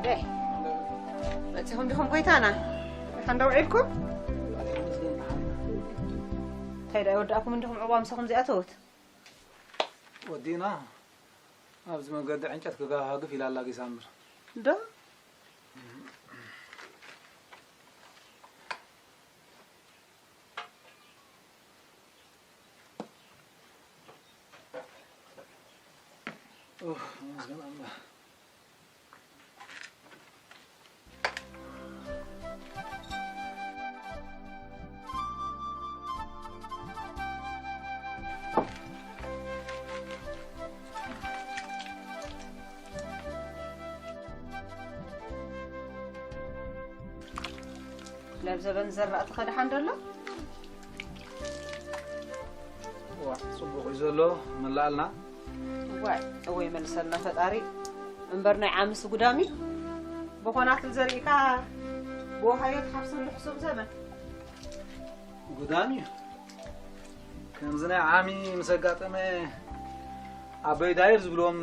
በይ፣ መጺኹም ዲኹም ጎይታና? ደሓን ዶ ውዒልኩም? እንታይ ደኣ ይወዳእኩም እንዲኹም ዕቑባ ምሳኹም ዘይኣተወት? ወዲእና ኣብዚ መንገዲ ዕንጨት ክጋፋግፍ ኢላ ኣላ ጊሳምር። ዶ? ኡፍ፣ ተመስገን ኣምላኽ። ናብ ዘበን ዘራእቲ ከድሓን ደሎ? ዋ፣ ጽቡቕ እዩ ዘሎ፣ መላኣልና። ዋይ፣ እወ ይመልሰልና ፈጣሪ። እምበር ናይ ዓምስ ጉዳሚ፣ ብኾናትል ዘሪእካ ብወሃዮ ትሓፍሰሉ ሕሱም ዘበን። ጉዳሚ እዩ። ከምዚ ናይ ዓሚ ምስ ኣጋጠመ፣ ኣቦይ ዳይር ዝብልዎም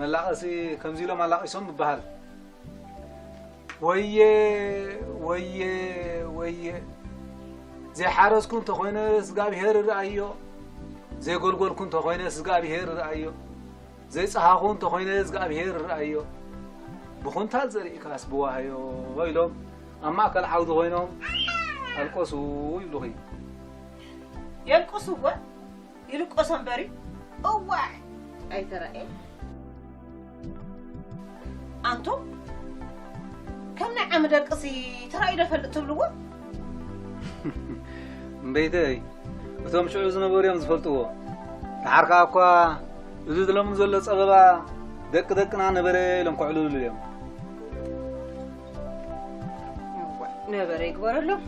መላቐሲ ከምዚ ኢሎም ኣላቒሶም ይበሃል። ወየ፣ ወየ፣ ወየ። ዘይሓረስኩ እንተኾይነ፣ እግዚኣብሄር ይረኣዮ። ዘይጎልጎልኩ እንተኾይነ፣ እግዚኣብሄር ይረኣዮ። ዘይጸሃኹ እንተኾይነ፣ እግዚኣብሄር ይረኣዮ። ብኹንታል ዘሪእካስ ብዋህዮ ኢሎም ኣብ ማእከል ዓውዲ ኮይኖም ኣልቀሱ ይብሉኺ። የልቅሱ እወ፣ ይልቀሶ እምበሪ፣ እዋይ፣ ኣይተራእየን። ኣንቱም፣ ከም ናይ ዓሚ ደቅሲ ተራእዩ ዶ ፈልጥ ትብልዎ? እምበይተይ፣ እቶም ሽዑ ዝነበሩ እዮም ዝፈልጥዎ። ደሓር ከኣ እኳ እዚ ዝለምን ዘሎ ጸበባ ደቂ ደቅና ነበረ ኢሎም ከዕልሉሉ እዮም። እዋ፣ ነበረ ይግበረሎም።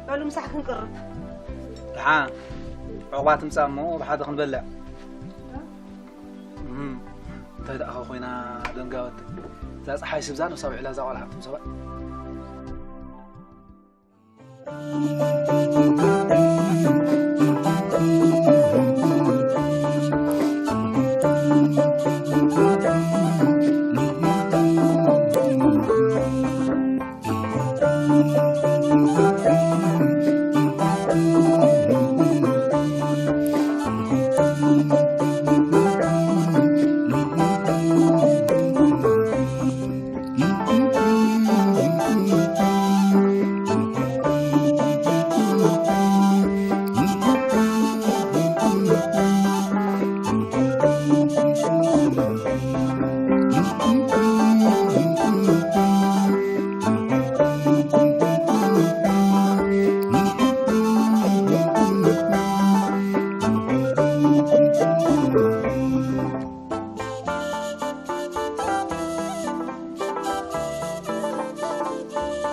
በሉ ምሳሕ ክንቅርብ። ደሓን፣ ዕቑባ ትምጻእ እሞ ብሓደ ክንበልዕ። እም፣ እንታይ ደኣ ኮይና ደንጋወት። እዛ ጸሓይ ስብዛ ነብሳ ውዒላ እዛ ቆልዓ ትምሰባ።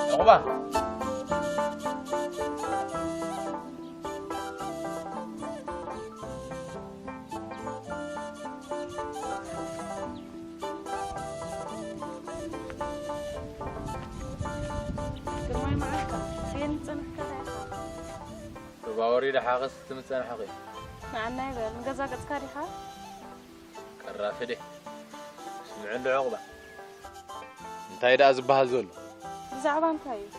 ዕቑባ። ግርማይ መዓልታ፣ ከየን ጸናሕካ ዳይኻ? ሩባ ወሪዳ ሓኸስ ትምጸን ሓኺ። ንዓና ይበል፣ ንገዛ ገጽካ ዲኻ? ቀራፊ ደ። ስምዕሉ ዕቑባ። እንታይ ደኣ ዝበሃል ዘሎ? ብዛዕባ እንታይ እዩ?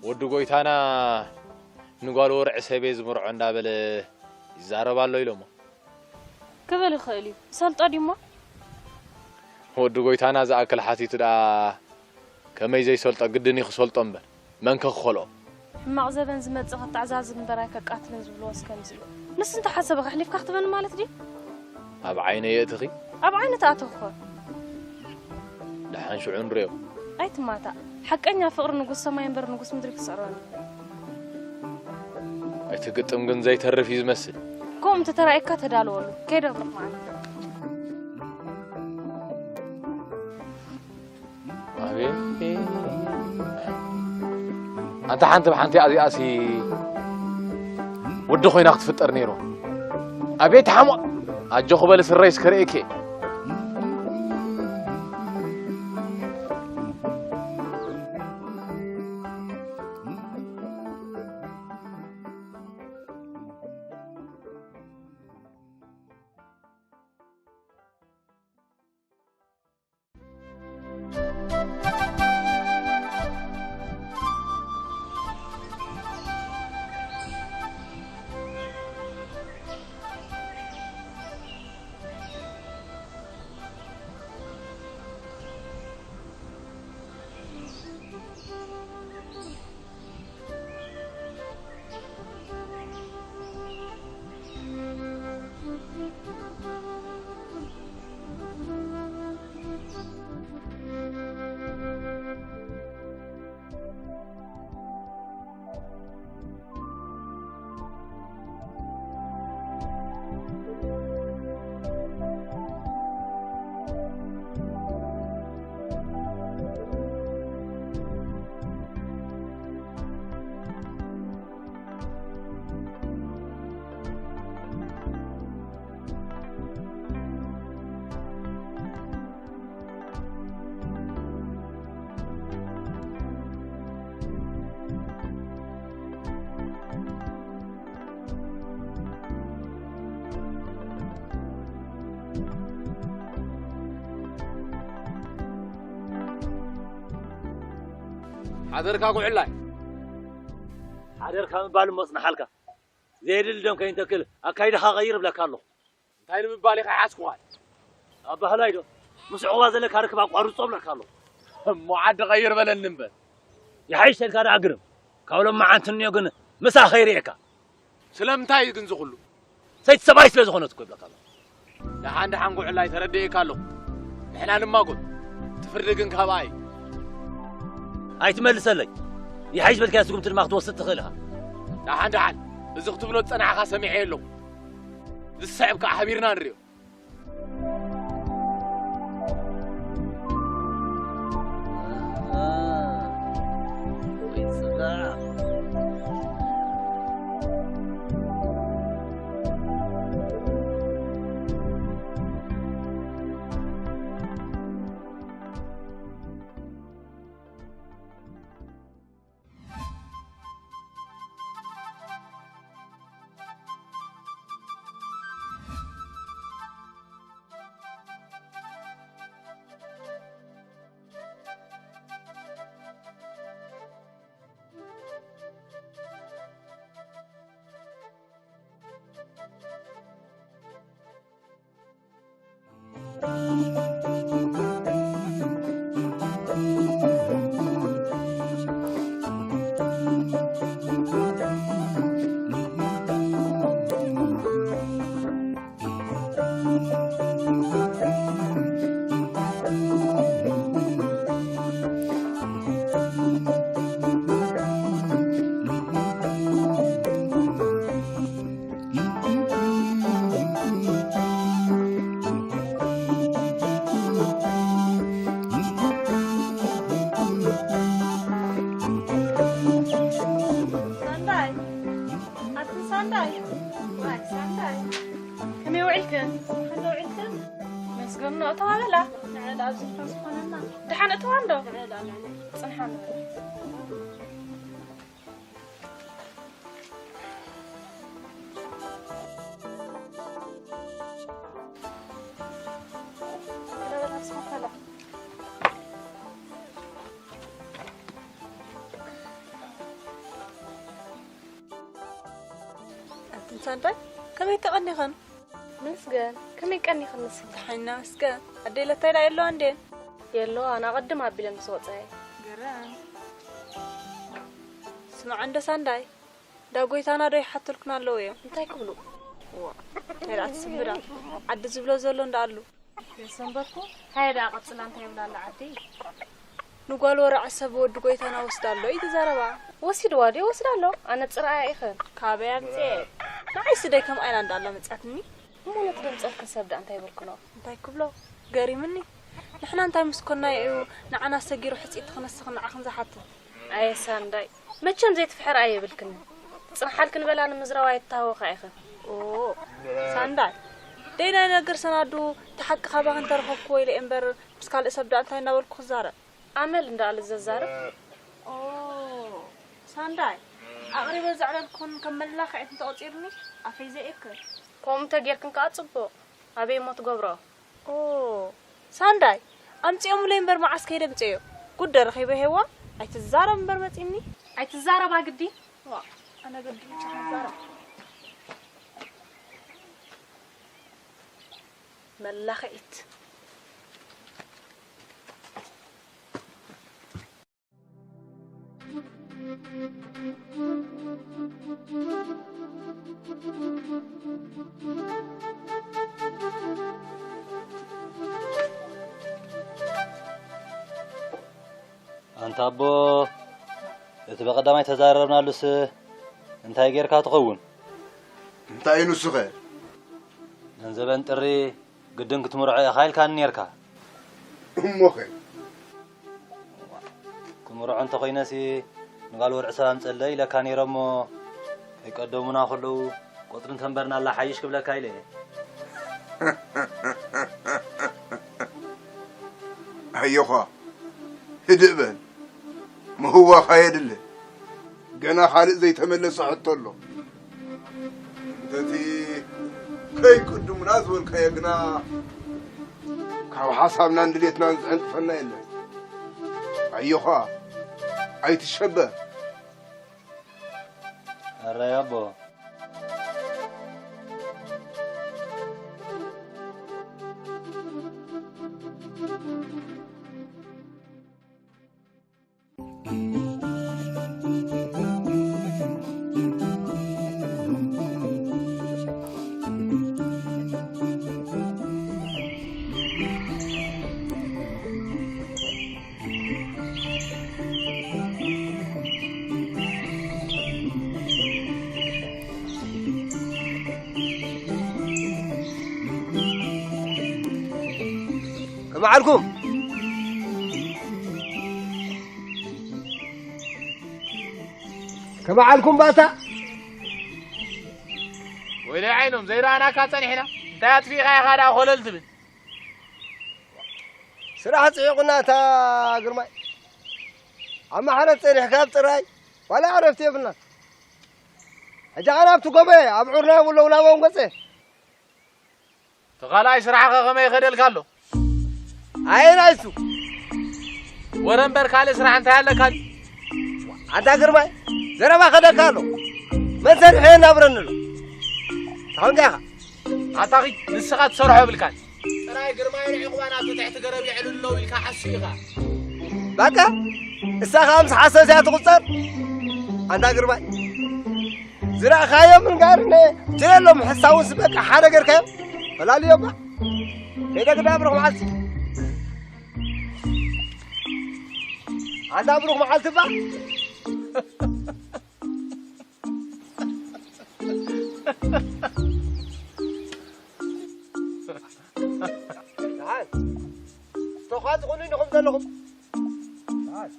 ወዲ ጎይታና ንጓል ወርዒ ሰበይ ዝምርዖ እንዳበለ ይዛረብ ኣሎ ኢሎሞ። ክብል ይኽእል እዩ። ይሰልጦ ድዩሞ? ወዲ ጎይታና ዝኣክል ሓቲቱ ደኣ ከመይ ዘይሰልጦ ግድን እዩ ክሰልጦ እምበር። መን ከ ክኸልኦ? ሕማቕ ዘበን ዝመጽእ ከተዓዛዝብ እምበር ኣይከቃትልን ዝብልዎስ ከምዚ እዩ። ንሱ እንተሓሰበ ከሕሊፍካ ክትበኒ ማለት ድዩ? ኣብ ዓይነ የእትኺ? ኣብ ዓይነ ተኣተኹ እኮ። ደሓን ሽዑ ንርእዮ። ኣይትማታእ። ሓቀኛ ፍቕሪ ንጉስ ሰማይ እምበር ንጉስ ምድሪ ክስዕሮ ኣይትግጥም ግን ዘይተርፍ እዩ ዝመስል። ከምኡ እንተተራእየካ ተዳለወሉ። ከይደ ብሩኽ መዓልቲ። ኣቤት። ኣንታ ሓንቲ ብሓንቲ እዚኣሲ ወዲ ኮይና ክትፍጠር ነይሩ። ኣቤት ሓሞት። ኣጆኹ በሊ ስረይ እስከ ርእየኪ። ሓደርካ ጉዕላይ። ሓደርካ ምባል እሞ ጽንሓልካ። ዘየድሊ ደም ከይንተክል ኣካይዳኻ ቀይር እብለካ ኣለኹ። እንታይ ንምባል ኢኻ ይሓዝኩኻ? ኣባህላይ ዶ? ምስ ዕቑባ ዘለካ ርክብ ኣቋርጾ እብለካ ኣለኹ። እሞ ዓዲ ቀይር በለኒ እምበር። ይሓይሽ ተልካ ደኣ ግርም። ካብ ሎማዓንቲ እንዮ ግን ምሳ ከይርእየካ። ስለምንታይ እዩ ግን ዝኹሉ? ሰይቲ ሰብኣይ ስለ ዝኾነት እኮ ይብለካ ኣለኹ። ደሓን ደሓን ጉዕላይ ተረዲኤካ ኣለኹ። ንሕና ንማጎት። እቲ ፍርዲ ግን ካባኣ እዩ። ኣይትመልሰለይ። ይሓይሽ በልካያ ስጉምቲ ድማ ክትወስድ ትኽእል ኢኻ። ደሓን ደሓን። እዚ ክትብሎ ዝጸናሕካ ሰሚዐ ኣለኹ። ዝስዕብ ከኣ ሓቢርና ንርእዮ። ሳንዳይ፣ ኣቲ ሳንዳይ፣ ዋይ ሳንዳይ፣ ከመይ ውዒልክን? ከመይ ውዒልክን? መስገን እተዋ በላ። ንዕዳ ኣብዚ ዝኾነና። ደሓን እተዋ እንዶ? ንዕዳ፣ ንዕዳ። ጽንሓ ንበላ። ኣትን ሳንዳይ ከመይ ተቐኒኸን? መስገን፣ ከመይ ቀኒኽን ንስኺ? ደሓን ኢና መስገን። ኣደይ ለታይ ደኣ የለዋ እንዴን? የለዋ፣ ኣቐድም ኣቢለን ምስ ወጸያ። ገረም። እስኪ ስምዓ እንዶ ሳንዳይ፣ ዳ ጎይታና ዶ ይሓትልኩና ኣለዉ እዮም? እንታይ ክብሉ? ዋ፣ እንታይ ደኣ ትስምብዳ? ዓዲ ዝብሎ ዘሎ እንዳኣሉ። የሰንበድኩ። እንታይ ደኣ ቀጽላ እንታይ ይብላ ኣላ ዓዲ? ንጓል ወርዒ ሰብ ወዲ ጎይታና ወስዳ ኣሎ እዩ ዝዛረባ። ወሲድዋ ድዩ? ወስዳ ኣሎ። ኣነ ጽርኣያ ኢኸ። ካበይ ኣምጽኤ? ንዓይሲ ደይ ከም ኣይና እንዳኣላ መጽኣትኒ። እሞ ነቲ ደምጸልክን ሰብ ደኣ እንታይ ይበልክኖ? እንታይ ክብሎ? ገሪምኒ። ንሕና እንታይ ምስ ኮናዮ እዩ ንዓና ሰጊሩ ሕጽይቲ ክነስኽን ንዓኽን ዝሓትት? ኣየ ሳንዳይ፣ መቸም ዘይትፍሕር ኣየብልክን። ጽንሓልክን በላ ንምዝራብ ኣይትታወኻ ኢኽን። ኦ፣ ሳንዳይ፣ ደይ ናይ ነገር ሰናዱ እቲ ሓቂ ካባኽን ተረኸብክዎ ኢለ እምበር ምስ ካልእ ሰብ ደኣ እንታይ እናበልኩ ክዛረብ? ኣመል እንዳኣለ ዘዛርብ። ኦ፣ ሳንዳይ፣ ኣቕሪበ ዘዕለልኩን ከም መላኽዒት እንተቖጺርኒ ኣፈይ ዘየክር። ከምኡ እንተጌርክን ከኣ ጽቡቕ። ኣበይ እሞ ትገብሮ? ኦ፣ ሳንዳይ፣ ኣምጺኦምለይ እምበር መዓስ ከይደ ኣምጺኦዮ? ጉድ ዶ ረኺበ ሄዋ? ኣይትዛረብ እምበር መጺኒ። ኣይትዛረባ ግዲ። ዋ፣ ኣነ ግዲ ብቻ ክዛረብ። መላኽዒት። ኣንታ ኣቦ፣ እቲ በቐዳማይ ተዛረብናሉስ እንታይ ጌርካ ትኸውን? እንታይ ንሱኸ? ገንዘበን ጥሪ ግድን ክትምርዖ ኢኻ ኢልካኒ ኔርካ። እሞኸ? ክምርዖ እንተኾይነሲ ንጋል ወርዒ ሰብ ኣምጸለይ ኢለካ ኔረ እሞ፣ ከይቀደሙና ከለዉ ቆጽሪ እንተንበርናላ ሓይሽ ክብለካ ኢለ እየ። ኣዮኻ፣ ህድእ በል። ምህዋኻ የድሊ። ገና ካልእ ዘይተመለሰ ሕቶ ኣሎ። እንተቲ ከይቅድሙና ዝበልካዮ ግና፣ ካብ ሓሳብናን ድሌትናን ዝዕንቅፈና የለን። ኣዮኻ፣ ኣይትሸበር። ኣራይ ኣቦ። ከመዓልኩም? ከመዓልኩም ባታ? ወይለይ ዓይኖም፣ ዘይረኣናካ ጸኒሕና። እንታይ ኣጥፊእኻ ኢኻ ደኣ ኮለል ትብል? ስራሕ ጽዒቑና እታ ግርማይ። ኣብ ማሕረት ጸኒሕካ ኣብ ጽራይ ዋላ ዕረፍቲ የብልናን። ሕጂ ኣነ ኣብቲ ጎቦ ኣብ ዑርና የብሎ ውላቦም ገጸ። እቲ ካልኣይ ስራሕኸ ከመይ ይኸደልካ ኣሎ? ኣየናይ እሱ? ወረ እምበር ካልእ ስራሕ እንታይ ኣለካ ድዩ? ኣንታ ግርማይ፣ ዘረባ ከደካ ኣሎ። መን ሰሪሑ የናብረኒ ኣሎ? ታኾንካ ኢኻ። ኣታ ኺድ፣ ንስኻ ትሰርሖ የብልካን። ጥራይ ግርማይን ዕቑባን ኣብቲ ትሕቲ ገረብ የዕልሉ ኣለዉ ኢልካ ሓሱ ኢኻ። በቃ፣ እሳ ኸኣ ምስ ሓሰት እያ ትቑጸር። ኣንታ ግርማይ፣ ዝረእኻዮም ንጋር ነ-፣ ትለሎም ሕሳውንስ በቃ ሓደ ገርካዮም። ፈላልዮ እባ። ከይደ ግዳ ብሩኽ መዓልቲ። ኣንታ ብሩኽ መዓልቲ እባ። ደሓን። ተዃ ትኹኑ ኢኹም ዘለኹም። ደሓን።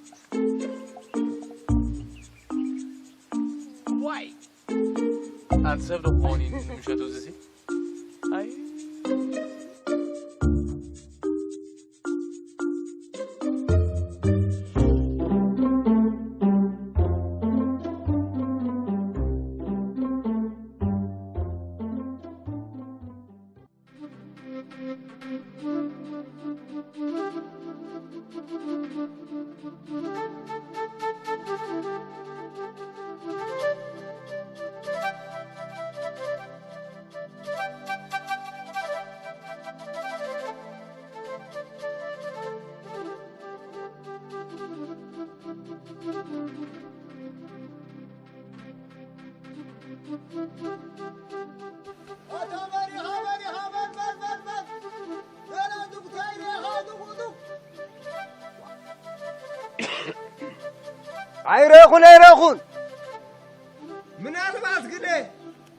ዋይ! ኣንቲ ሰብ ዶ ክኸውን እዩ ንምሸቱ እዚሲ? ኣይ። ኣታ በሪኻ፣ በሪኻ፣ በል፣ በል፣ በል፣ በል። ገና ዱግ ታይ ርኢኻ፣ ዱግ፣ ዱግ። ኣይረኹን፣ ኣይረኹን። ምናልባት ግደ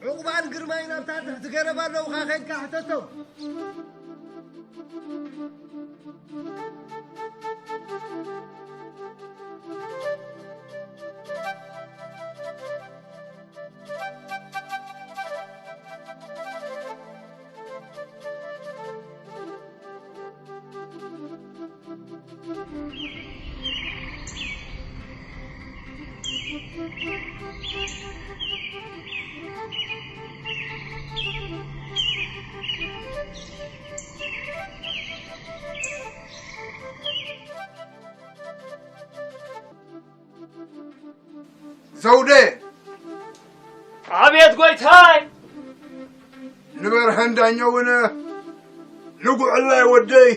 ዕቑባን ግርማይን ኣብታ ትሕቲ ገረብ ኣለውኻ፣ ኸይድካ ሕተቶም። ዘውዴ! ኣቤት ጎይታይ! ንበርሀን ዳኛውን ንጉዕላይ ወደይ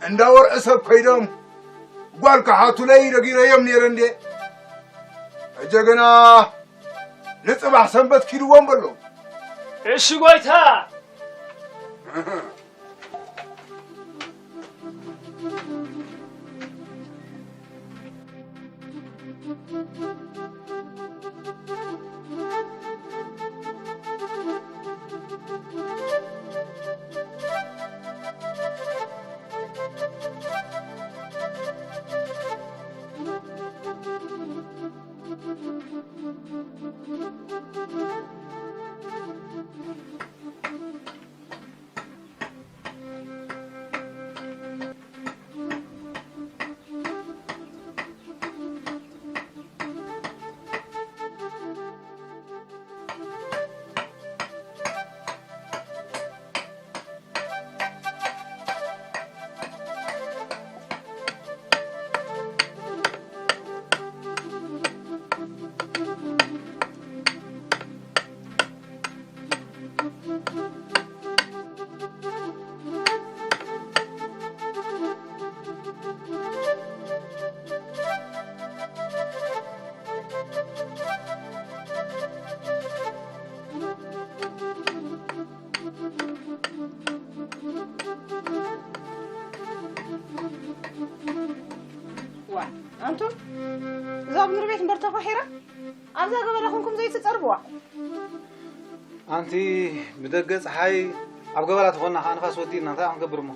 እንዳ ወርዒ ሰብ ከይዶም ጓል ክሓቱለይ ነጊረዮም ነይረ እንዴ። ሕጂ ግና ንጽባሕ ሰንበት ኪድዎም በሎም። እሺ ጎይታ። ዋ፣ ኣንቱም፣ እዛ ቡን ቤት እምበር ተፋሒራ፣ ኣብዛ ገበላ ኮንኩም ዘይትጸርብዋ። ኣንቲ ብደገ ጸሓይ ኣብ ገበላ ተኾንና ኸዓ ንፋስ ወዲእና እንታይ ክንገብር እሞ?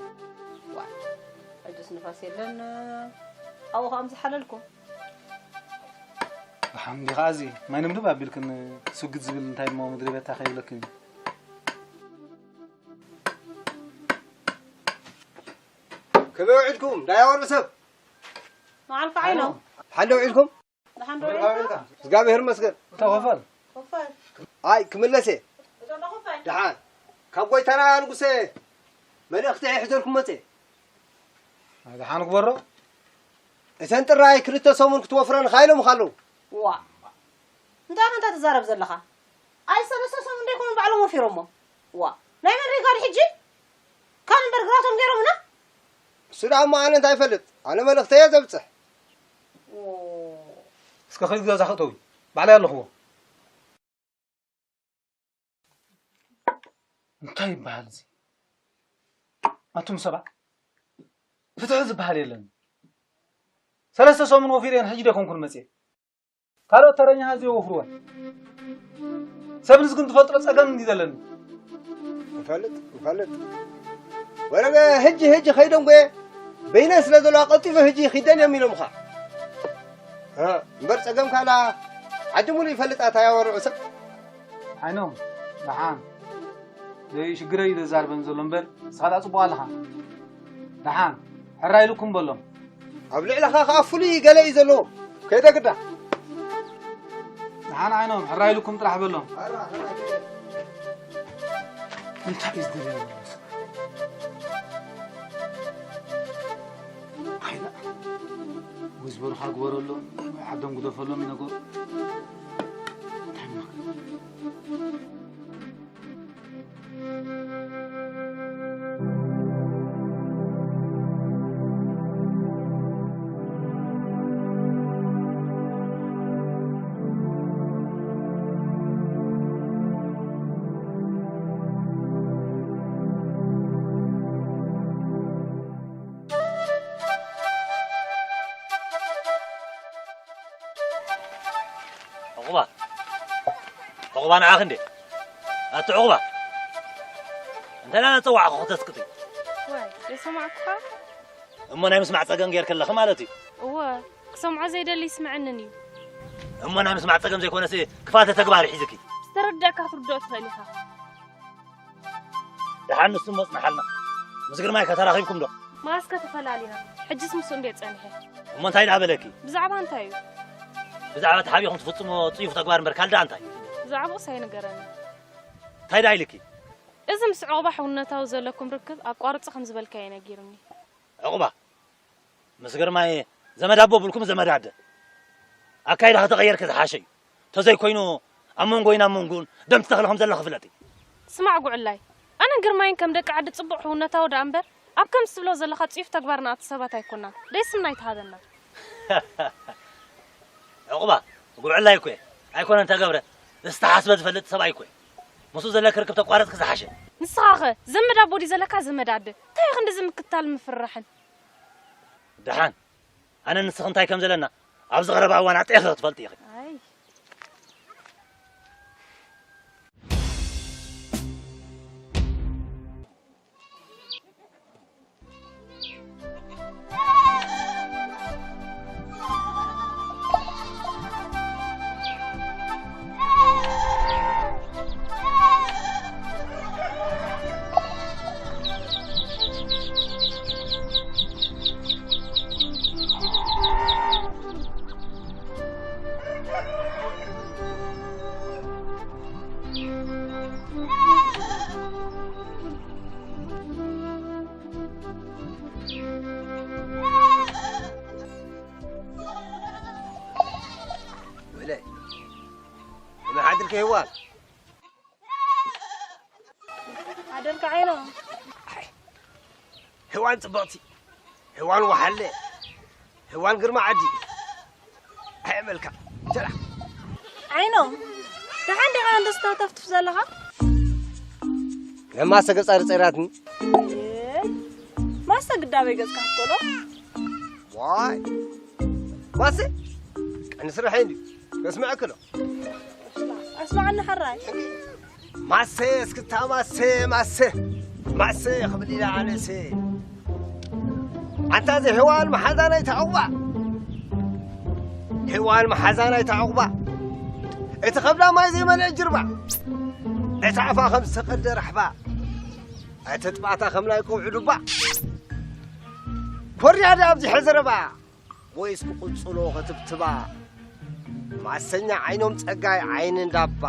ዋ፣ ሕጅስ ንፋስ የለን፣ ኣብኡ ኸዓ ምስ ሓለልኩም። ብሓምዲ ኸዓ እዚ ማይ ንምድብ ኣቢልክን ስግድ ዝብል እንታይ እሞ ምድሪ ቤታ ከይብለክን እዩ። ከመይ ውዒልኩም? ዳያ ወርቢ ሰብ? መዓልካ ዓይኖም። ሓንደ ውዒልኩም? ደሓን ዶ ውዒልካ? እግዚኣብሔር ይመስገን። እታ ኾፈል? ኾፈል። ኣይ፣ ክምለስ እየ። እቶ ዶ ኾፈል? ደሓን። ካብ ጎይታና ንጉሰ መልእኽቲ ይሕዘልኩም መፀ። ኣይ፣ ደሓን ግበሮ። እተን ጥራይ ክልተ ሰሙን ክትወፍረን ኻይሎም ኻለዉ። ዋ። እንታይ ኢኻ እንታ ትዛረብ ዘለኻ? ኣይ፣ ሰለስተ ሰሙን ደይኮኑ ባዕሎም ወፊሮሞ። ዋ። ናይ መን ሪጋል ሕጂ? ካብ እምበር ግራቶም ገይሮምና? እሱ ደኣ እሞ ኣነ እንታይ ይፈልጥ? ኣነ መልእኽተየ ዘብጽሕ። ኦ። እስከ ኸይድ ገዛ ክእተዊ። ባዕለይ ኣለኽዎ። እንታይ ይበሃል እዚ? ኣቱም ሰባት፣ ፍትሒ ዝበሃል የለን። ሰለስተ ሰሙን ወፊረን ሕጂ ደኮንኩን መጽየ። ካልኦት ተረኛታት ዘይወፍርወን። ሰብ ንዝግን ትፈጥሮ ጸገም እንዲ ዘለኒ። ንፈልጥ፣ ንፈልጥ። ወረገ ህጂ፣ ህጂ ኸይዶም ጎየ በይነን ስለ ዘለዋ ቀልጢፈ ህጂ ኺደን እዮም ኢሎምኻ። እ፣ እምበር ጸገም ካላ ዓዲ ሙሉ ይፈልጣ እታ ያወርዑ ሰብ። ዓይኖም፣ ደሓን። ዘይ ሽግረይ እዩ ዘዛርበን ዘሎ እምበር፣ ንስኻ ደኣ ጽቡቕ ኣለኻ። ደሓን፣ ሕራይ ኢሉኩም በሎም። ኣብ ልዕለኻ ኸኣ ፍሉይ ገለ እዩ ዘለዎ። ከይደ ግዳ። ደሓን ዓይኖም፣ ሕራይ ኢሉኩም ጥራሕ በሎም። እንታይ እዩ ዝደልዮ ዘሎ ሰብ? ዓይላ፣ ወይ ዝበሉኻ ግበረሎም፣ ወይ ዓዶም ግደፈሎም እዩ ነገሩ። እንታይ ምኽሪ? ዑቕባ፣ ዑቕባ፣ ንዓኺ እንዴ? ኣቲ ዑቕባ፣ እንታይ ና ጸዋዕኹ ክተስቅጢ? ዋይ፣ የሰማዕኩኻ? እሞ ናይ ምስማዕ ጸገም ጌርኪ ኣለኺ ማለት እዩ። እወ፣ ክሰምዖ ዘይደሊ ይስምዐንን እዩ። እሞ ናይ ምስማዕ ጸገም ዘይኮነስ ክፋተ ተግባር ሒዝኪ። ዝተረዳእካ ክትርድኦ ትኽእል ኢኻ። ደሓን ንሱ እሞ ጽንሓልና። ምስ ግርማይ ከ ተራኺብኩም ዶ? ማስከ ተፈላሊና። ሕጅስ ምስኡ እንድየ ጸኒሐ። እሞ እንታይ ደኣ በለኪ? ብዛዕባ እንታይ እዩ? ብዛዕባ እቲ ሓቢኹም ትፍጽሞ ጽዩፍ ተግባር እምበር ካልእ ደኣ እንታይ? ብዛዕባኡስ ኣይነገረኒ። እንታይ ደኣ ኢልኪ? እዚ ምስ ዑቕባ ሕውነታዊ ዘለኩም ርክብ ኣቋርጹ ከም ዝበልካዮ ነጊሩኒ። ዑቕባ፣ ምስ ግርማይ ዘመድ ኣቦ ብልኩም ዘመድ ኣደ። ኣካይዳ ከተቐየርኪ ዝሓሸ እዩ። ተዘይኮይኑ ኣብ መንጎይን ኣብ መንጎን ደም ትተኽሊ ከም ዘለኺ ፍለጢ። ስማዕ ጉዕላይ፣ ኣነን ግርማይን ከም ደቂ ዓዲ ጽቡቕ ሕውነታዊ ደኣ እምበር፣ ኣብ ከምዚ ትብሎ ዘለኻ ጽዩፍ ተግባር ንኣቱ ሰባት ኣይኮናን። ደይ ስምና ኣይትሃበና። ዑቕባ፣ ጉዕላይ እኮ እየ። ኣይኮነን ተገብረ፣ ዝተሓስበ ዝፈልጥ ሰብኣይ እኮ እየ። ምስኡ ዘለኪ ርክብ ተቋረጽኪ ዝሓሸ። ንስኻኸ ዘመድ ኣቦ ድዩ ዘለካ ዘመድ ኣደ? እንታይ ክንድዚ ምክታል ምፍርራሕን? ደሓን፣ ኣነ ንስኺ እንታይ ከም ዘለና ኣብዚ ቀረባ እዋን ኣጥዒኺ ክትፈልጢ ኢኺ። ኣይ። ወይለይ፣ ከመይ ሓድርኪ ሄዋን? ሓደርካ ዓይኖ። ኣይ፣ ሄዋን ጽብቕቲ፣ ሄዋን ወሓለ፣ ሄዋን ግርማ ዓዲ። ኣይ፣ መልካ፣ ጀራ። ዓይኖ፣ ደሓን ዲኻ እንዶ ስታተፍትፍ ዘለኻ? ናይ ማሰ ገጻ ርጸይራትኒ። እ፣ ማሰ ግዳበይ ገጽካ ክትኮሎ? ዋይ፣ ማሰ፣ ቀንዲ ስራሐይ እንድዩ። ከስምዐኪ ዶ? ኣስምዓኒ ሕራይ። ማሰ፣ እስክታ ማሰ፣ ማሰ፣ ማሰ ክብል ኢለ ኣነሰ። ኣንታ እዚ ሄዋን መሓዛ ናይታ ዑቕባ። ሄዋን መሓዛ ናይታ ዑቕባ። እቲ ከብዳ ማይ ዘይመልአ ጅርባ። እቲ ኣፋ ከም ዝተቐደ ራሕባ። እቲ ጥባታ ከም ናይ ከውሒ ዱባ። ኮርያ ድያ ኣብዚሐ ዘረባ። ወይስ ክቕጽሎ ክትብትባ? ማሰኛ ዓይኖም ጸጋይ ዓይኒ እንዳባ።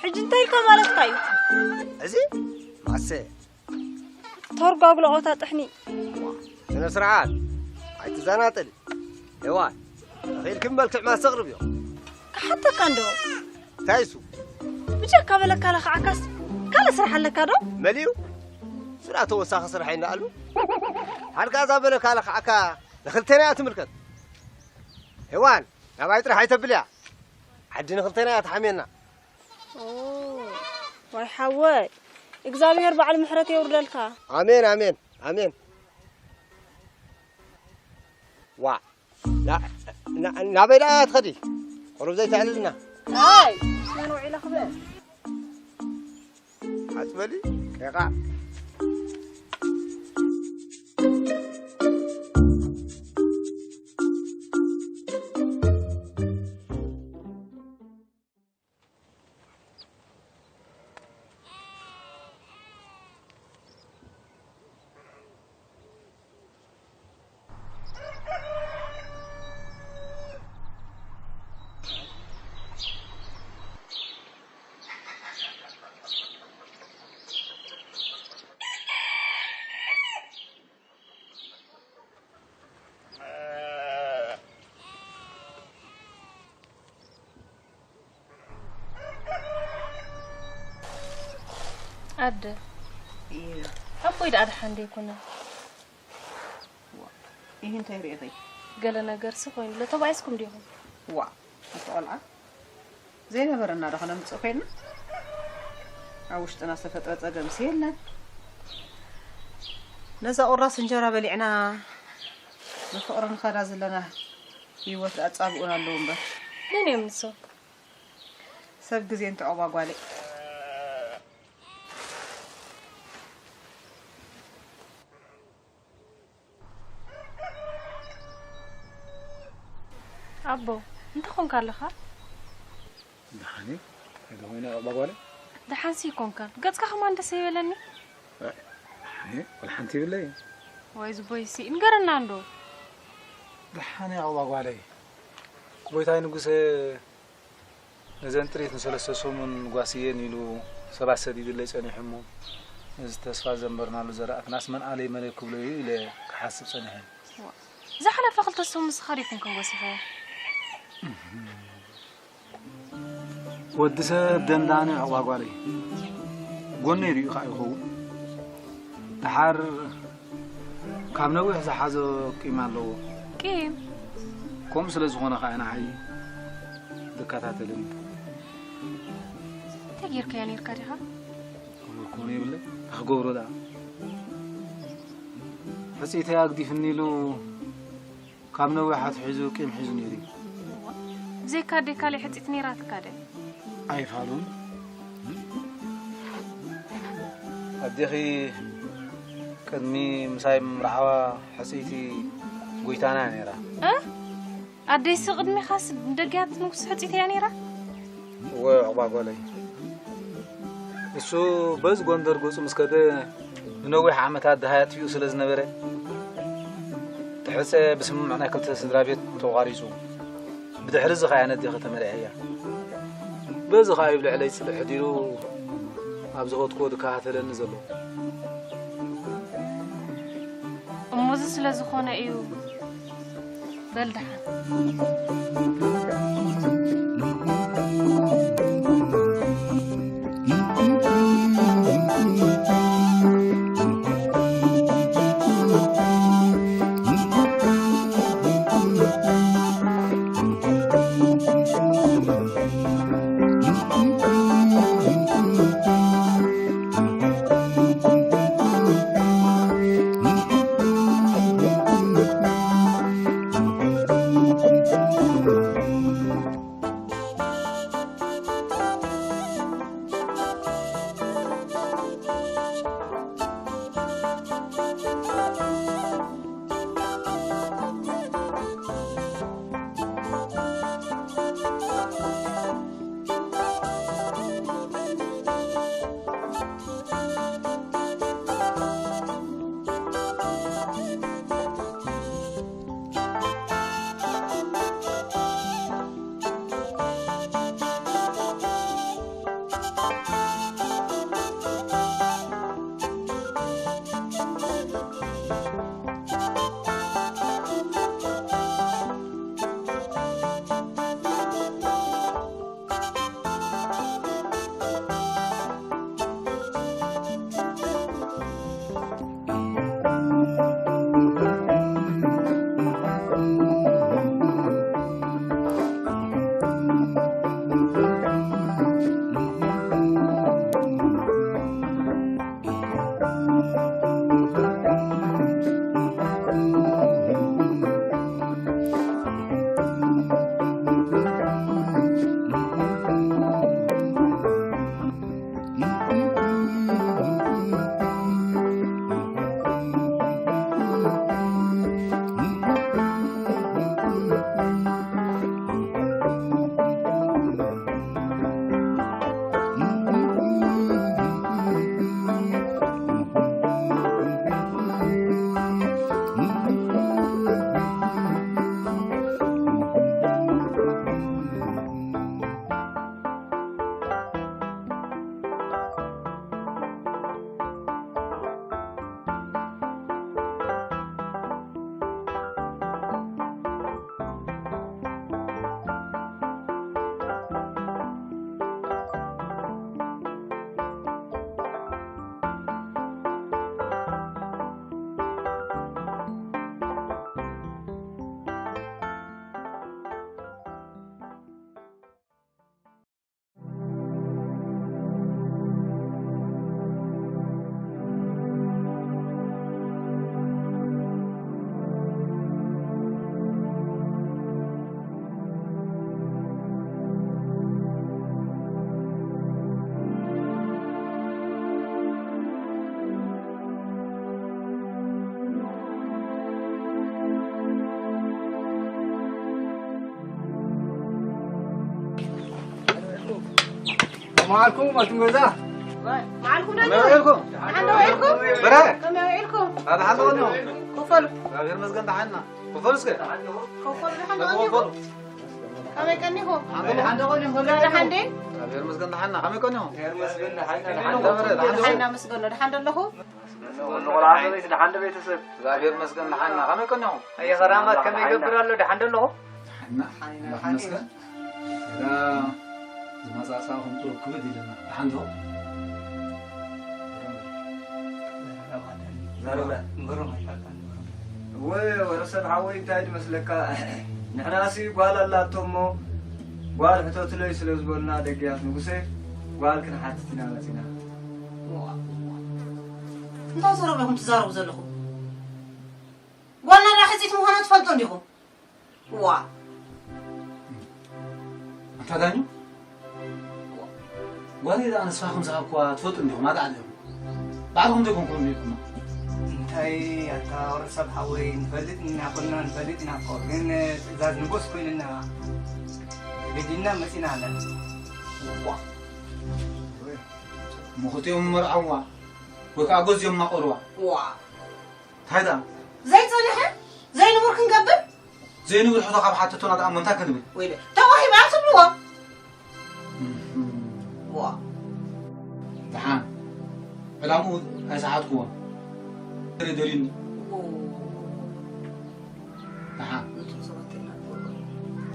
ሕጂ እንታይ ኢልካ ማለትካ እዩ? እዚ ማሰ። ተርጓጉሎ ኦታ ጥሕኒ። ስነ ስርዓት። ኣይትዘናጠሊ። ሄዋን፣ ተኺእልኪ ብመልክዕ ማሰ ኣቕርብዮ። ክሓተካ እንዶ። እንታይ እሱ? ብጀካ በለካ ለኽዓካስ ካልእ ስራሕ ኣለካ ዶ? መሊኡ? ስራ ተወሳኺ ስራሕ ይነኣሉ። ሓድጋ እዛ በለካ ለኽዓካ ንኽልቴና እያ ትምልከት። ሄዋን፣ ናባይ ጥራሕ ኣይተብልያ። ዓዲ ንኽልቴና እያ ትሓምየና። ኦ፣ ዋይ ሓወይ፣ እግዚኣብሄር በዓል ምሕረት የውርደልካ። ኣሜን፣ ኣሜን፣ ኣሜን። ዋ፣ ና-፣ ና-፣ ናበይ ደኣ ትኸዲ? ቁሩብ ዘይተዕልልና። ኣይ፣ መን ውዒለ ክብል? ሓጽ በሊ፣ ቄቓ። ኣደ፣ ኣቦይ ደኣ ደሓን ዶ ኣይኮነን? ዋ፣ ይህ እንታይ ርኢኺ? ገለ ነገርሲ ኮይኑሎ፣ ተባኢስኩም ዲኹም? ዋ፣ እቲ ቆልዓ ዘይነበረና ዶ ከነምጽእ ኮይንና? ኣብ ውሽጥና ዝተፈጥረ ጸገምሲ የለን። ነዛ ቁራስ እንጀራ በሊዕና ብፍቕሪ ንኸዳ ዘለና ህይወት ኣጻብኡን ኣለዉ እምበር። መን እዮም ንሶም? ሰብ ግዜ እንተዕቑባ ጓለይ። ኣቦ እንታይ ኾንካ ኣለኻ? ደሓን እየ። እንታይ ደኾይነ ዕቑባ ጓለይ? ደሓንሲ ይኮንካን ገጽካ ከማን ደስ ይበለኒ። ደሓን እየ። ወላ ሓንቲ ይብለይ። ወይ ዝቦይሲ ንገረና እንዶ። ደሓን እየ ዕቑባ ጓለይ። ጎይታይ ንጉሰ ነዘን ጥሪት ንሰለስተ ሰሙን ጓስየን ኢሉ ሰባት ሰዲድለይ ጸኒሑ እሞ ነዚ ተስፋ ዘንበርናሉ ዘራእትናስ መን ኣለይ መለይ ክብሎ እዩ ኢለ ክሓስብ ጸኒሐ። ዝሓለፈ ክልተ ሰሙን ንስኻ ዲኹም ክንጎሲኸዮ? ወዲ ሰብ ደንዳኒ ዕቑባ ጓለይ ጎነይ ሪኡ ከዓ ይኸውን። ደሓር ካብ ነዊሕ ዝሓዞ ቂም ኣለዎ። ቂም ከምኡ ስለ ዝኾነ ከዓ ንዓይ ዝከታተልን እዩ። እንታይ ጌርካያ ነርካ ዲኻ? ክገብሮ ከሆነ የብለይ እንታይ ክገብሮ ደኣ ሕፅይተይ ኣግዲፍኒ ኢሉ ካብ ነዊሕ ኣትሒዙ ቂም ሒዙ ነይሩ እዩ። ብዘይካ ኣደይ ካሊእ ሕፅይት ነይራትካ ደ? ኣይፋሉን። ኣዴኺ ቅድሚ ምሳይ ምርዓዋ ሕፅይቲ ጎይታና እያ ነይራ። እ? ኣደይሲ ቅድሚኻስ ንደጊያት ንጉስ ሕፅይት እያ ነይራ? እወ ዕቑባ ጓለይ። እሱ በዚ ጎንደር ገፁ ምስ ከደ ንነዊሕ ዓመታት ደሃይ ኣጥፊኡ ስለ ዝነበረ ተሕፀ ብስምምዕ ናይ ክልተ ስድራ ቤት ተቋሪፁ። ብድሕሪ እዚ ኸዓ ነዴኺ ተመርዕያ። በዚ ኸዓ እዩ ብልዕለይ ፅልእ ሕዲሩ ኣብ ዝኸድክዎ ዝከታተለኒ ዘሎ። እሞ እዚ ስለ ዝኾነ እዩ። በል ደሓን። መዓልኩም ኣቱም ገዛ። መዓልኩም ደህና። ከመይ ውዒልኩም? ደሓን ዶ ውዒልኩም? በረ። ከመይ ውዒልኩም? ኣደ ሓን ዶ ነው? ክፈሉ። እግዚኣብሔር ይመስገን ደሓን ኢና። ክፈሉ እስከ። ክፈሉ ደሓን ዶ ክፈሉ። ከመይ ቀኒኹም? ሓን ዶ። ደሓን ዶ። እግዚኣብሔር ይመስገን ደሓን ኢና። ከመይ ቀኒኹም? ደሓን ኢና። ደሓን ዶ። ደሓን ኢና መስገን ዶ። ደሓን ዶ ኣለኹ? ንቆልዓ ሰበይቲ ደሓን ዶ ቤተሰብ? እግዚኣብሔር ይመስገን ደሓን ኢና። ከመይ ቀኒኹም? ኣየ ኸራማት ከመይ ይገብር ኣሎ? ደሓን ዶ ኣለኹ? ደሓን ኢና። ኣምላኽ ይመስገን። እዛ ዝመጻእጻእኹም ቁሩብ ክብድ ኢልና። ደሓን ዶ? እወ፣ ወረ ሰብ ሓወይ እንታይ ድመስለካ? ንሕናሲ ጓል ኣላቶ እሞ ጓል ሕተቱለይ ስለ ዝበሉና ደገያት ንጉሰ ጓል ክንሓትት ኢና መጺና። እንታይ ዘረባ ኢኹም ትዛረቡ ዘለኹም? ጓልና ዳ ሕጽይት ምዃና ትፈልጡ እንዲኹም? ዋ። ኣታ ዳኙ፣ ጓለይ ደኣ ንስኻ ከም ዝሃብክዋ ትፈልጡ እንዲኹም? ኣታ ዓዲ ኢኹም። ባዕልኹም ዘይኮንኩም እንዲኹም። እንታይ ኣታ ወረ ሰብ ሓወይ፣ ንፈልጥ ኢና፣ ኩልና ንፈልጥ ኢና እኮ። ግን ትእዛዝ ንጉስ ኮይንና ግዲና መጺና ኣለና። ዋ። እሞ ክልቲኦም መርዓዋ ወይ ከዓ ገዚኦም ማቐርዋ። ዋ። እንታይ ደኣ? ዘይጸንሐ ዘይንቡር ክንገብር? ዘይንቡር ሕቶ ካብ ሓተቶና ደኣ እሞ እንታይ ክንብል? ወይለ፣ ተዋሂባ ትብልዎ? እህም። ዋ። ደሓን። ዕላምኡ ኣይሰሓትኩዎን። ደልዩኒ። ኦ። ደሓን። ነቶም ሰባት እንታይ ኢና ንገብሮ?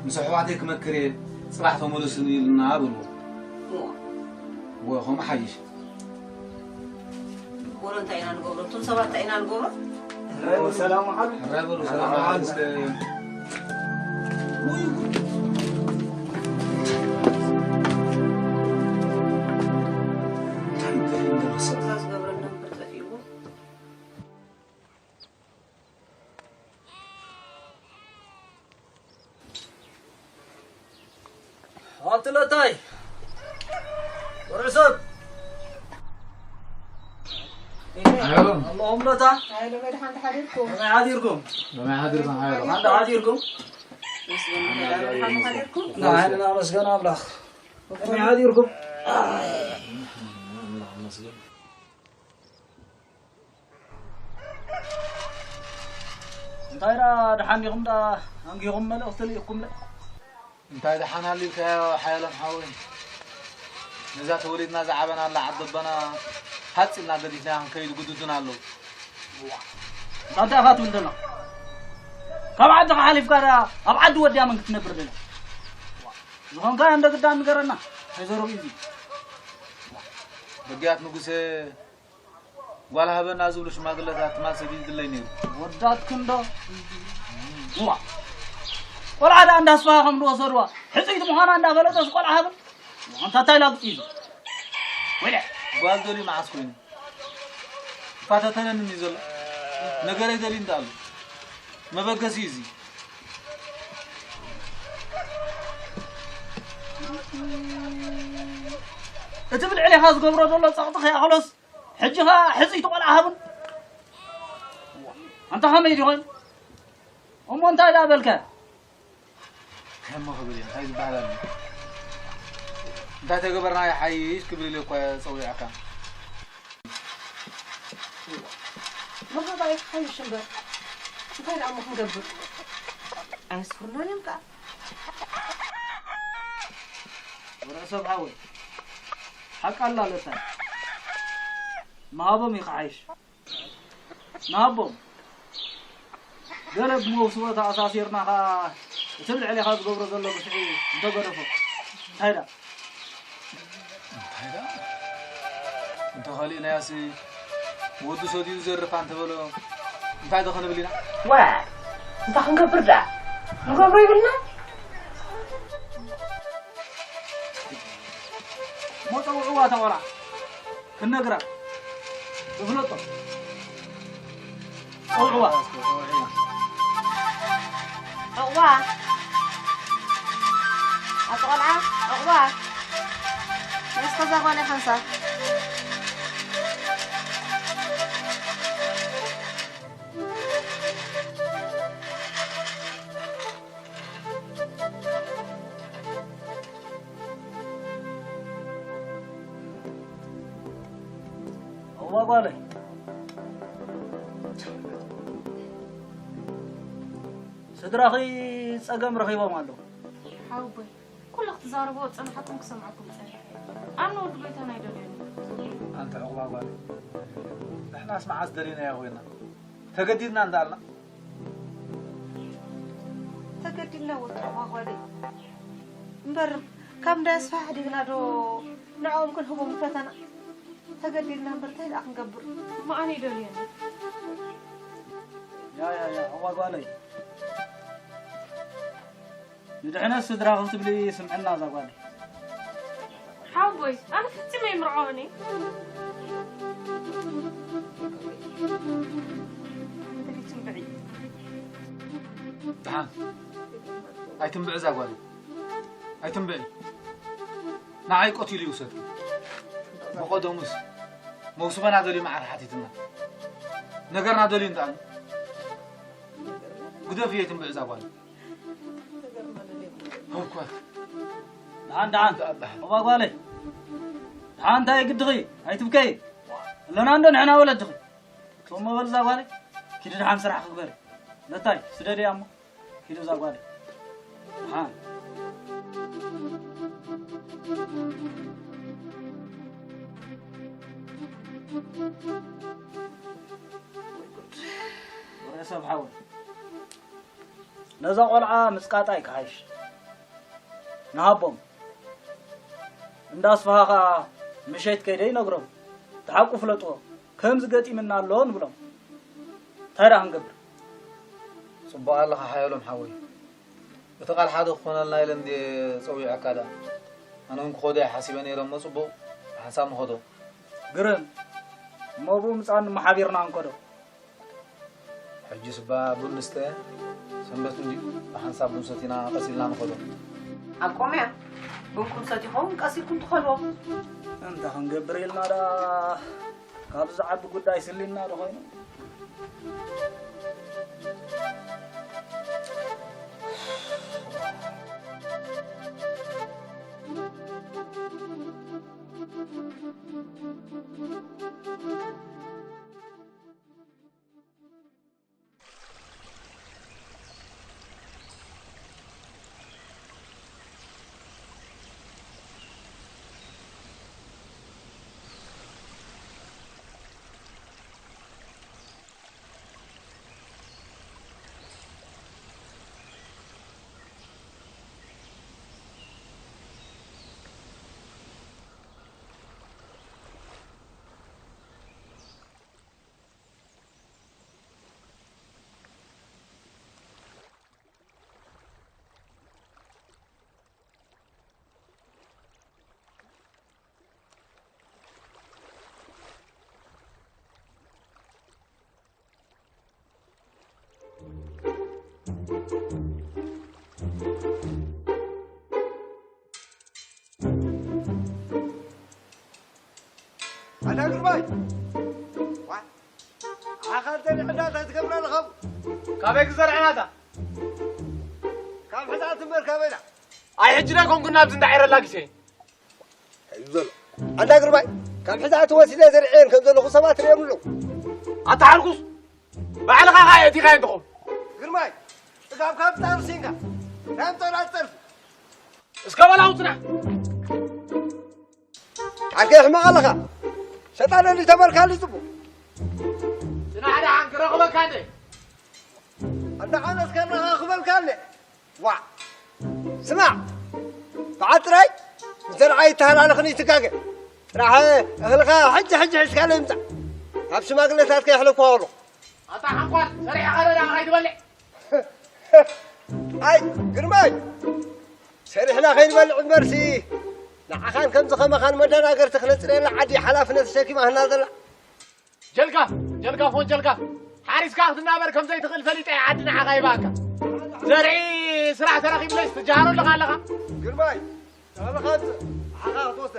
ምስ ኣሕዋተይ ክመክር እየ፣ ጽባሕ ተመለሱኒ ኢሉና በልዎ። ዋ። ወ-፣ ከምኡ ሓይሽ። ወረ እንታይ ኢና ንገብሮ? እቶም ሰባት እንታይ ኢና ንገብሮ? ሕራይ በሉ፣ ሰላም ውዓሉ። ሕራይ በሉ፣ ሰላም ውዓሉ። እስከ ውይ፣ ጉድ። እንታይ እንታይ እንደረሳ? እዛ ዝገብረና እምበር ጠፊእዎ። ሃብቲ ለታይ ወርዒ ሰብ። ኣሎም። ኣለኹም ለታ። ኣይ፣ ሎሚ ደሓን ተሓዲርኩም? ከመይ ሓዲርኩም? ከመይ ሓዲርኩም? ኣይ፣ ደሓን ተሓዲርኩም? ደሓን ተሓዲርኩም? ንዓይንና መስገን ኣምላኽ። ከመይ ሓዲርኩም? ኣምላኽ መስገን። እንታይ ደኣ ደሓን ዲኹም? ደኣ ኣንጊኹም መልእኽቲ ልኢኽኩምለ? እንታይ ደሓን ኣልዩልካዮ ሓየሎም ሓወይ? ነዛ ተወሊድና ዝዓበናላ ዓዲ ኣቦና ሃጽ ኢልና ገዲፍናያ ክንከይድ ግዱድና ኣለዉ። እንታይ ኢኻ ትብል ዘለኻ? ካብ ዓድኻ ሓሊፍካ ደኣ ኣብ ዓዲ ወድያ መን ክትነብር ደላ? ዝኾንካ እንደ ግዳ ንገረና። እንታይ ዘረባ እዩ እዚ? በጊያት ንጉሰ ጓል ሃበና ዝብሉ ሽማግለታት ትማል ሰጊድለይ ነይሩ። ወዳትክን ዶ? እዋ። ቆልዓ ደኣ እንዳስፋሃ ከም ዝወሰድዋ፣ ሕጽይቲ ምዃና እንዳፈለጠስ ቆልዓ ሃበን? ኣንታ እንታይ ላግጺ እዩ? ወይለ። ጓል ደልዩ መዓስ ኮይኑ? ይፋተተነኒ እዩ ዘሎ። ነገረይ ደልዩ እንዳ ኣሎ። መበገሲ እዩ እዚ። እቲ ብልዕሌኻ ዝገብሮ ዘሎ ጸቕጢ ከይኣኽሎስ፣ ሕጂ ኸኣ ሕጽይቲ ቆልዓ ሃብን። ኣንታ ኸመይ ድዩ ኾይኑ? እሞ እንታይ ደኣ በልካ? ከሞ ክብል እየ፣ እንታይ ዝበሃል ኣሎ? እንታይ ተገበርና ይሓይሽ ክብል ኢለ እኮ እየ ጸዊዐካ። መሃባ ይሓይሽ እምበር፣ እንታይ ደኣ እሞ ክንገብር? ኣየስፍርናን እዮም ከኣ። ወረ ሰብ ሓወይ፣ ሓቂ ኣላ ለታ። መሃቦም እዩ ክሓይሽ። ንሃቦም። ገለ ብመውስቦ ተኣሳሲርና ኸኣ እቲ ልዕሌኻ ዝገብሮ ዘሎ ግፍዒ እንተገደፎ። እንታይ ደኣ? እንታይ ደኣ? እንተኸሊእናያሲ ወዲ ሰትዩ ዝዘርፍ ኣንተበሎ እንታይ ዶ ክንብል ኢና? ዋ! እንታይ ክንገብር ደኣ? ንገብሮ ይብልና? ሞ ጸውዕዋ እታ ቆልዓ። ክነግራ። ዝፍለጦ። ጸውዕዋ። ዑቕባ። ኣቲ ቆልዓ፣ ዑቕባ። ነስከዛ ጓል ሓንሳብ። እዋ ጓለይ፣ ስድራኺ ጸገም ረኺቦም ኣለዉ። ሓወቦይ፣ ኩሉ ክትዛረብዎ ዝጸናሕኩም ክሰምዓኩም ጸኒሐ እየ። ኣነ ወዲ ጎይታና ኣይደልዮን እየ። ኣንቲ ዕቑባ ጓለይ፣ ንሕናስ መዓስ ደሊናዮ ኮይና? ተገዲድና እንዳኣልና። ተገዲድና ወዲ ዕቑባ ጓለይ። እምበር ካብ እንዳ ኣስፋሕ ዲግና ዶ ንዕኦም ክንህቦም ፈተና? ተገዲድና እምበር እንታይ ደኣ ክንገብር? እሞ ኣነ ኣይደልዮን እየ። ያ፣ ያ፣ ያ፣ ዕቑባ ጓለይ። ንድሕነት ስድራኺ ክትብሊ ስምዕና እዛ ጓለይ። ሓወቦይ፣ ኣነ ፈጺመ ኣይምርዖን እየ። ደሓን ኣይትንብዒ እዛ ጓለይ። ኣይትንብዒ። ንዓይ ቀቲሉ ይውሰድ። ብቐደሙስ መውስበና ደልዩ መዓር ሓቲትና። ነገርና ደልዩ እንተኣሉ። ግደፍዮ ኣይትንብዒ እዛ ጓለይ። ህውኮት። ደሓን፣ ደሓን። እባ ጓለይ። ደሓን እንታይ ግድኺ? ኣይትብከይ። ኣለና እንዶ ንሕና ወለድኺ። ቶም መበል እዛ ጓለይ። ኪዲ ደሓን ስራሕ ክግበሪ። ለታይ፣ ስደድያ እሞ። ኪዲ እዛ ጓለይ። ደሓን። ወረ ሰብ ሓወይ። ነዛ ቆልዓ ምስቃጣ ይክሓይሽ። ንሃቦም። እንዳ ኣስፍሃ ኸኣ ምሸት ከይደ ይነግሮም። እቲ ሓቁ ፍለጥዎ። ከምዚ ገጢምና ኣሎ ንብሎም። እንታይ ደኣ ክንገብር? ጽቡቕ ኣለኻ ሓየሎም ሓወይ። እቲ ቃል ሓደ ክኾነልና ኢለ እንድየ ጸዊዐካ ደኣ። ኣነ እውን ክኸዶ እየ ሓሲበ ነይረ እሞ ጽቡቕ፣ ብሓንሳብ ንኸዶ። ግርም። እሞ ብኡ ምጻን እሞ ሓቢርና ንከዶ። ሕጂስ እባ ቡን ንስተ፣ ሰንበት እንድዩ፣ ብሓንሳብ ቡን ሰቲና ቀስ ኢልና ንኸዶ። ሓቆም እያ። ቡንኩም ሰቲኹም ቀስ ኢልኩም ትኸድዎ። እንታይ ክንገብር ኢልና ደኣ፣ ካብዚ ዓቢ ጉዳይ ስሊና ዶ ኾይኑ? ኣታ ግርማይ! ዋ! ዓኻ እንተ ንዕዳታ ትገብራ ኣለኻ? ካበይ ክዘርዕናታ? ካብ ሕዛእቲ እምበር ካበይና? ኣይ ሕጂ ዶ ኣይኮንኩን ናብዚ እንዳ ዒረ ኣላጊሰ? እዩ ዘሎ። ኣንታ ግርማይ፣ ካብ ሕዛእቲ ወሲደ ዘርዕየን ከም ዘለኹ ሰባት ርእዮም ኣለዉ። ኣታ ሓርኩስ፣ ባዕልኻ ኸኣ የእቲኻየን ትኸውን። ግርማይ፣ ጽጋብካ ብጣዕሚ ሲንካ። ናይ ምጠራት ጸርፊ። እስከ በላው ጽናሕ። ቃልካ የሕመቕ ኣለኻ። ሸጣን እንዲ ተበልካሊ ጽቡቕ። ጽናሕ ደሓን ክረኽበካ እንደ። ኣንታ ኣነስ ከረኻኽበልካ እንደ። ዋዕ! ስማዕ! በዓል ጥራይ ምስ ዘርዓ ይተሃላለኽን ይትጋገ። ጥራሕ እኽልኻ ሕጂ ሕጂ ሒዝካለይ ምጻእ። ናብ ሽማግለታት ከየሕለፍኩ ኣለኹ። ኣታ ሓንኳል፣ ሰሪሕኻ ዶ ደኣ ከይትበልዕ? ኣይ፣ ግርማይ! ሰሪሕና ከይንበልዕ እምበርሲ፣ ንዓኻን ከምዚ ኸማኻን መደናገርቲ ክነጽርየላ ዓዲ ሓላፍነት ተሸኪማ ህና ዘላ። ጀልጋፍ፣ ጀልጋፍ፣ ወን ጀልጋፍ። ሓሪስካ ክትናበር ከም ዘይትኽእል ፈሊጠ እየ ዓዲ ንዓኻ ይባካ። ዘርኢ ስራሕ ተረኺብለይስ ትጀሃሮ ኣለኻ ኣለኻ? ግርማይ፣ እኽልኻ ኣምጽእ፣ ንዓኻ ክትወስደ።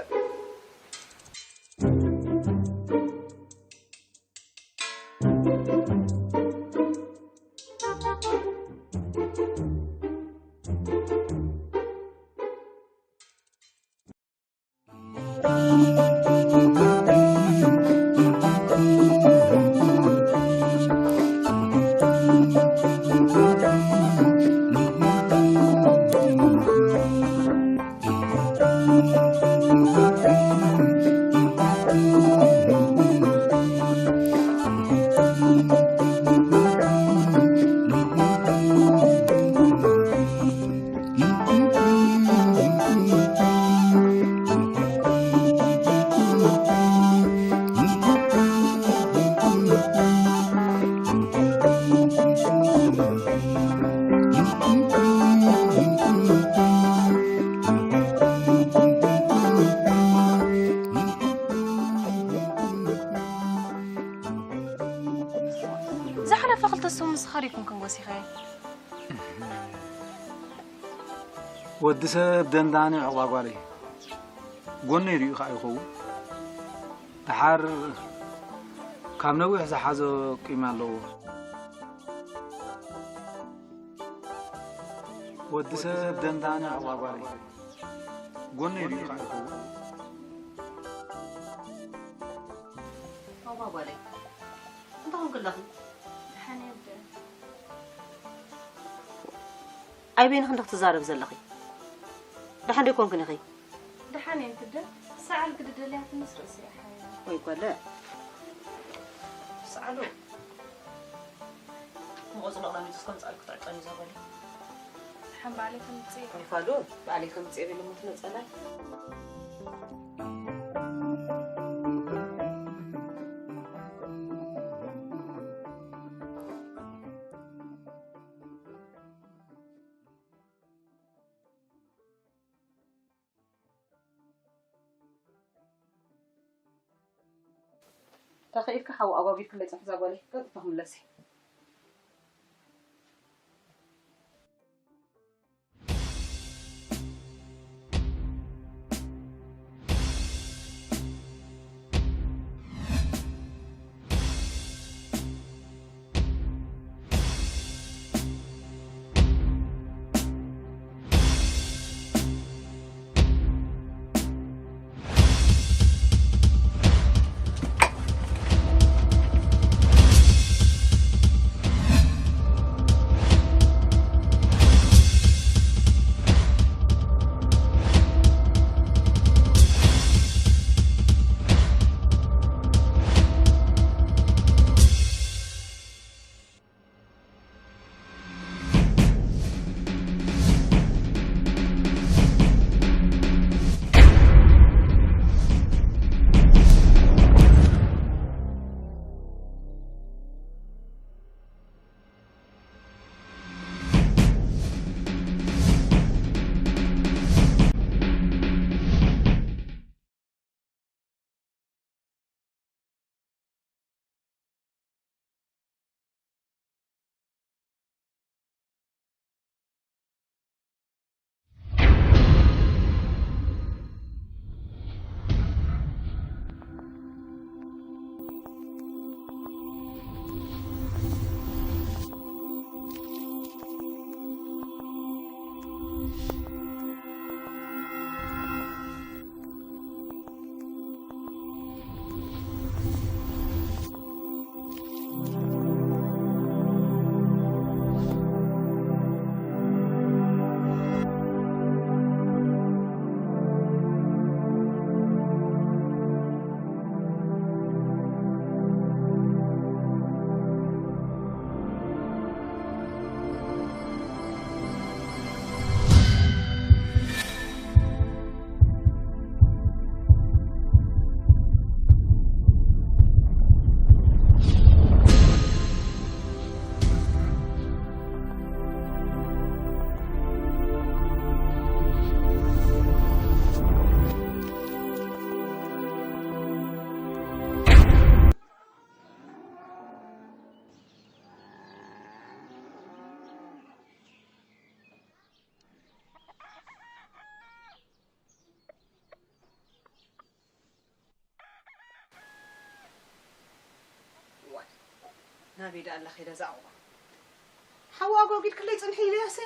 ወዲ ሰብ ደንዳኒ ዕቑባ ጓለይ ጎነይ ርእዩ ኸዓ ይኸውን። ደሓር ካብ ነዊሕ ዝሓዞ ቂም ኣለዎ። ወዲ ሰብ ደንዳኒ ዕቑባ ጓለይ ጎነይ ርእዩ ኸዓ ይኸውን። እዋ ጓለይ፣ እንታይ ኾንኪ ኣለኺ? ደሓን እየ ኣደ። ኣይ በይንኺ እንዶ ክትዛረቢ ዘለኺ? ደሓን ዶ ኣይኮንክን ኢኺ? ደሓን እየ ኣደ። ሰዓል ግዲ ደልያትንስ ርእሲ ይሓያ። ወይ ጓለ። ሰዓሉ። ንቆጽሎ ኣቕላሚጡ እስከ ምጻልኩ ትዕጠኒ እዛ ጓለይ። ደሓን ባዕለይ ከምጽእ እየ። ወይ ፋሉ፣ ባዕለይ ከምጽእ እየ በሊ እሞ ትነጸላይ። ተኽኢልካ ሓው ኣጓጊድክለይ ጽንሒ እዛ ጓለይ ቀጥታ ክምለስ እየ። ናበይ ደኣ ኣላ ከይዳ እዛ ዕቑባ? ሓዋ ኣጓጊድክለይ ጽንሒ ኢለያስ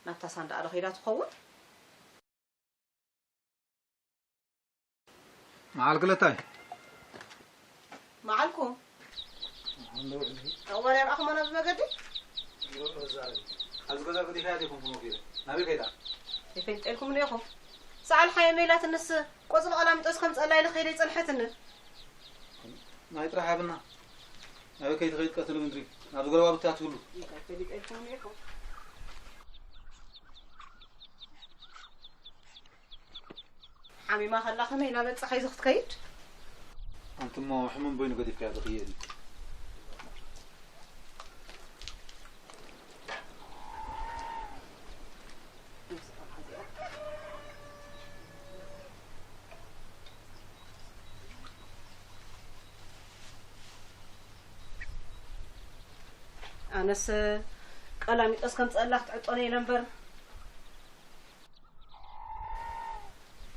ናብታ ሳንዳ ኣለ ከይዳ ትኸውን? መዓል ክልታይ መዓልኩ ኣዋርያ ርኣኹሞና ብመገዲ ኣብዚ ገዛ ክዲካ ያት ይኹንኩም ወኪለ ናበይ ከይዳ ይፈልጠልኩም ኔኹም ሰዓል ሓየ ሜላት ንስ ቆጽሊ ቀላሚጦስ ከም ጸላይ ኢለ ከይደ ይጸንሐትኒ ናይ ጥራሕ ኣብና ናበይ ከይትኸይድ ቀትሪ ምድሪ ናብ ዝጎረባብቲ ኣትብሉ እንታይ ፈሊጠልኩም ኔኹም ሓሚማ ከላ ከመይ እናበጻሕ እዩ ክትከይድ? ኣንትሞ ሕሙም በይኑ ገዲፍካዮ ትኽየድ እዩ። ኣነስ ቀላሚጦስ ከምፀላ ክትዕጦ ነይለ እምበር።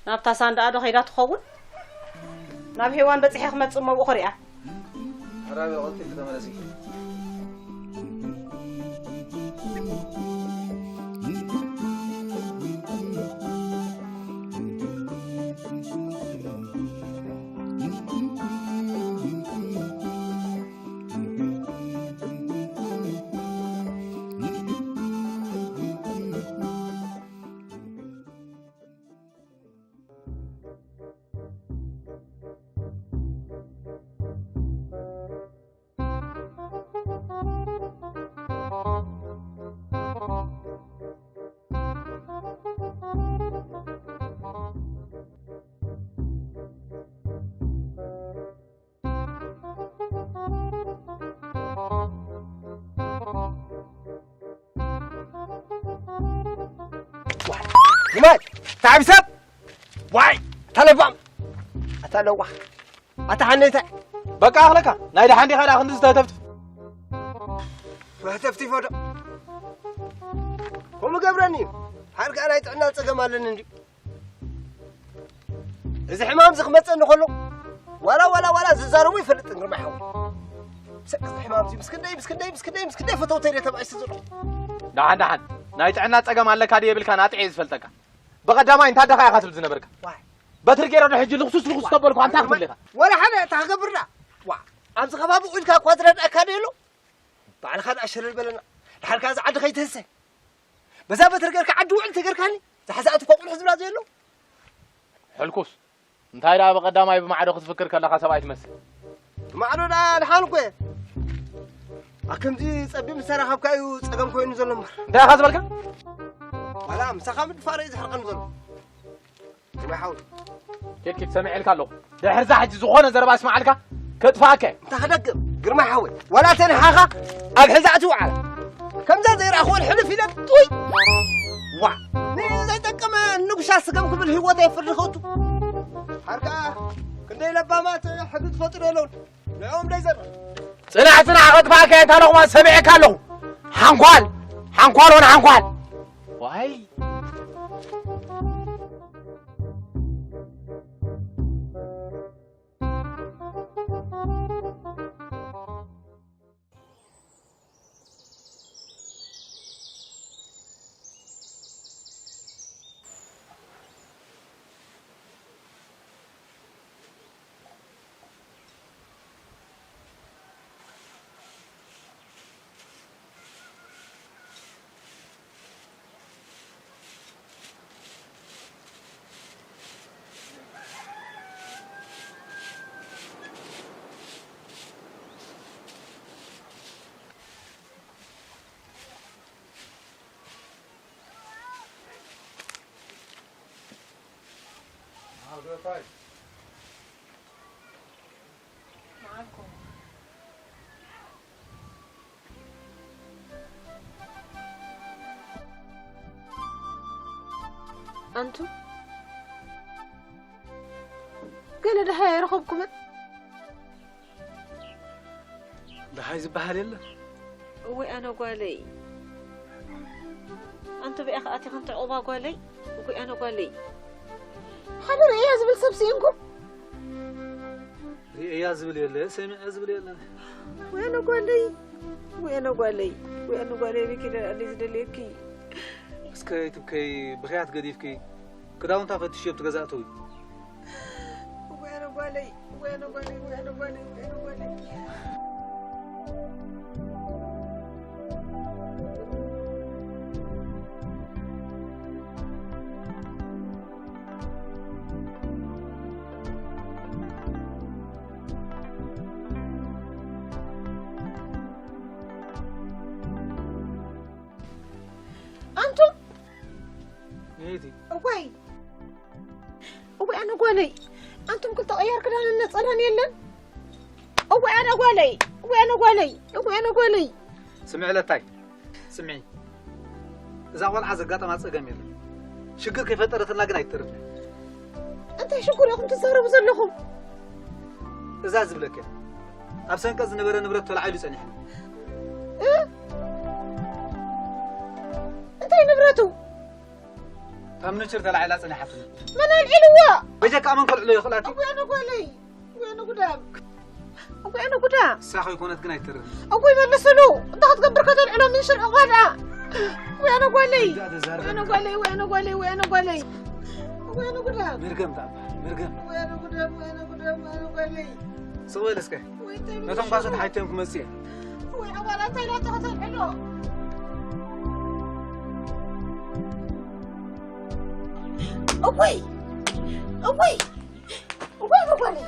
ናብታ ሳንዳኣ ዶ ከይዳ ትኸውን? ናብ ሄዋን በፂሐ ክመፅእ እሞ ብኡ ክሪኣ። ኣራቢ ቀልጢፍኪ ተመለሲ። ንማይ ታዕቢ ሰብ ዋይ፣ ኣታ ለባም፣ ኣታ ለዋህ፣ ኣታ ሓነይታይ። በቃ ኣኽለካ፣ ናይ ደሓን ዲኻ ደኣ ክንዲ ዝተህተፍትፍ? መህተፍቲፎ ዶ ከምኡ ገብረኒ እዩ። ሓር ከኣ ናይ ጥዕና ጸገም ኣለኒ እንድዩ። እዚ ሕማም እዚ ክመጸኒ ከሎ ዋላ ዋላ ዋላ ዝዛረቡ ይፈልጥን ግርማ ሓው። ሰቅ እዚ ሕማም እዚ ምስ ክንደይ ምስ ክንደይ ምስ ክንደይ ምስ ክንደይ ፈተውተይ እየ ተባኢሱ ዘሎ። ደሓን ደሓን ናይ ጥዕና ጸገም ኣለካ ድየ የብልካን ኣጥዕየ ዝፈልጠካ። ብቐዳማይ እንታይ ደኻ ኢኻ ትብል ዝነበርካ? ዋይ። በትሪ ገይረ ዶ ሕጂ ልኽሱስ ልኽሱስ ተበልኩ ኣንታ ክትብል ኢኻ? ወላ ሓደ እታ ክገብር ደኣ። ዋ ኣብዚ ከባቢ ኢልካ እኳ ዝረድኣካ ዶ የሎ? ባዕልኻ ደኣ ሸለል በለና። ድሓር ከኣ እዛ ዓዲ ከይትህሰ። በዛ በትሪ ጌርካ ዓዲ ውዕል ተገርካኒ። ዝሓዛእቲ እኳ ቁልሕ ዝብላ ዘየሎ። ሕልኩስ እንታይ ደኣ ብቐዳማይ ብማዕዶ ክትፍክር ከለኻ ሰብኣይ ትመስል። ብማዕዶ ደኣ ድሓን እኮ እየ። ኣብ ከምዚ ጸቢብ ምስ ተራኸብካ እዩ ጸገም ኮይኑ ዘሎ እምበር። እንታይ ኢኻ ዝበልካ? ዋላ ምሳኻ ምድፋር እዩ ዘሕርቐኒ ዘሎ። ግርማይ ሓወይ። ኪድ ኪድ ሰሚዐልካ ኣለኹ። ድሕርዛ ሕጂ ዝኾነ ዘረባ ስማዓልካ ከጥፍኣካ እየ። እንታይ ክደግም ግርማይ ሓወይ? ዋላ ተንሓኻ ኣብ ሕዛእቲ ውዓላ። ከምዛ ዘይረኣኽወን ሕልፍ ኢለ ጥውይ። ዋ! ንዘይጠቅም ንጉሻ ስገም ክብል ህይወት የፍርኸቱ። ሓርካ ክንደይ ለባማት ሕጊ ዝፈጥሩ የለውን። ንዕኦም ደይ ዘርፍ። ጽናሕ ጽናሕ ከጥፍኣካ እየ ታለኹማ ሰሚዐካ ኣለኹ። ሓንኳል ሓንኳል ሆነ ሓንኳል። ዋይ። ኣንቱ ገለ ደሃይ ኣይረኸብኩምን። ደሃይ ዝበሃል የለን። እወይ ኣነ ጓለይ። ኣንቱ ብኣኻ ኣቲኽን ትዕቑባ ጓለይ። እወይ ኣነ ጓለይ። ሓደ ርእያ ዝብል ሰብ ስኢንኩም። ርእያ ዝብል የለ፣ ሰሚዐ ዝብል የለን። እወይ ኣነ ጓለይ። እወይ ኣነ ጓለይ። እወይ ኣነ ጓለይ፣ በኪ ደኣ ዝደልየኪ። እስከ ኣይትብከይ፣ ብኽያት ገዲፍኪ፣ ክዳውንታ ፈትሽዮ ኣብቲ ገዛ እተዊ። እወይ ኣነ ጓለይ፣ እወይ ኣነ ጓለይ፣ እወይ ኣነ ጓለይ፣ እወይ ኣነ ጓለይ። ኣንቱም ነይቲ እወይ፣ እወይ ኣነ ጓለይ፣ ኣንቱም ክልተ ቀያር ክዳንን ነጸላን የለን። እወይ ኣነ ጓለይ፣ እወይ ኣነ ጓለይ፣ እወይ ኣነ ጓለይ። ስምዒ ለታይ፣ ስምዒ፣ እዛ ቆልዓ ዘጋጠማ ጸገም የለን። ሽግር ከይፈጠረትና ግን ኣይትተርፍን። እንታይ ሽግር ኢኹም ትዛረቡ ዘለኹም? እዛ ዝብለክ እያ። ኣብ ሰንቀ ዝነበረ ንብረት ተላዒሉ ጸኒሕና። እ? እቱ ካብ ንችር ተላዒላ ጸኒሓትኒ። መን ኣልዒልዋ? በጀካ መን ከልዕሎ ይኽእል ኣቲ? ኣቦይ ኣነ ጓለይ። ኣቦይ ኣነ ጉዳም። ኣቦይ ኣነ ጉዳም። ንሳ ከይኮነት ግን ኣይትተርፍን። ኣቦይ መለስሉ። እንታይ ክትገብር ከተልዕሎ ምንሽር ዕቑባ ደኣ? ኣቦይ ኣነ ጓለይ። እንዳ ተዛረበ ኣቦይ ኣነ ጓለይ፣ ኣቦይ ኣነ ጓለይ፣ ኣቦይ ኣነ ጓለይ። ኣቦይ ኣነ ጉዳም። መርገም ተኣባ፣ መርገም። ኣቦይ ኣነ ጉዳም፣ ኣቦይ ኣነ ጉዳም፣ ኣቦይ ኣነ ጓለይ። ስቕ በል እስከ። ወይ እንታይ ነቶም ጓሶት ሓይቶም ክመጽእ እየ። ወይ ኣባላት እንታይ ናቶ ከተልዕሎ? እወይ! እወይ! እወይ መጓነይ!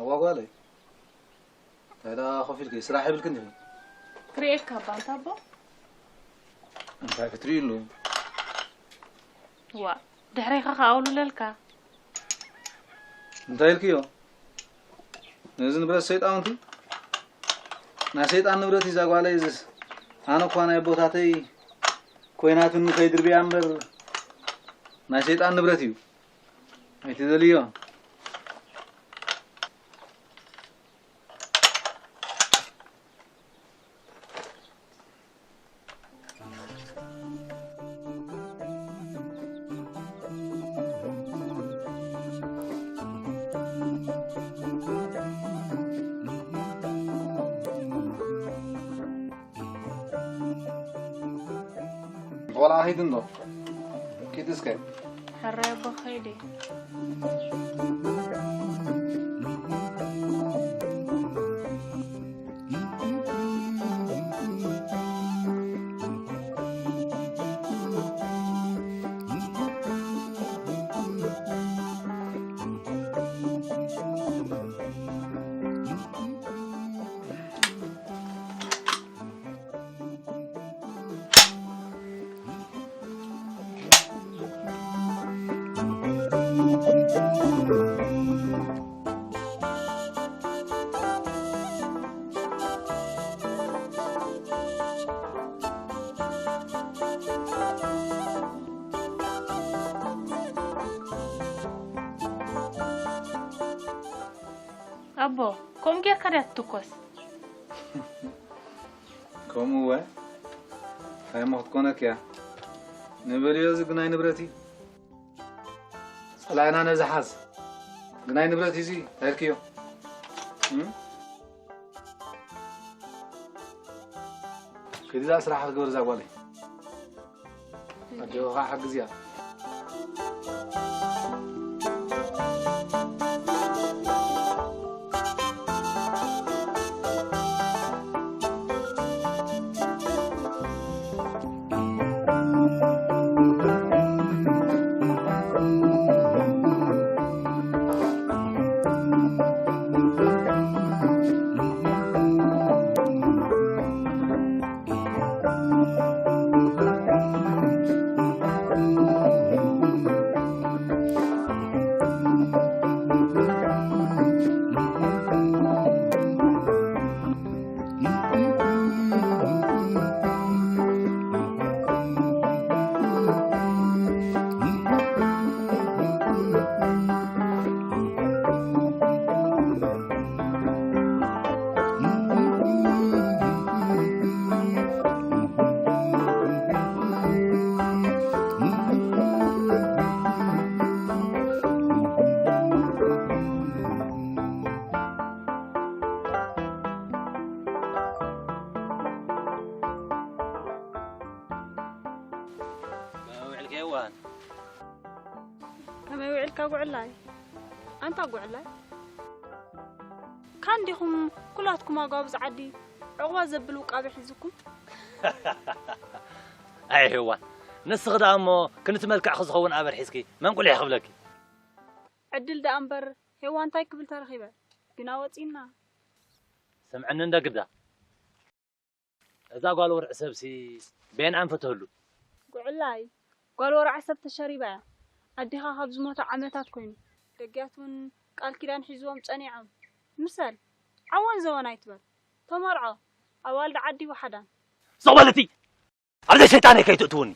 እዋ ጓለይ፣ እንታይ ደኣ ኮፍ ኢልኪ? ስራሕ የብልክን ዲኺ? ክርእየካ እባ፣ እንታ ኣቦ? እንታይ ክትርእይሉ? ዋ፣ ድሕሬኻ ከኣ ኣውልለልካ። እንታይ ኢልክዮ? ነዚ ንብረት ሰይጣውንቲ? ናይ ሰይጣን ንብረት እዩ እዛ ጓለይ። እዚስ ኣነ እኳ ናይ ኣቦታተይ ኮይናትኒ ከይድርብያ እምበር ናይ ሰይጣን ንብረት እዩ። ኣይትደልዮ። ቆልዓ ሂድ እንዶ ኪድ እስከ። ሕራይ ኣቦ ኸይደ። ኣቦ፣ ከምኡ ጌርካ ድያ ትትኮስ? ከምኡ እወ። እንታይ እሞ ክትኮነክ እያ? ንበልዮ፣ እዚ ግናይ ንብረት እዩ። ጸላኢና ነዚ ሓዝ። ግናይ ንብረት እዩ እዚ፣ እንታይ ኢልክዮ? እም? ከይዲ እዛ ስራሕ ክገብር እዛ ጓለይ። ኣጆኻ ሓግዝያ። ውዕልከ የዋን። ከመይ ውዕልካ ጉዕላይ? ኣንታ ጉዕላይ፣ ካን ዲኹም ኩላትኩም ኣጓብዝ ዓዲ ዕቑባ ዘብል ውቃበ ሒዝኩም? ኣይ ሄዋን፣ ንስኺ ደኣ እሞ ክንቲ መልክዕኺ ዝኸውን ኣበር ሒዝኪ መን ቁሊሕ ክብለኪ? ዕድል ደኣ እምበር ሄዋን እንታይ ክብል ተረኺበ? ግና ወጺና። ስምዕኒ እንደ ግዳ። እዛ ጓል ወርዒ ሰብሲ በየን ኣንፈተህሉ? ጉዕላይ፣ ጓል ወርዒ ሰብ ተሸሪባ እያ። ኣዴኻ ካብ ዝሞተ ዓመታት ኮይኑ። ደጊያት እውን ቃል ኪዳን ሒዝዎም ጸኒዖም። ምሰል፣ ዓወን ዘወን ኣይትበል። ተመርዖ፣ ኣዋልድ ዓዲ ወሓዳን። ሱቕ በል እቲ! ኣብ ዘይሰይጣነይ ከይትእትውኒ።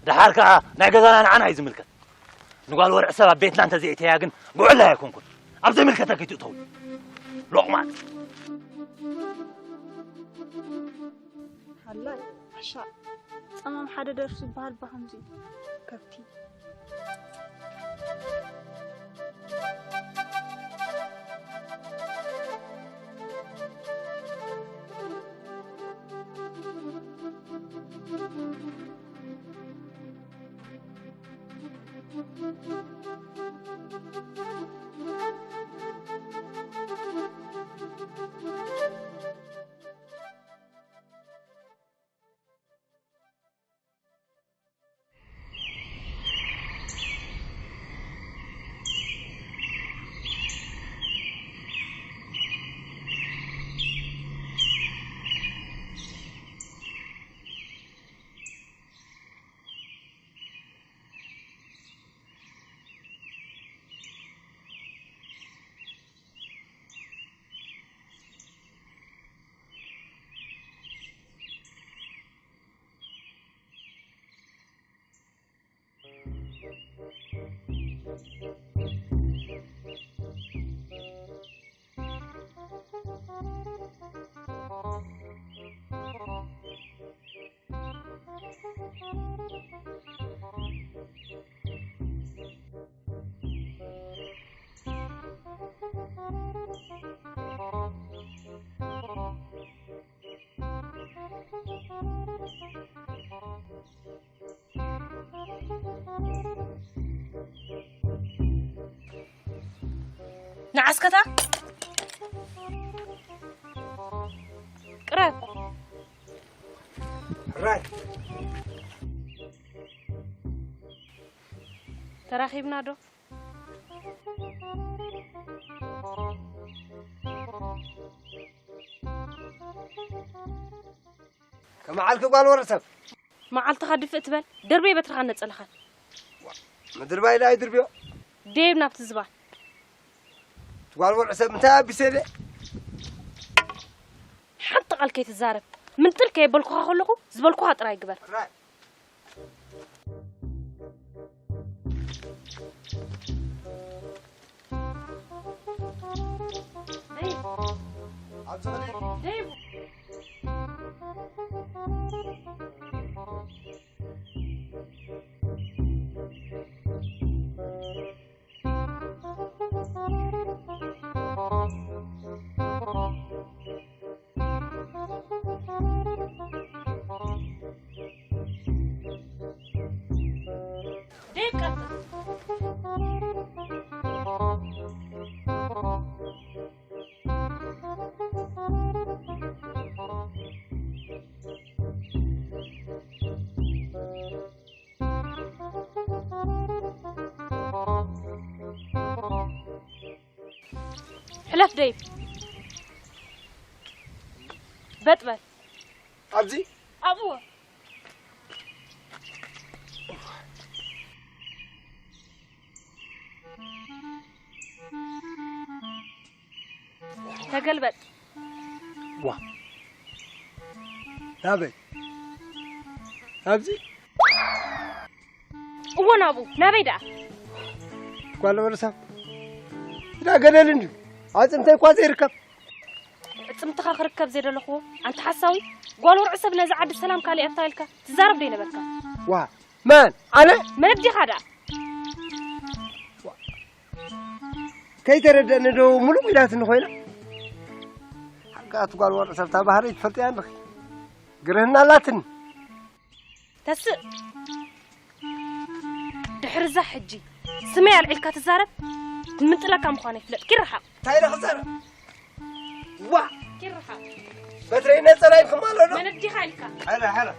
ደሓር ከኣ ናይ ገዛና ንዓና እዩ ዝምልከት። ንጓል ወርዒ ሰብ ኣብ ቤትና እንተዘይእተያ ግን ጉዕላይ ኣይኮንኩን። ኣብ ዘይምልከተይ ከይትእተውኒ። ሎቕማጽ። ሃላይ፣ ዓሻ፣ ጸማም ሓደ ደርሱ ዝበሃል ብኸምዚ ከብቲ። ንዓስከታ ቅረብ። ሕራይ። ተራኺብና ዶ? ከመዓልኪ ጓል ወርዒ ሰብ? መዓልትኻ ድፍእ ትበል፣ ደርበይ በትርኻ ነጸልኻን። ምድርባይ ኢለ ኣይድርብዮ። ደየብ ናብቲ ዝባን። እቲ ጓል ወርዒ ሰብ እንታይ ኣቢሰ ኢለ? ሓንቲ ቃል ከይትዛረብ። ምንጥል ከየበልኩኻ ከለኹ ዝበልኩኻ ጥራይ ግበር። ራይ። ኣብዚ ኸዲ ደይቡ። ደይብ ቀጥል። ሕለፍ ደይብ። በጥበል። ኣብዚ ኣብኡ። ተገልበጥ። ዋ። ናበይ? ኣብዚ? እዎ ናብኡ። ናበይ ደኣ? ጓል ወርሳም። እንዳ ገደል እንድዩ። ኣጽምተይ እኳ ዘይርከብ። ኣጽምትኻ ክርከብ ዘይደለኽዎ። ኣንታ ሓሳዊ። ጓል ወርዒ ሰብ ነዚ ዓዲ ሰላም ካልእ እያ ኢልካ ትዛረብ ዶ ይነበርካ? ዋ። መን? ኣነ? መን ኣዲኻ ደኣ? ከይተረደእኒ ዶ ሙሉእ ኢላትኒ ኮይና? ሓቂ ኣቲ ጓል ወርዒ ሰብ እታ ባህሪ ትፈልጥያ ኣለኺ። ግርህና ኣላትኒ። ተስእ። ድሕሪ እዛ ሕጂ ስመይ ኣልዒልካ ትዛረብ፣ ክምንጥለካ ምዃነይ ፍለጥ። ኪድ ርሓቕ። እንታይ ኢለ ክዛረብ? ዋ! ኪድ ርሓቕ። በትረይ ነጸላ ኢልኩም ኣሎ ዶ? መን ኣዲኻ ኢልካ? ሕረ፣ ሕረ።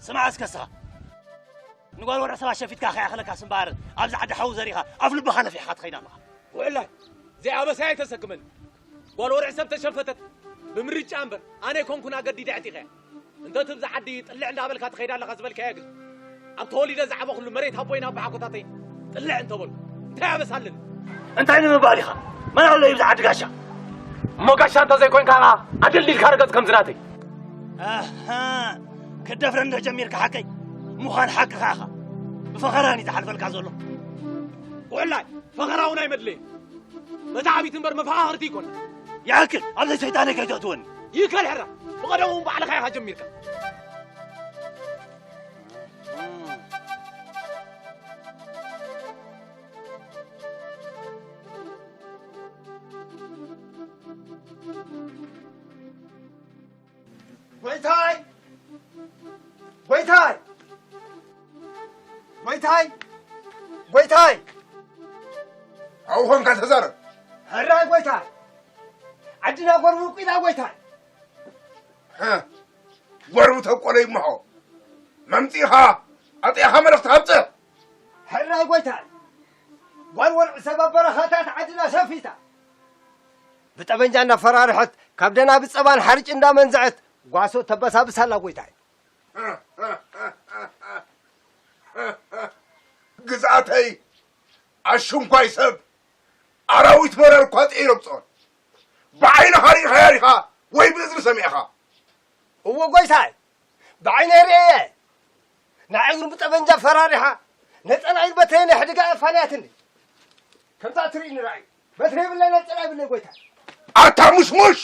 ስማዕ እስከ እስኻ። ንጓል ወርዒ ሰባት ሸፊትካ ከይኣኽለካስ እምበኣር፣ ኣብዚ ዓዲ ሓዊ ዘሪእኻ፣ ኣፍ ልብኻ ነፊሕኻ ትኸይድ ኣለኻ። ውዕላይ፣ እዚኣ ኣበሳይ ኣይተሰክመኒ። ጓል ወርዒ ሰብ ተሸፈተት፣ ብምርጫ እምበር፣ ኣነ ኣይኮንኩን ኣገዲደ ኣዕጢቐያ። እንተ ትብዛ ዓዲ ጥልዕ እንዳበልካ ትኸይድ ኣለኻ ዝበልካያ ግን፣ ኣብ ተወሊደ ዝዓበኹሉ መሬት ኣቦይን ኣቦሓጎታተይን ጥልዕ እንተበሉ፣ እንታይ ኣበሳ ኣለኒ? እንታይ ንምባል ኢኻ? መን ኣሎ ይብዛ ዓዲ ጋሻ? እሞ ጋሻ እንተ ዘይኮይንካ ኸኣ፣ ኣደልዲልካ ርገጽ ከምዚ ናተይ። ኣሃ፣ ክትደፍረኒ ዶ ጀሚርካ ሓቀይ? ምዃን ሓቅኻ ኢኻ። ብፈኸራን እዩ ዝሓልፈልካ ዘሎ። ውዕላይ፣ ፈኸራ እውን ኣይመድለየን። መተዓቢት እምበር መፈኻኸርቲ ይኮን። ይኣክል፣ ኣብዚ ሰይጣነይ ከይተእትወኒ። ይከል ሕራ፣ ብቐደሙ ባዕልኻ ኢኻ ጀሚርካ። ጎይታይ! ጎይታይ! ጎይታይ! ጎይታይ! ኣብኡ ኾንካ ተዛረብ። ሕራይ ጎይታይ! ዓድና ጎርቡ ቂላ ጎይታይ! ሀ፣ ጎርቡ ተቆለ ይምሖ። መምጺኻ ኣጥያኻ መልእኽቲ ሃብጽሕ። ሕራይ ጎይታይ! ጓል ወርዒ ሰብ ኣብ በረኻታት ዓድና ሰፊታ። ብጠበንጃ እናፈራርሐት፣ ካብ ደናብር ጸባን ሓርጭ እንዳመንዝዐት፣ ጓሶ ተበሳብስ ኣላ ጎይታይ። ግዝኣተይ፣ ኣሽንኳይ ሰብ፣ ኣራዊት መረር እኳ ጥዒሮም ጾር። ብዓይንኻ ርኢኻያ ዲኻ ወይ ብእዝኒ ሰሚዕኻ? እወ ጎይታይ፣ ብዓይነይ ርእየ። ንዓይ እውን ብጠበንጃ ፈራሪሓ፣ ነጸላኢን በትረይን ኣሕዲጋ ኣፋንያትኒ። ከምዛ እትርእይኒ ርኣዩ፣ በትሪ የብለይ፣ ነጸላ የብለይ ጎይታይ። ኣታ ሙሽሙሽ!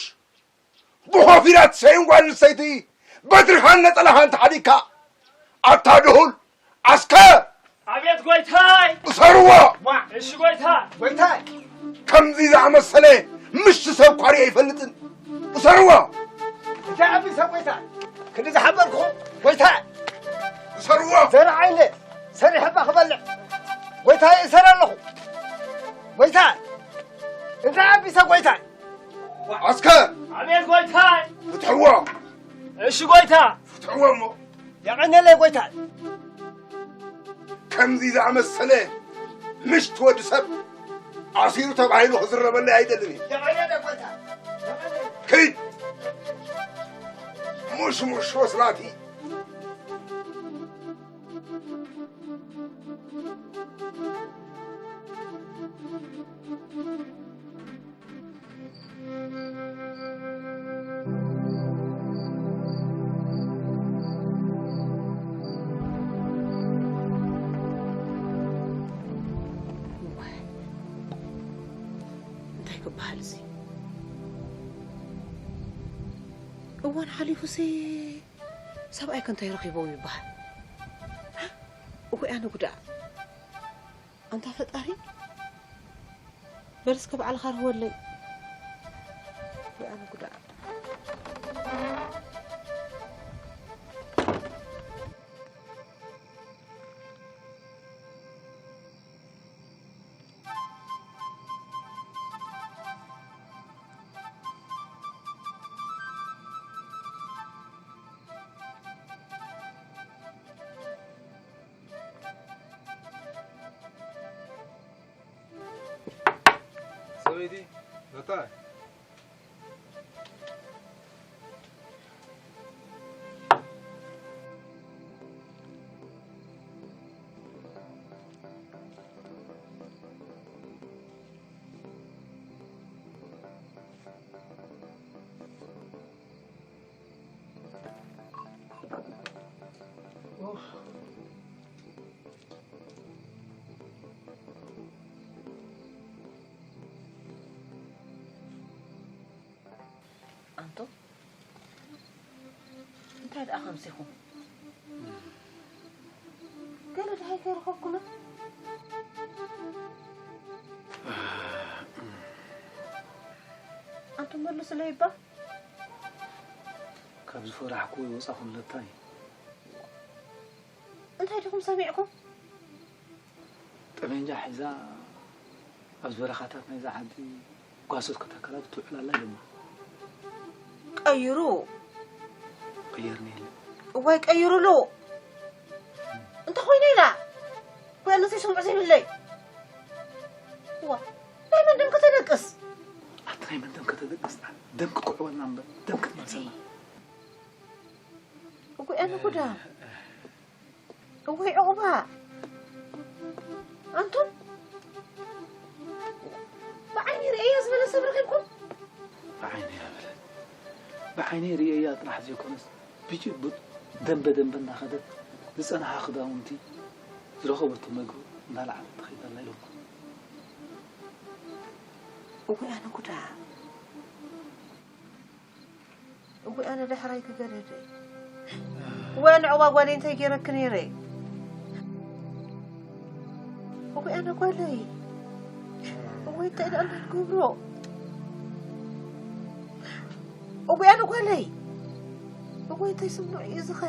ብኾፍ ኢላ ትሰይን ጓል ኣንስተይቲ በትርኻን ነጸላኻን ተሓዲግካ፣ ኣታ ድሁል፣ ኣስከ! ኣቤት ጎይታይ! እሰርዎ! ዋ! እሺ ጎይታ! ጎይታይ! ከምዚ ዝኣመሰለ ምሽቲ ሰብ እኳ ርእየ ኣይፈልጥን። እሰርዎ! እንታይ ኣቢሰ ጎይታይ! ክንዲ ዝሓበርኩ ጎይታይ! እሰርዎ! ዘርዓይለ ሰሪሐ እባ ክበልዕ ጎይታይ እሰር ኣለኹ። ጎይታይ! እንታይ ኣቢሰ ጎይታይ? ኣስከር! ኣቤት ጎይታይ! ፍትሕዎ! እሺ ጎይታ! ፍትሕዎ እሞ! የቐነለይ ጎይታይ! ከምዚ ዝኣመሰለ ምሽት ወዲ ሰብ ኣሲሩ ተባሂሉ ክዝረበለይ ኣይደልን እዩ። የቐነለይ ጎይታይ! የቐነለይ! ክድ! ሙሽሙሽ ወስላቲ! እንታይ ክበሃል እዚ? እዋን ሓሊፉሲ ሰብኣይ ከ እንታይ ረኺቦ ይበሃል? እወ ኣነ ጉዳእ። ኣንታ ፈጣሪ፣ በል እስከ ባዕልኻ ርህወለይ። እወ ኣነ ጉዳእ። ሰበይቲ መጣ። ኣንቶ እንታይ ደኣ ከምዚኹም? ገለ ደሃይ ከይረኸብኩና? ኣንቶ መልሱለይ እባ። ካብ ዝፈራሕኩ ይወጻኹ ኣለታ እዩ። እንታይ ዲኹም ሰሚዕኩም? ጠመንጃ ሒዛ ኣብ በረኻታት ናይዛ ዓዲ ጓሶት ከተካላ ትውዕል ኣላ ኢሎማ። ቀይሩ። ቀየርኒ ኢለ። እዋይ ቀይሩሉ። እንተ ኮይነ ኢላ። ወይ ኣነሰይ ስምዑ ዘይብለይ። እዋ ናይ መን ደም ከተደቅስ? ኣቲ ናይ መን ደም ከተደቅስ? ደም ክትኩዕወልና እምበር ደም ክትመልሰና። እጉ ኣነ ጉዳ። እወይ ዑቕባ! ኣንቱም ብዓይኒ ርእየያ ዝበለ ሰብ ረኺብኩም? ብዓይነይ ኣይበለን። ብዓይነይ ርእየያ ጥራሕ ዘይኮነስ ብጭቡጥ ደንበ ደንበ እናኸደት ዝጸንሓ ክዳውንቲ ዝረኸበቶ መግቢ እናለዓለት ትኸይድ ኣላ ኢሎምኩም። እወይ ኣነ ጉዳ! እወ ኣነ ዳሕራይ ክገደደ። እወ ኣነ ዕባ ጓለይ እንታይ ገይረኪ ነይረ? እወ ኣነ ጓለይ። እወ እንታይ ደኣ እንዳትገብሮ? እወ ኣነ ጓለይ። እወ እንታይ ስምዑ እዩ ዝኸ?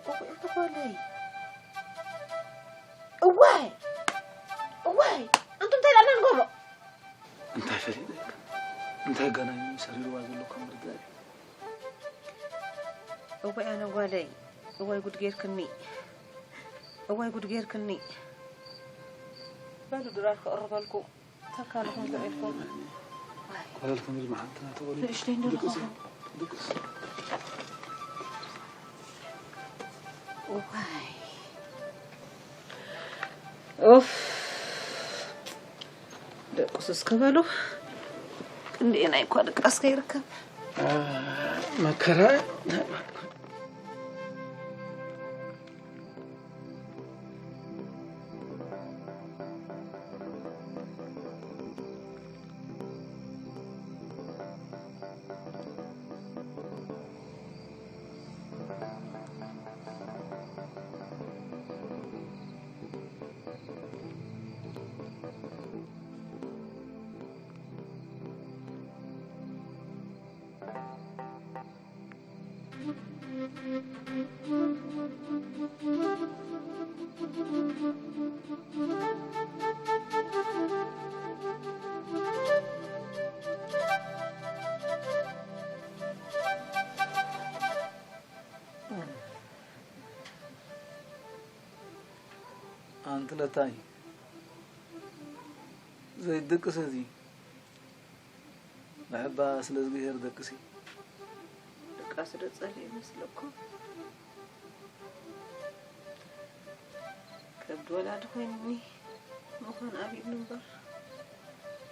እወ ኣነ ጓለይ። እወ እወ ኣንቱም እንታይ ደኣ እንዳንገብሮ? እንታይ ፈሊጠካ? እንታይ ኣገናኙ ሰሪርዋ ዘሎ ከም ርዳእ እዩ። እዋይ ኣነ ጓለይ፣ እዋይ ጉድ ጌርክኒ፣ እዋይ ጉድ ጌርክኒ። በሉ ድራር ክቕርበልኩም፣ ተካልኹም ክኢልኩም። ጓል ክንብል መዓልትና ተወሊዱ። ንእሽተይ እንዶ ድቅስ፣ ዝኸውን። ድቅስ። እዋይ። ኡፍ። ደቁስ እስከ በሉ። ክንደየናይ እኳ ድቃስ ከይርከብ። አ፣ መከራ። ኣንክለታይ ዘይድቅስ እዚ ንዕባ ስለ ዝግሄር ደቅሲ። ድቃስ ዶ ጸሊእ ይመስለኩም? ከብዲ ወላዲ ኮይኑኒ ምዃን ኣብዩኒ እምበር።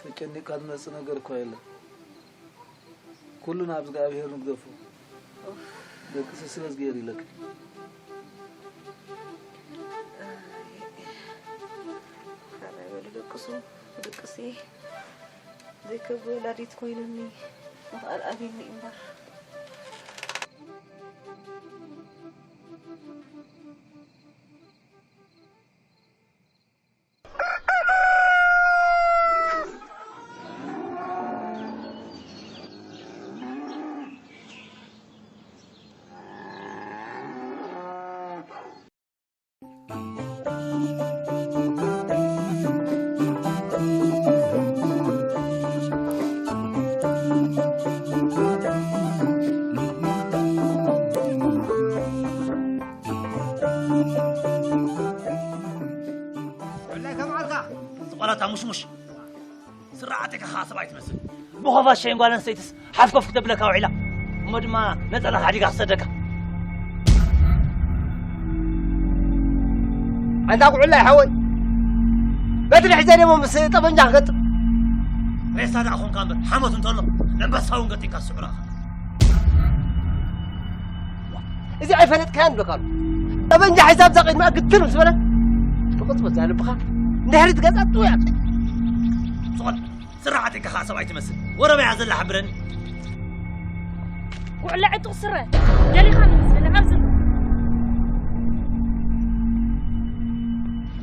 ተጨኒቕካ ዝመጽእ ነገር እኳ የለን። ኩሉ ናብ እግዚኣብሄር ንግደፎ። ኡፍ። ደቅሲ ስለ ዝገይር ኢለኪ። ኣይ፣ ካልኣይ በሉ ደቅሱ፣ ድቅሲ ዘይከብዲ ወላዲት ኮይኑኒ ምኽኣል ኣብዩኒ እምበር። ብፍላይ ከም ዓርካ ዝቆላታ ሙሽሙሽ። ስራዓት ኢኻ ኸዓ ሰብኣይ ትመስል። ብኾፋ ሸይን ጓል ኣንስተይትስ ሓፍኮፍ ክተብለካ ውዒላ። እሞ ድማ ነጸላኻ ሓዲጋ ክሰደካ። ኣንታ ጉዕላይ ሓወይ፣ በትሪ ሒዘ ደሞ ምስ ጠበንጃ ክገጥም። ሬሳ ደኣ ኾንካ እምበር፣ ሓሞት እንተሎ፣ ለንበሳ እውን ገጢምካ ትስዕሮ ኢኻ። እዚ ኣይፈለጥካያን ብለካ ኣሎ። ጠበንጃ ሒዛ ኣብዛ ቅድሚኣ ግትር ምስ በለት፣ ብቕጽበት እዛ ልብኻ ንድሕሪት ገጻ ጥውያ። ዝኾነ ስራዓት ኢኻ ሰብኣይ ትመስል። ወረ በያ ዘላ ሓብረኒ። ጉዕለ ዕጡቕ ስረ ደሊኻ ንመስለ ኣብዚ ኣሎ።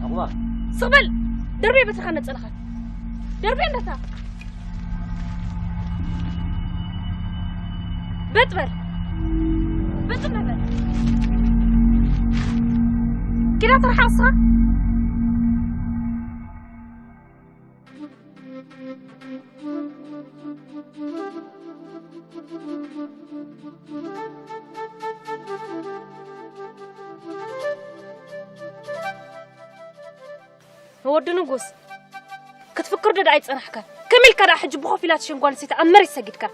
ኣቑባ። ስቕ በል! ደርበየ በትርኻ ነጸላኻ። ደርበየ እንዳታ። በጥ በል። በጥ በል። ኪዳ ትርሓቕ ንስኻ። ወዲ ንጉስ፣ ክትፍክር ዶ ደኣ ኣይጸናሕካን? ከመይ ኢልካ ደኣ ሕጂ ብኾፍ ኢላ ትሸይን ጓል ኣንስተይቲ ኣብ መሬት ሰጊድካ?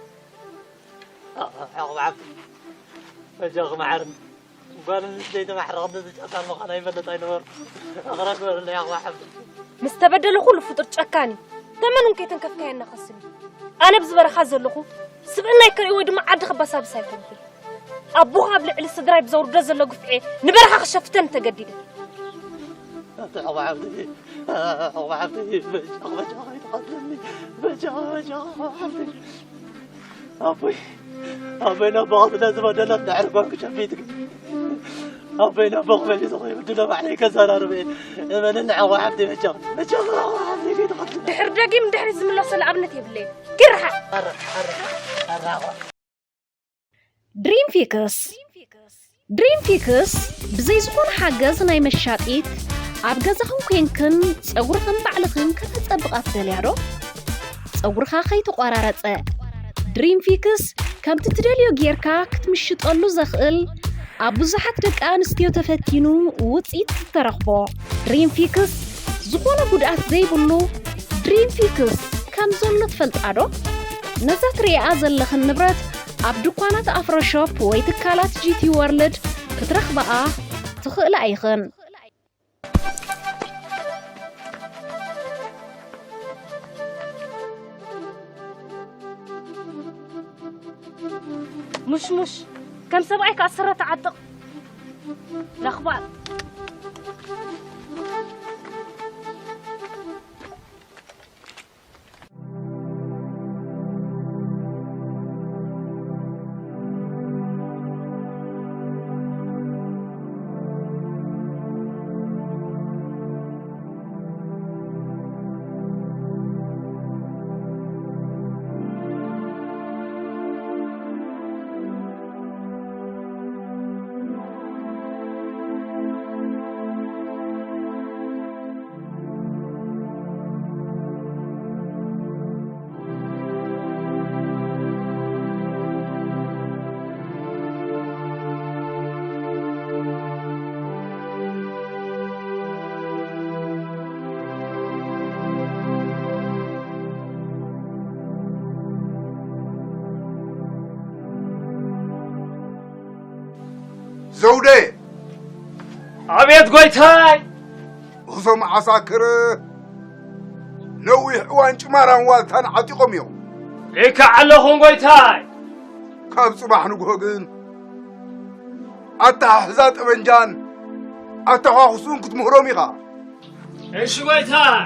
ኣቕባብ በጃኺ መሓርኒ። ጓል ኣንስተይቲ ማሕረቕ እንደዚ ጨካን ምዃና ይፈልጥ ኣይነበርኩ። ይቕረ ግበረለይ ኣቕባብ። ምስ ተበደለ ኩሉ ፍጡር ጨካን እዩ። ተመን እውን ከይተንከፍካዮ እናኸስኒ። ኣነ ኣብዚ በረኻ ዘለኹ ስብእናይ ከርእዩ ወይ ድማ ዓዲ ከባሳብስ ኣይኮንኩን። ኣቦኻ ኣብ ልዕሊ ስድራይ ብዘውርዶ ዘሎ ግፍዒ ንበረኻ ክሸፍተኒ ተገዲደ። ኣቲ ሕዋ ሓብተይ፣ ሕዋ ሓብተይ፣ በጃኺ፣ በጃኺ ኣይትቐትለኒ። በጃኺ፣ በጃኺ፣ ሕዋ ሓብተይ። ኣቦይ፣ ኣቦይ ነቦኻ ስለ ዝበደለ እንድሕር ኮንኩ ሸፊትኪ። ኣቦይ ነቦኽ መሊሱ ከይብድሎ ባዕለይ ከዘራርብ እየ። እመንኒ ሕዋ ሓብተይ፣ በጃኺ፣ በጃኺ፣ ሕዋ ሓብተይ ከይትቐትለኒ። ድሕር ደጊም ድሕሪት ዝምለሰሉ ኣብነት የብለይን። ኪድ ርሓቕ። ኣረ፣ ኣረ፣ ኣረ፣ ሕዋ። ድሪም ፊክስ። ድሪም ፊክስ ብዘይ ዝኾነ ሓገዝ ናይ መሻጢት፣ ኣብ ገዛኽን ኮንክን ጸጉርኽን ባዕልኽን ከተጸብቓ ትደልያ ዶ? ጸጉርኻ ከይተቖራረጸ። ድሪም ፊክስ ከምቲ ትደልዮ ጌርካ ክትምሽጠሉ ዘኽእል፣ ኣብ ብዙሓት ደቂ ኣንስትዮ ተፈቲኑ ውጽኢት ዝተረኽቦ። ድሪም ፊክስ ዝኾነ ጉድኣት ዘይብሉ ድሪም ፊክስ ከም ዘሎ ትፈልጣ ዶ? ነዛ ትርእያ ዘለኽን ንብረት ኣብ ድኳናት ኣፍሮ ሾፕ ወይ ትካላት ጂ ቲ ወርልድ ክትረኽብኣ ትኽእላ ኢኽን። ሙሽሙሽ፣ ከም ሰብኣይ ከኣ ስረ ተዓጥቕ። ለኽባጥ። ዘውደ! ኣቤት ጎይታይ! እዞም ዓሳክር ነዊሕ እዋን ጭማራን ዋልታን ዓጢቖም እዮም። ልክዕ ኣለኹም ጎይታይ! ካብ ጽባሕ ንግሆ ግን ኣተሓሕዛ ጠበንጃን ኣተኳኹሱን ክትምህሮም ኢኻ። እሺ ጎይታይ!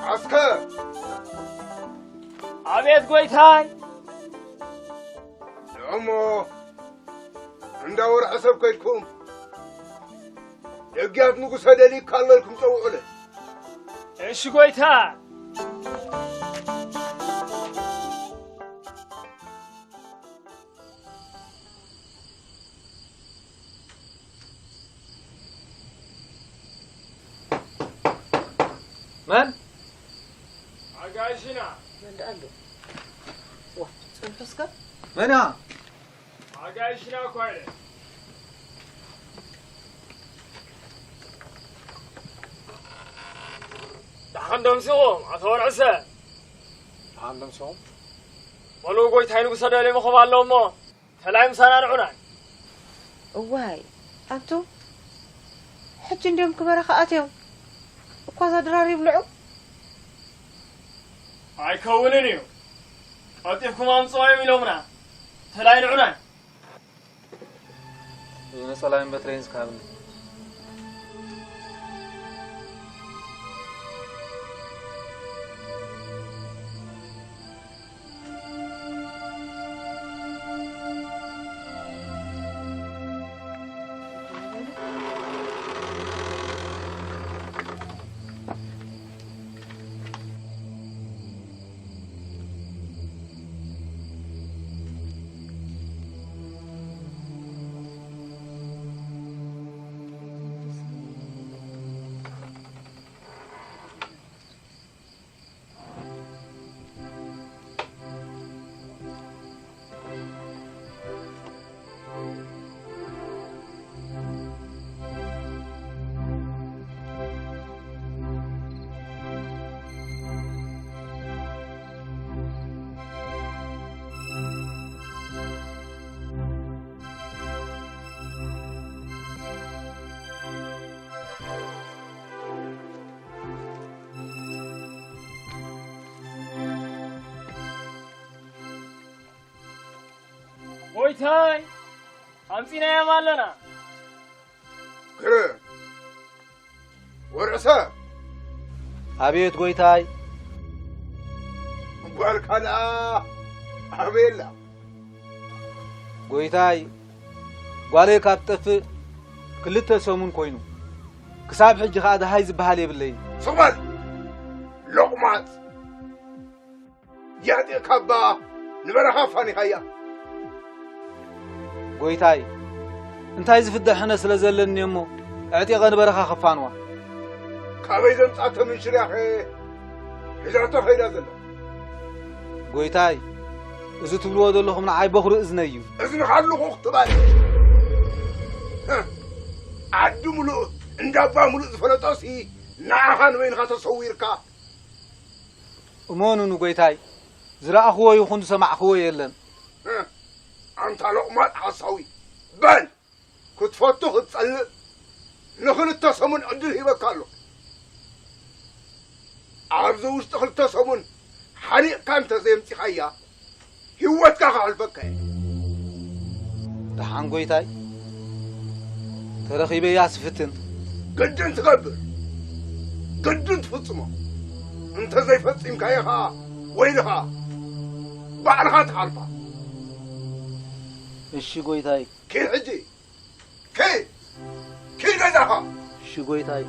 ዓስከር! ኣቤት ጎይታይ! ንዕሞ እንዳ ወርዐ ሰብ ከድኩም፣ ደግያት ንጉሰ ደሊካ ኣሎ ኢልኩም ጸውዑለ። እሺ ጎይታ። መን? ኣጋይሽና። መን ደኣ ኣሎ? ዋ፣ ጸንሑ እስከ። መና? ኣጋይሽና እኳ ኢለ። ደሓን ደምሲኹም ኣቶ ወርዕሰ። ደሓን ደምሲኹም። በሉ ጎይታይ ንጉሰ ደልየ መኸብ ኣሎ እሞ ተላይ ምሳና ንዑናይ። እዋይ ኣንቱ ሕጂ እንድዮም ክበረኻ ኣትዮም እኳ እዛ ድራር ይብልዑ። ኣይከውንን እዩ። ቀልጢፍኩም ኣምፅኦም ኢሎምና። ተላይ ንዑናይ። ነጸላይን በትረይን ዝካብኒ። ጎይታይ ኣምፂናዮም ኣለና። ግረ ወርዕሰ ኣቤት ጎይታይ። ጓልካ ደኣ ኣበየላ? ጎይታይ፣ ጓለይ ካብ ትጠፍእ ክልተ ሰሙን ኮይኑ፣ ክሳብ ሕጂ ኸኣ ደሃይ ዝበሃል የብለይን። ስቕ በል ሎቕማጽ። ያጢ ካባ ንበረኻ ኣፋኒኻያ። ጎይታይ፣ እንታይ ዝፍደ ሕነ ስለ ዘለኒ እሞ ኣዕጢቐ ንበረኻ ክፋንዋ። ካበይ ዘምጻቶ ምንሽርያኸ ሒዛቶ ኸይዳ ዘላ? ጎይታይ፣ እዚ ትብልዎ ዘለኹም ንዓይ በኹሪ እዝነይ እዩ። እዝንኻ ልኹኽ ትበል። ዓዲ ሙሉእ እንዳባ ሙሉእ ዝፈለጦሲ ንዓኻ ንበይንኻ ተሰዊርካ። እመኑኒ ጎይታይ፣ ዝረኣኽዎ ይኹን ዝሰማዕኽዎ የለን። ኣንታ ሎቕማጽ ሓሳዊ፣ በል ክትፈቱ ክትጸልእ ንኽልተ ሰሙን ዕድል ሂበካ ኣሎ። ኣብዚ ውሽጢ ክልተ ሰሙን ሓሪቕካ እንተዘየምጺኻያ፣ ህይወትካ ከሕልፈካ እየ። ደሓን ጎይታይ፣ ተረኺበያ ስፍትን። ግድን ትገብር፣ ግድን ትፍጽሞ። እንተዘይፈጺምካዮ ኸኣ ወይልኻ፣ ባዕልኻ ትሓልፋ። እሺ ጎይታይ። ኪድ ሕጂ፣ ኪድ፣ ኪድ ገዛኻ። እሺ ጎይታይ።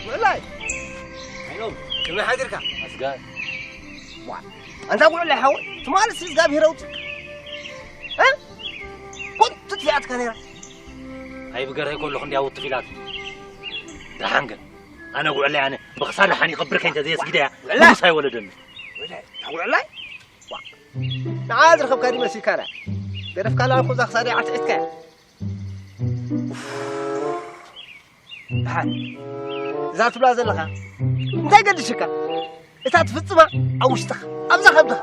ወላይ። ሃይሎም፣ ከመይ ሓዲርካ? ኣስጋር። ዋ፣ ኣንታ ጉዕለ ሓወይ፣ ትማልስ እግዚኣብሄር ኣውፅእ። እ? ኮንቱ ትፊኣትካ ነይራ። ኣይብገርሀይ ከለኹ እንድያ ውትፍ ኢላት። ደሓን ግን፣ ኣነ ጉዕለይ ኣነ ብኽሳድ ሓኒቕ ብርከይ እንተ ዘየስጊደያ፣ ጉዕለ! ንጉስ ኣይወለደኒ። ጉዕለ፣ ጉዕላይ? ዋ፣ ንዓ ዝረኸብካ ድዩ መሲልካና? ገደፍካላ እኮ እዛ ክሳደይ ዓትዒትካያ። ደሓን፣ እዛ ትብላ ዘለኻ እንታይ ገድሽካ? እታ ትፍጽማ ኣብ ውሽጥኻ፣ ኣብዛ ከብድኻ።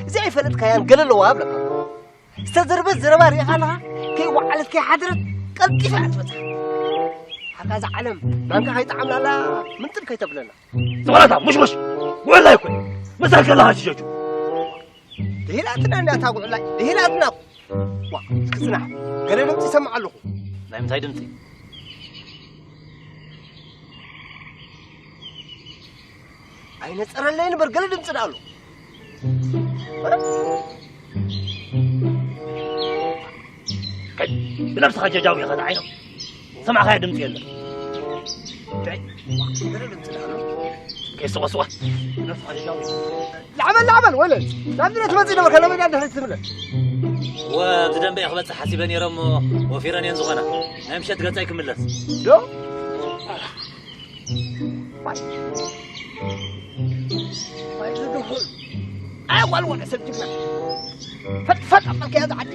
እዚ ኣይፈለጥካያን ገለ ኣለዋ እብለካ። ዝተዘርበት ዘረባ ርኢኻ ኣለኻ? ከይወዓለት ከይሓደረት ቀልጢፋ እያ ትበጽሕ። ሓርካ እዛ ዓለም ማንካ ከይጠዓምናላ ምንጥል ከይተብለና። ዝኾነታ ሙሽሙሽ ውዕላይ እኮ እዩ። መሳል ከለኻ ሽሸቹ። ድሂላትና እንዳ እታ ጉዕላይ፣ ድሂላትና እኮ። ዋ፣ እስኪ ጽናሕ። ገለ ድምጺ ይሰምዕ ኣለኹ። ናይ ምንታይ ድምጺ? ኣይነጸረለይን እምበር ገለ ድምጺ ደኣ ኣሎ። ከይ፣ ብነብስኻ ጀጃው ኢኻ ዝዓይኖም። ሰማዕኻዮ ድምጺ የለን። ከይ፣ ገለ ድምጺ ደኣ ኣሎ። ከይ፣ ስዋ፣ ስዋ። ብነብስኻ ጀጃው ኢኻ። ላዕበል፣ ላዕበል፣ ወለ። ናብ ድረ ትመጽእ ነበርካ፣ ለመዳ ድሕሪት ትብለ። ወ-፣ ኣብዚ ደንበ እየ ክበጽሕ ሓሲበ ነይረ እሞ ወፊረን እየን ዝኾና። ናይ ምሸት ገጻይ ክምለስ። ዶ? ዋይ። ዋይ፣ ዝድኹል። ኣይ፣ ጓል ወደ ሰብ ጅግና። ፈጥ፣ ፈጥ ኣበልካያ እዛ ዓዲ።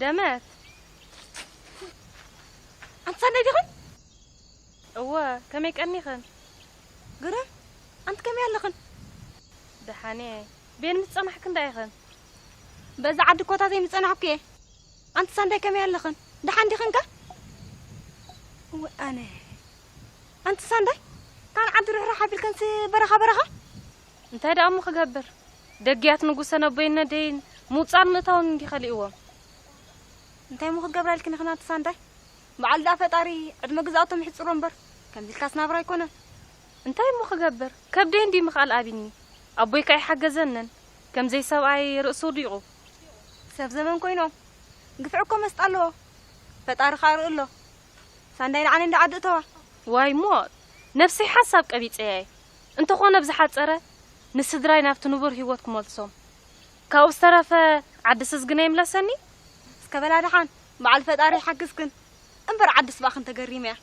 ደመት። ኣንቲ ሳንዳይ ዲኽን? እወ፣ ከመይ ቀኒኽን? ግርም፣ ኣንቲ ከመይ ኣለኽን? ደሓን እየ። ቤን ምስ ጸናሕክን ደኣ ኢኽን? በዛ ዓዲ ኮታ ዘይምጸናሕኩ እየ። ኣንቲ ሳንዳይ ከመይ ኣለኽን? ደሓን ዲኽን ከ? እወ፣ ኣነ። ኣንቲ ሳንዳይ፣ ካን ዓዲ ርሕራሕ ኣቢልከንሲ በረኻ በረኻ? እንታይ ደኣ እሞ ክገብር? ደግያት ንጉሰ ነቦይን ነደይን ምውጻእን ምእታውን እንዲ ከሊእዎም። እንታይ እሞ ክትገብራ ኢልክኒ ኽናንቲ ሳንዳይ? በዓል ደኣ ፈጣሪ ዕድመ ግዝኣቶም ይሕጽሮ እምበር፣ ከምዚ ኢልካስ ናብራ ኣይኮነን። እንታይ እሞ ክገብር? ከብደይ እንዲ ምኽኣል ኣቢኒ። ኣቦይ ከኣ ኣይሓገዘንን። ከምዘይ ሰብኣይ ርእሱ ወዲቑ። ሰብ ዘመን ኮይኖም። ግፍዒ እኮ መስጣ ኣለዎ። ፈጣሪ ከኣ ርኢ ኣሎ። ሳንዳይ ንዓኒ እንዳ ዓዲ እተዋ። ዋይ ሞት! ነብሰይ ሓሳብ ቀቢጸያ እየ። እንተኾነ ብዝሓጸረ ንስድራይ ናብቲ ንቡር ህይወት ክመልሶም። ካብኡ ዝተረፈ ዓዲ ስዝግነ ይምለሰኒ። እስከ በላ ደሓን፣ በዓል ፈጣሪ ይሓግዝክን። እምበር ዓዲ ስባኽን ተገሪመያ።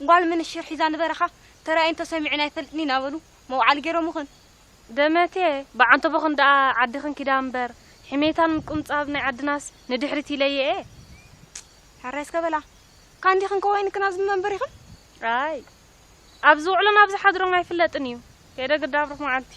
ጓል ምንሽር ሒዛ ንበረኻ ተራእየን ተሰሚዑን ኣይፈልጥን እናበሉ መውዓሊ ገይሮምኽን። ደመቴ፣ ብዓንተቦኽን ደኣ ዓድኽን ኪዳ እምበር፣ ሕሜታን ምቁንጻብ ናይ ዓድናስ ንድሕሪት ኢለየ እየ። ሕራይ እስከ በላ፣ ካንዲኽን ከወይንክን ኣብዚ መንበር ኢኽን? ኣይ፣ ኣብ ዝውዕሎን ኣብ ዝሓድሮን ኣይፍለጥን እዩ። ከይደ ግዳ ኣብርኽ መዓልቲ።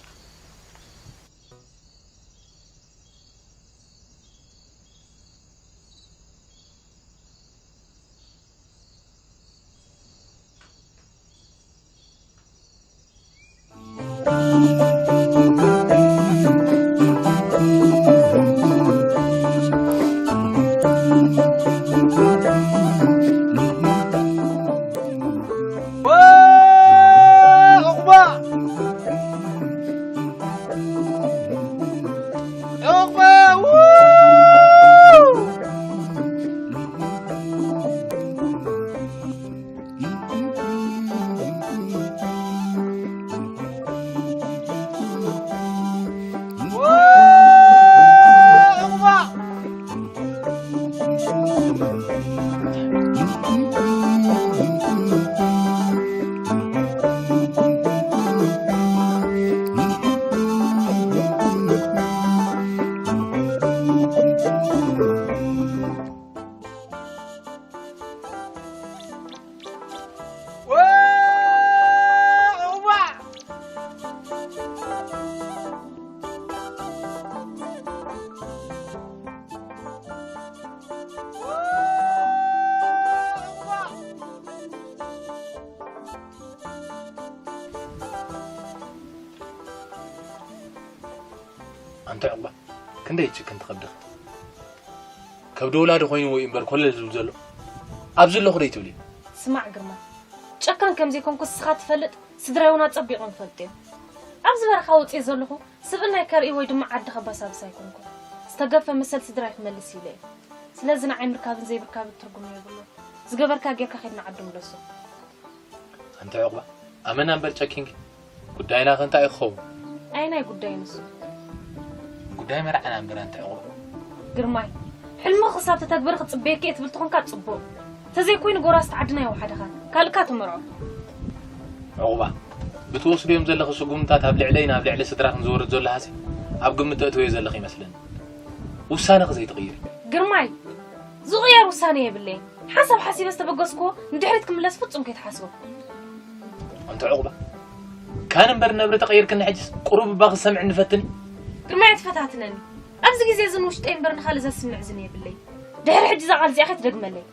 ኣንታ ዕቑባ፣ ክንደይ ጭክን ትኸብድኽ? ከብዲ ወላዲ ኮይንዎ እዩ እምበር ኮለል ዝብል ዘሎ። ኣብዚ ኣለኹ ደይ ትብሊ? ስማዕ ግርማ፣ ጨካን ከም ዘይኮንኩ እስኻ ትፈልጥ፣ ስድራይ እውን ኣጸቢቖም ይፈልጡ እዮም። ኣብዚ በረኻ ወጺኤ ዘለኹ ስብእናይ ከርኢ ወይ ድማ ዓዲ ከባሳብስ ኣይኮንኩን። ዝተገፈ መሰል ስድራይ ክመልስ ኢለ እየ። ስለዚ ንዓይ ምርካብን ዘይምርካብን ትርጉም የብሉን። ዝገበርካ ጌርካ ኬድ ንዓዱ ምለሶ። ኣንታ ዕቑባ፣ ኣመና እምበር ጨኪንኪ። ጉዳይና ከ እንታይ እዩ ክኸውን? ኣየናይ ጉዳይ ንሱ? ጉዳይ መርዓና እምበር ኣንታ ዕቑባ። ግርማይ፣ ሕልምኺ ክሳብ ተተግበሪ ክጽበየኪ እየ ትብል ተኾንካ ጽቡቕ። ተዘይኮይኑ ጎራስቲ ዓድና ይወሓደኻ። ካልእካ ትመርዖ። ዕቑባ፣ ብትወስድዮም ዘለኺ ስጉምታት ኣብ ልዕለይን ኣብ ልዕሊ ስድራኽን ዝወርድ ዘሎ ሃስያ ኣብ ግምት ተእትወዮ ዘለኺ ይመስለኒ። ውሳነኺ ዘይትቕይሪ። ግርማይ፣ ዝቕየር ውሳነ የብለይን። ሓንሳብ ሓሲበ ዝተበገስክዎ ንድሕሪት ክምለስ ፍጹም ከይትሓስቦ። ኣንታ ዕቑባ፣ ካን እምበር ነብሪ ተቐይርክኒ ሕጅስ ቁሩብ እባ ክሰምዕ ንፈትን። ግርማይ ኣይትፈታትነኒ። ኣብዚ ግዜ እዚ ንውሽጠይ እምበር ንኻልእ ዘስምዕ ዝን የብለይ። ድሕሪ ሕጂ እዛ ቃል እዚኣ ከይትደግመለይ።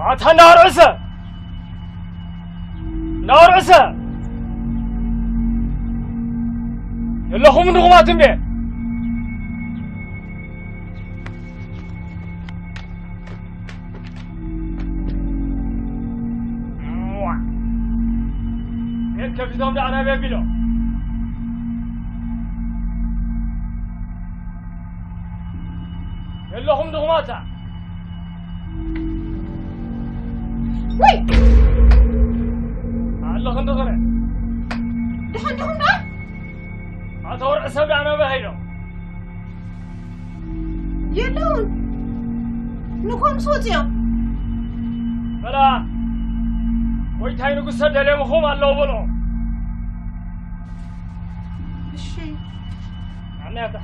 ኣታ እንዳርዕሰ እንዳርዕሰ የለኹም ድኹማት እምቤ። ቤት ከፊቶም ደኣ ናበይ ኣቢሎም? የለኹም ድኹማታ። ወይ! ኣለኹ እንዶ ኸረ። ደሓን ዲኹም ደኣ? ኣታ ወርዒ ሰብ ደኣ ናበይ ኸይዶም? የለውን። ንኮምስ ወፂኦም። በላ፣ ጎይታይ ንጉሰ ደልዮምኹም ኣለዉ በሎ። እሺ። ኣነያታ።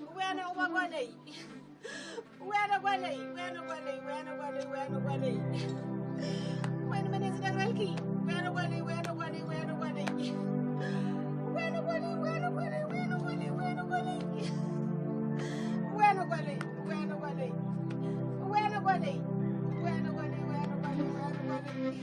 እዋነ እዋ ጓለይ፣ እዋነ ጓለይ፣ እዋነ ጓለይ፣ እዋነ ጓለይ፣ እዋነ ጓለይ። ወይ ንመን እየ ዝነግረልኪ? እዋነ ጓለይ፣ እዋነ ጓለይ፣ እዋነ ጓለይ። እዋነ ጓለይ፣ እዋነ ጓለይ፣ እዋነ ጓለይ፣ እዋነ ጓለይ። እዋነ ጓለይ፣ እዋነ ጓለይ፣ እዋነ ጓለይ። እዋነ ጓለይ፣ እዋነ ጓለይ፣ እዋነ ጓለይ።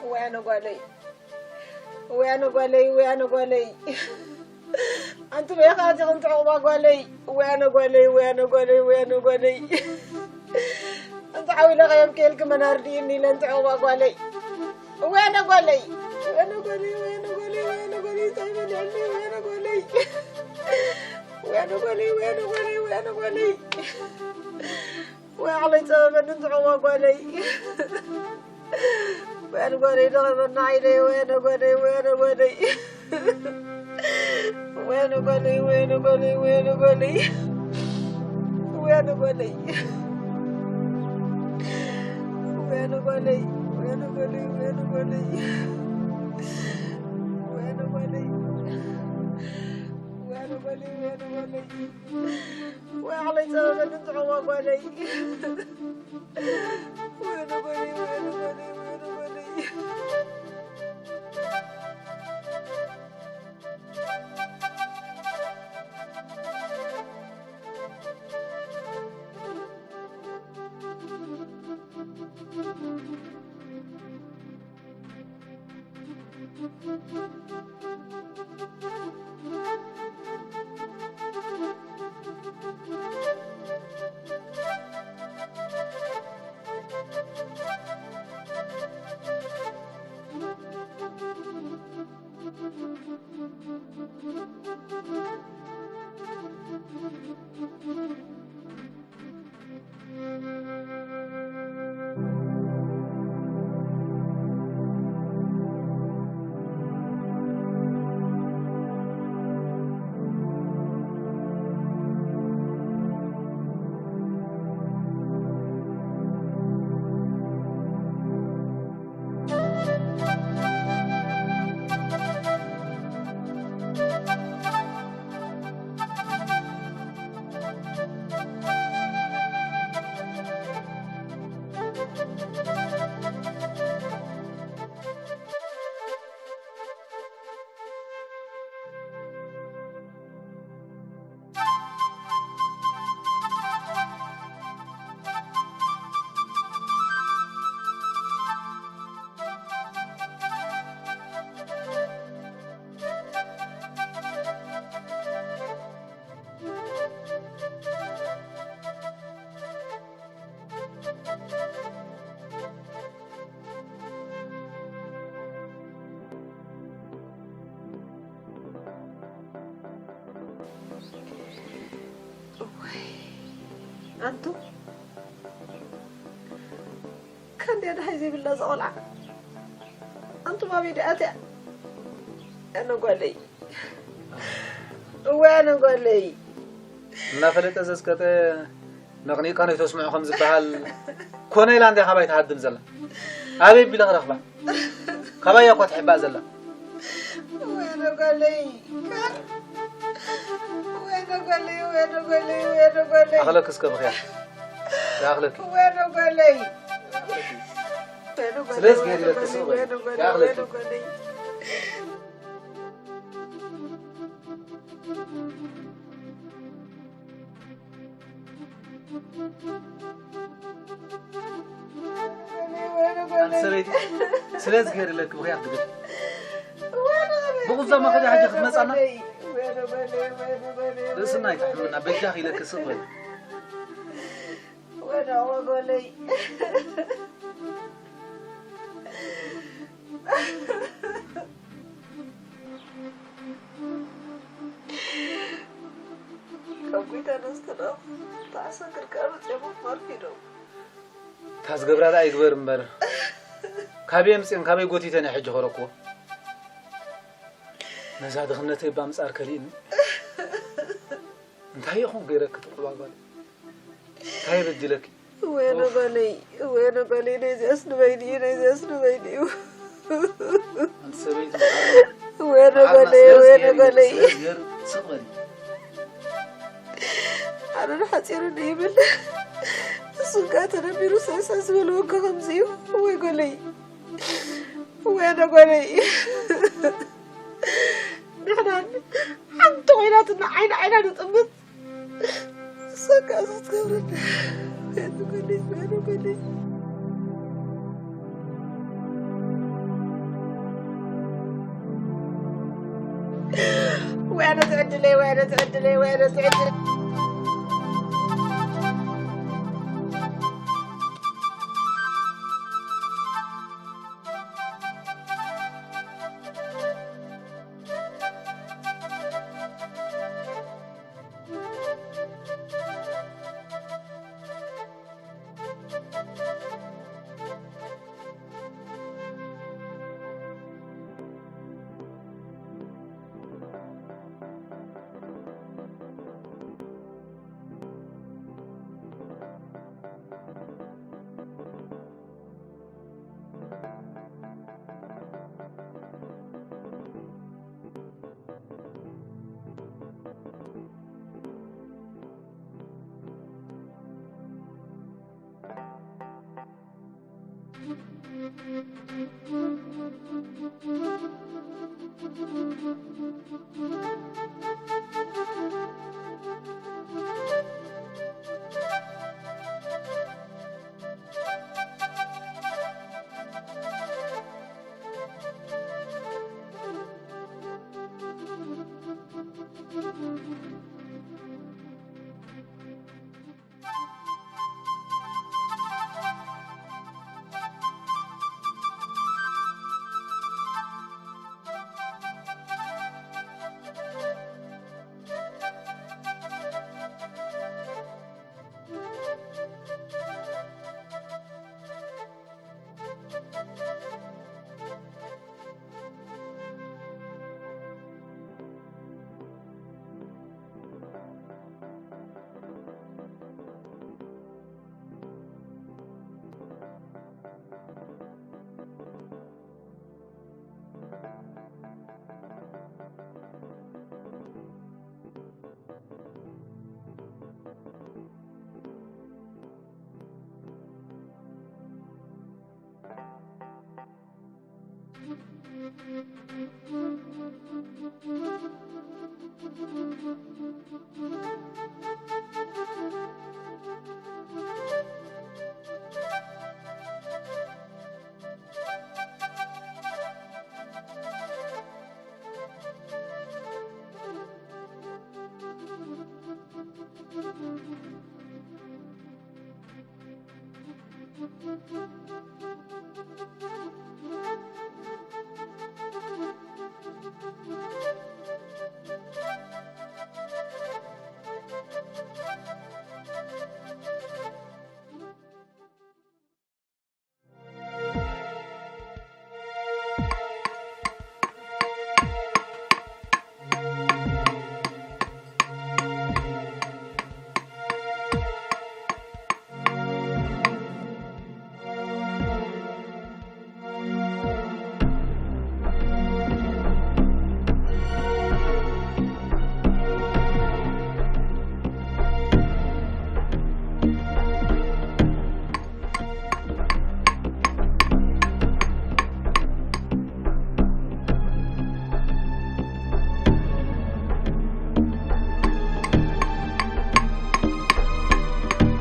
ወያነ ጓለይ፣ ወያነ ጓለይ፣ ወያነ ጓለይ። ኣንቲ በይኻ ዲኺ ኣንቲ ዕቑባ ጓለይ? ወያነ ጓለይ፣ ወያነ ጓለይ፣ ወያነ ጓለይ። ኣንቲ ሓዊለ ኸየም ከየልኪ መን ኣርድእኒ ኢለ ኣንቲ ዕቑባ ጓለይ። ወያነ ጓለይ፣ ወያነ ጓለይ፣ ወያነ ጓለይ፣ ወያነ ጓለይ፣ እንታይ በልዕኒ? ወያነ ጓለይ። ወያነ ጓለይ፣ ወያነ ጓለይ፣ ወያነ ጓለይ። ወይ ዓቕለይ ጸበበኒ ኣንቲ ዕቑባ ጓለይ። ወይነ ጓለይ ደኸመና ዓይነይ፣ ወይነ ጓለይ፣ ወይነ ጓለይ። ወይነ ጓለይ፣ ወይነ ጓለይ፣ ወይነ ጓለይ። ወይነ ጓለይ። ወይነ ጓለይ፣ ወይነ ጓለይ፣ ወይነ ጓለይ። ወይነ ጓለይ። ወይነ ጓለይ፣ ወይነ ጓለይ። ወይ ዓለይ ጸበበኒ ጥዑማ ጓለይ። ወይነ ጓለይ፣ ወይነ ጓለይ፣ ወይነ ጓለይ። እዋይ፣ ኣንቱ፣ ከንድያ ደሃይ ዘይብላ እዛ ቆልዓ። ኣንቱም ኣበይ ደኣ ኣትያ? ኣነ ጓለይ። እዋይ፣ ኣነ ጓለይ። እናፈለጠ ዘስቀጠ ነቕኒቕካ ነይተስምዖ ከም ዝበሃል፣ ኮነ ኢላ እንድያ ካባይ ትሃድም ዘላ። ኣበይ ቢለ ክረኽባ? ካባይ እያ እኳ ትሕባእ ዘላ። ወይነ ጓለይ፣ ወይነ ጓለይ፣ ወይነ ጓለይ፣ ወይነ ጓለይ። ኣኽለኪ እስከ ብኽያ። ይኣኽለኪ። ወይነ ጓለይ። ወይነ ጓለይ፣ ስለዚ ገይሩ ይለቅስ ወይነ ጓለይ፣ ይኣኽለኪ። ወይነ ጓለይ። ኣንቲ ሰበይቲ፣ ስለዚ ገይርለኪ ምኽንያት ትብል። ብቑዛማ ከዳ ሕጂ ክትመጻና? ርእስና ኣይትሕምና፣ በጃኺ ኢለኪ ስቕ በሊ። ወደ ወገለይ። ካብ ጎይታ ነስተና ተዓሰክር ቃሉ ጼሞ ማርኪ ነው። እታ ዝገብራ ደኣ ይግበር እምበር፣ ካበይ ኣምጺኤን ካበይ ጎቲተን እየ ሕጂ ከረክቦ? ነዛ ድኽነተይ እባ ምጻር ከሊእኒ። እንታይ ይኹን ገይረኪ ጥዑባ ጓል? እንታይ በዲለኪ? ወይነ ጓለይ፣ ወይነ ጓለይ፣ ነዚኣስ ንበይኒ እዩ፣ ነዚኣስ ንበይኒ እዩ። ኣንቲ ሰበይቲ፣ ወይነ ጓለይ፣ ወይነ ጓለይ። ስቕ በሊ። ኣነ ንሓፂሩ ይብል። እሱ ጋ ተደሚሩ ሰሰ ዝበልዎ እኮ ከምዚ እዩ። ወይ ጓለይ፣ ወይነ ጓለይ። ንሕና ሓንቲ ኮይናትና ዓይኒ ዓይና ንጥምት። ሰካ ስትገብረና። ወይነ ጓለይ፣ ወይነ ጓለይ። ወይነ ትዕድለይ፣ ወይነ ትዕድለይ፣ ወይነ ትዕድለይ።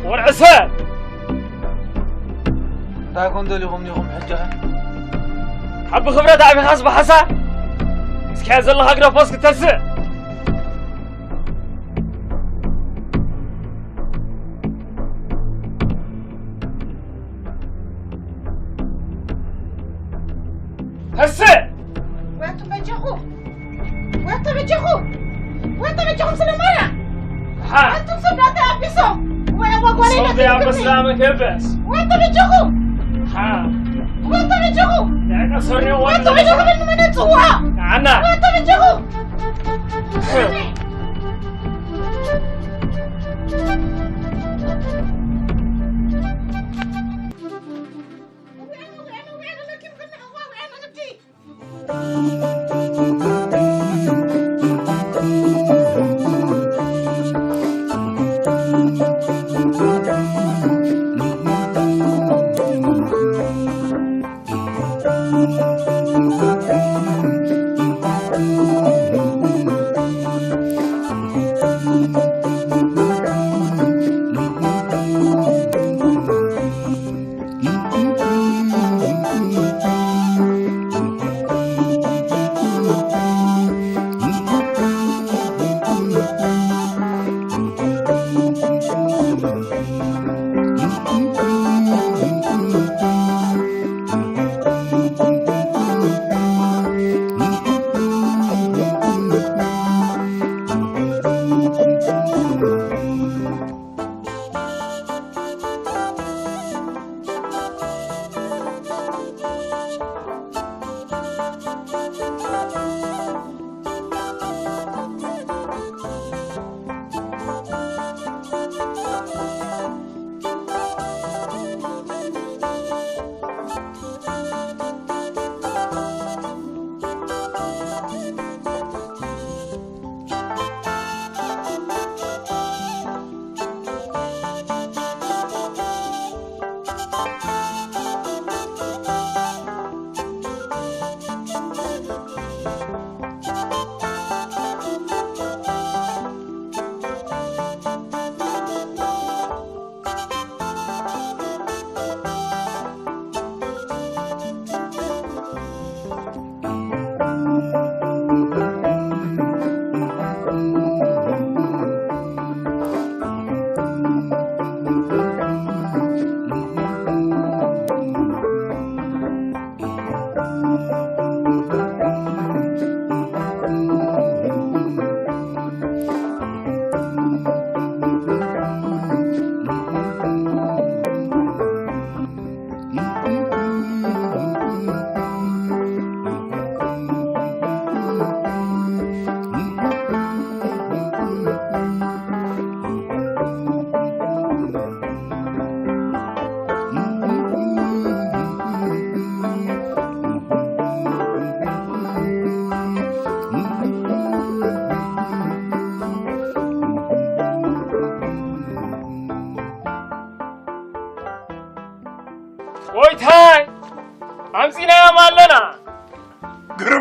ወርዕሰ እንታይ ኮን ደሊኹም ዲኹም ሕጂ? ዓቢ ክብረት ኣዕቢኻስ ብሓሳ እስኪ ዘለኻ ግደፎ እስኪ ተስእ። ተስእ። ወያቱ በጃኹ፣ ወያቱ በጃኹ፣ ወያቱ በጃኹም ስለ ማርያም። ሓ። ኣንቱም ሰብ ናተይ ኣቢሶም። ወይ ኣባ ጓለይ ሰው ናተይ ቢያ ክብሪ። በስላመ ከበስ። ወያቱ በጃኹ። ሓ። ወያቱ በጃኹ። ያቀ ሰሪዮ ወያቱ ወያቱ በጃኹ። በጃኹ። ንመን ጽዋ። ኣና። ወያቱ በጃኹ።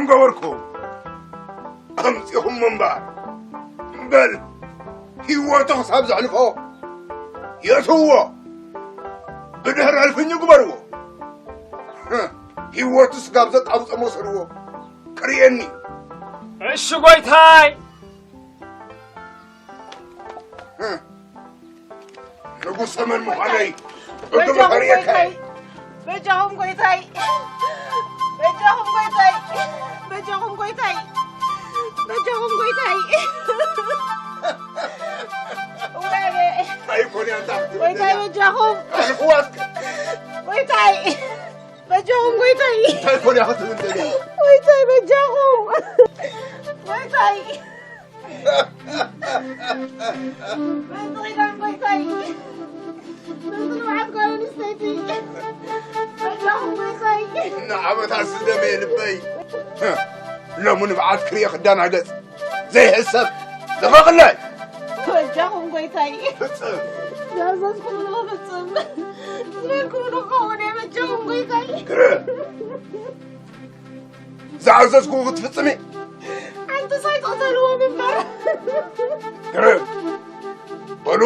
ገበርኩም ኣምጺኹም ምንባር። በል፣ ህይወቱ ክሳብ ዘሕልፎ የእትውዎ። ብድሕሪ እልፍኙ ግበርዎ። ህይወቱ ስጋብ ዘቃብጾ መውሰድዎ። ክርእየኒ። እሺ ጎይታይ። ንጉሰ መን ምዃነይ እግብር በጃኹም ከርእየካ። ጎይታይ፣ በጃኹም ጎይታይ፣ በጃኹም ጎይታይ፣ በጃኹም ጎይታይ፣ በጃኹም ጎይታይ። ወይኔ። እንታይ ኮን እያ እዛ ክትብል ጎይታይ ዘላ? በጃኹም። ኣልፍዋት። ጎይታይ፣ በጃኹም ጎይታይ። እንታይ ኮን እያ ክትብል ዘላ? ጎይታይ በጃኹም። ጎይታይ። በዚ ኺዳን ጎይታይ፣ በዚ ንብዓት ጓል ኣንስተይቲ፣ በጃኹም ጎይታይ። ንዓመታት ዝደመየ ልበይ፣ ሎሚ ንብዓት ክርእየ ክደናገጽ ዘይሕሰብ። ልቐቕለይ። በጃኹም ጎይታይ። ፍጽም። ዝኣዘዝኩምዎ ክፍጽም፣ ዝበልኩምዎ ክኸውን እየ። በጃኹም ጎይታይ። ግርም። ዝኣዘዝኩ ክትፍጽሚ። ሓንቲ ሳይ ትቕተልዎም እምበር። ግርም። በሉ፣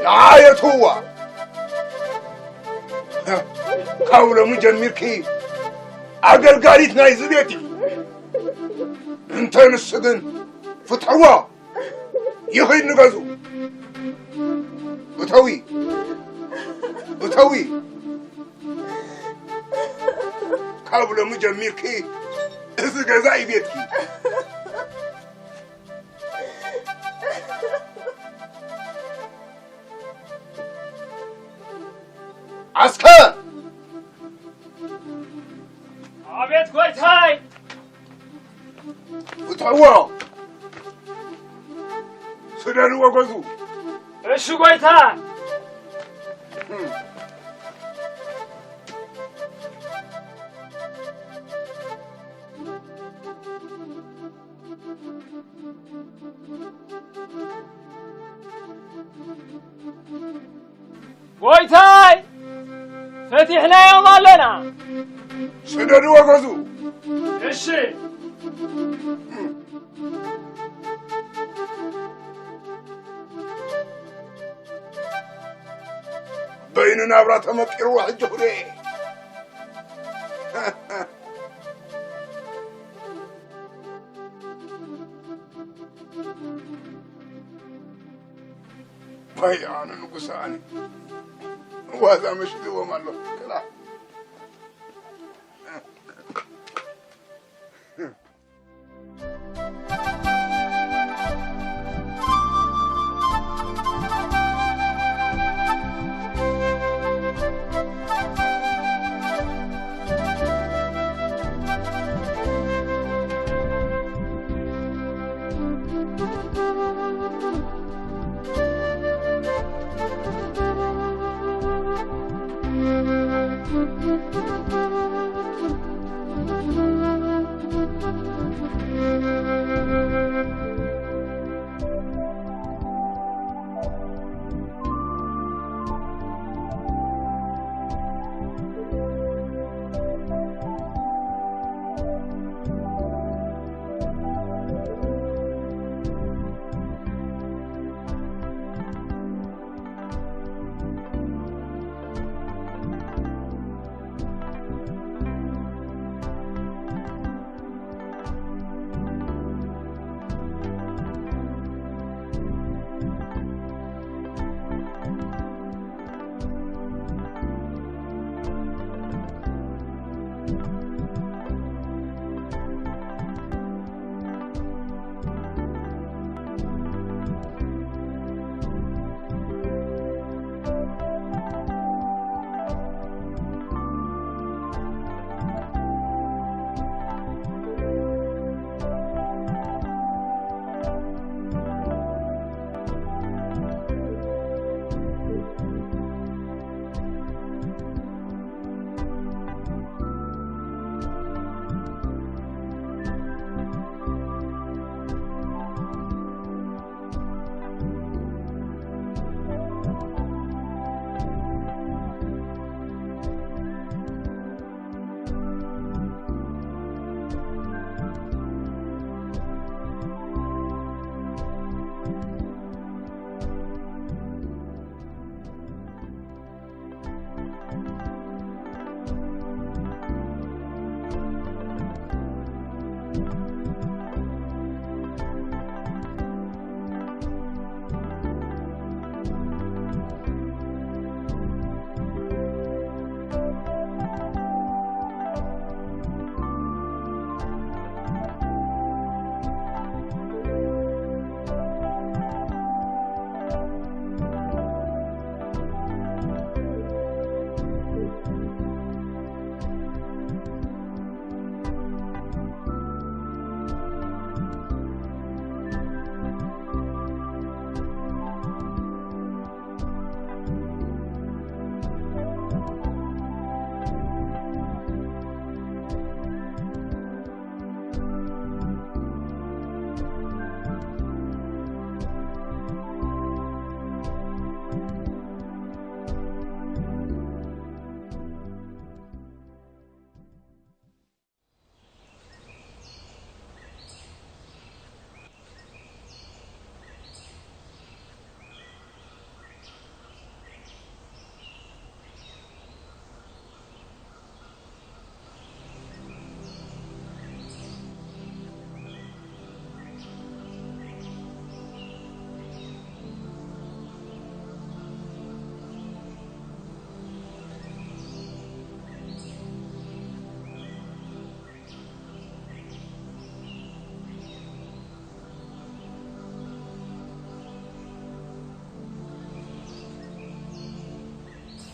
ንዓ የእትውዋ። ካብ ሎሚ ጀሚርኪ ኣገልጋሊት ናይዚ ቤት ኢኺ። እንተ ንሱ ግን ፍትሕዎ። ይኺድ ንገዝኡ። እተዊ። እተዊ። ካብ ሎሚ ጀሚርኪ እዚ ገዛ እዩ ቤትኪ። ዓስከር! ኣቤት ጎይታይ! ፍትሕዎ! ስደድዎ ገዝኡ! እሺ ጎይታ! ጎይታይ! ፈቲሕናዮም ኣለና። ስደድዎ ገዝኡ። እሺ። በይኑ ናብራ ተመቂርዎ ሕጂ ኩርየ። ኣይ ኣነ ንጉሰ ኣነ ዋዛ መሽልዎም ኣሎ ክላ።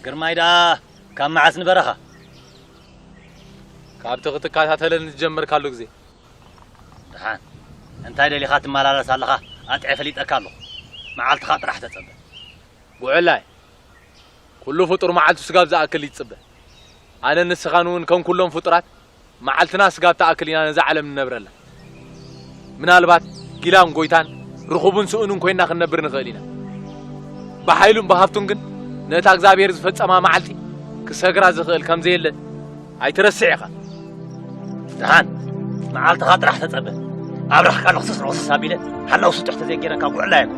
ግርማይ ደኣ ካብ መዓስ ንበረኻ? ካብቲ ክትከታተለኒ ዝጀመርካሉ ግዜ። ደሓን እንታይ ደሊኻ ትመላለስ ኣለኻ? ኣጥዕየ ፈሊጠካ ኣለኹ። መዓልትኻ ጥራሕ ተጸበ። ጉዕላይ፣ ኩሉ ፍጡር መዓልቱ ስጋብ ዝኣክል ይጽበ። ኣነ ንስኻን እውን ከም ኩሎም ፍጡራት መዓልትና ስጋብ ትኣክል ኢና ነዛ ዓለም ንነብረላ። ምናልባት ጊላን ጎይታን ርኹብን ስኡንን ኮይና ክንነብር ንኽእል ኢና። ብሓይሉን ብሃፍቱን ግን ነታ እግዚኣብሔር ዝፈጸማ መዓልቲ ክሰግራ ዝኽእል ከም ዘየለ ኣይትረስዕ ኢኻ። ደሓን መዓልትኻ ጥራሕ ተጸበ። ኣብራኽካ ልኽስስ ልኽስስ ኣቢለ ሓላው ስጡሕ ተዘይጌረካ ጉዕላ እየ።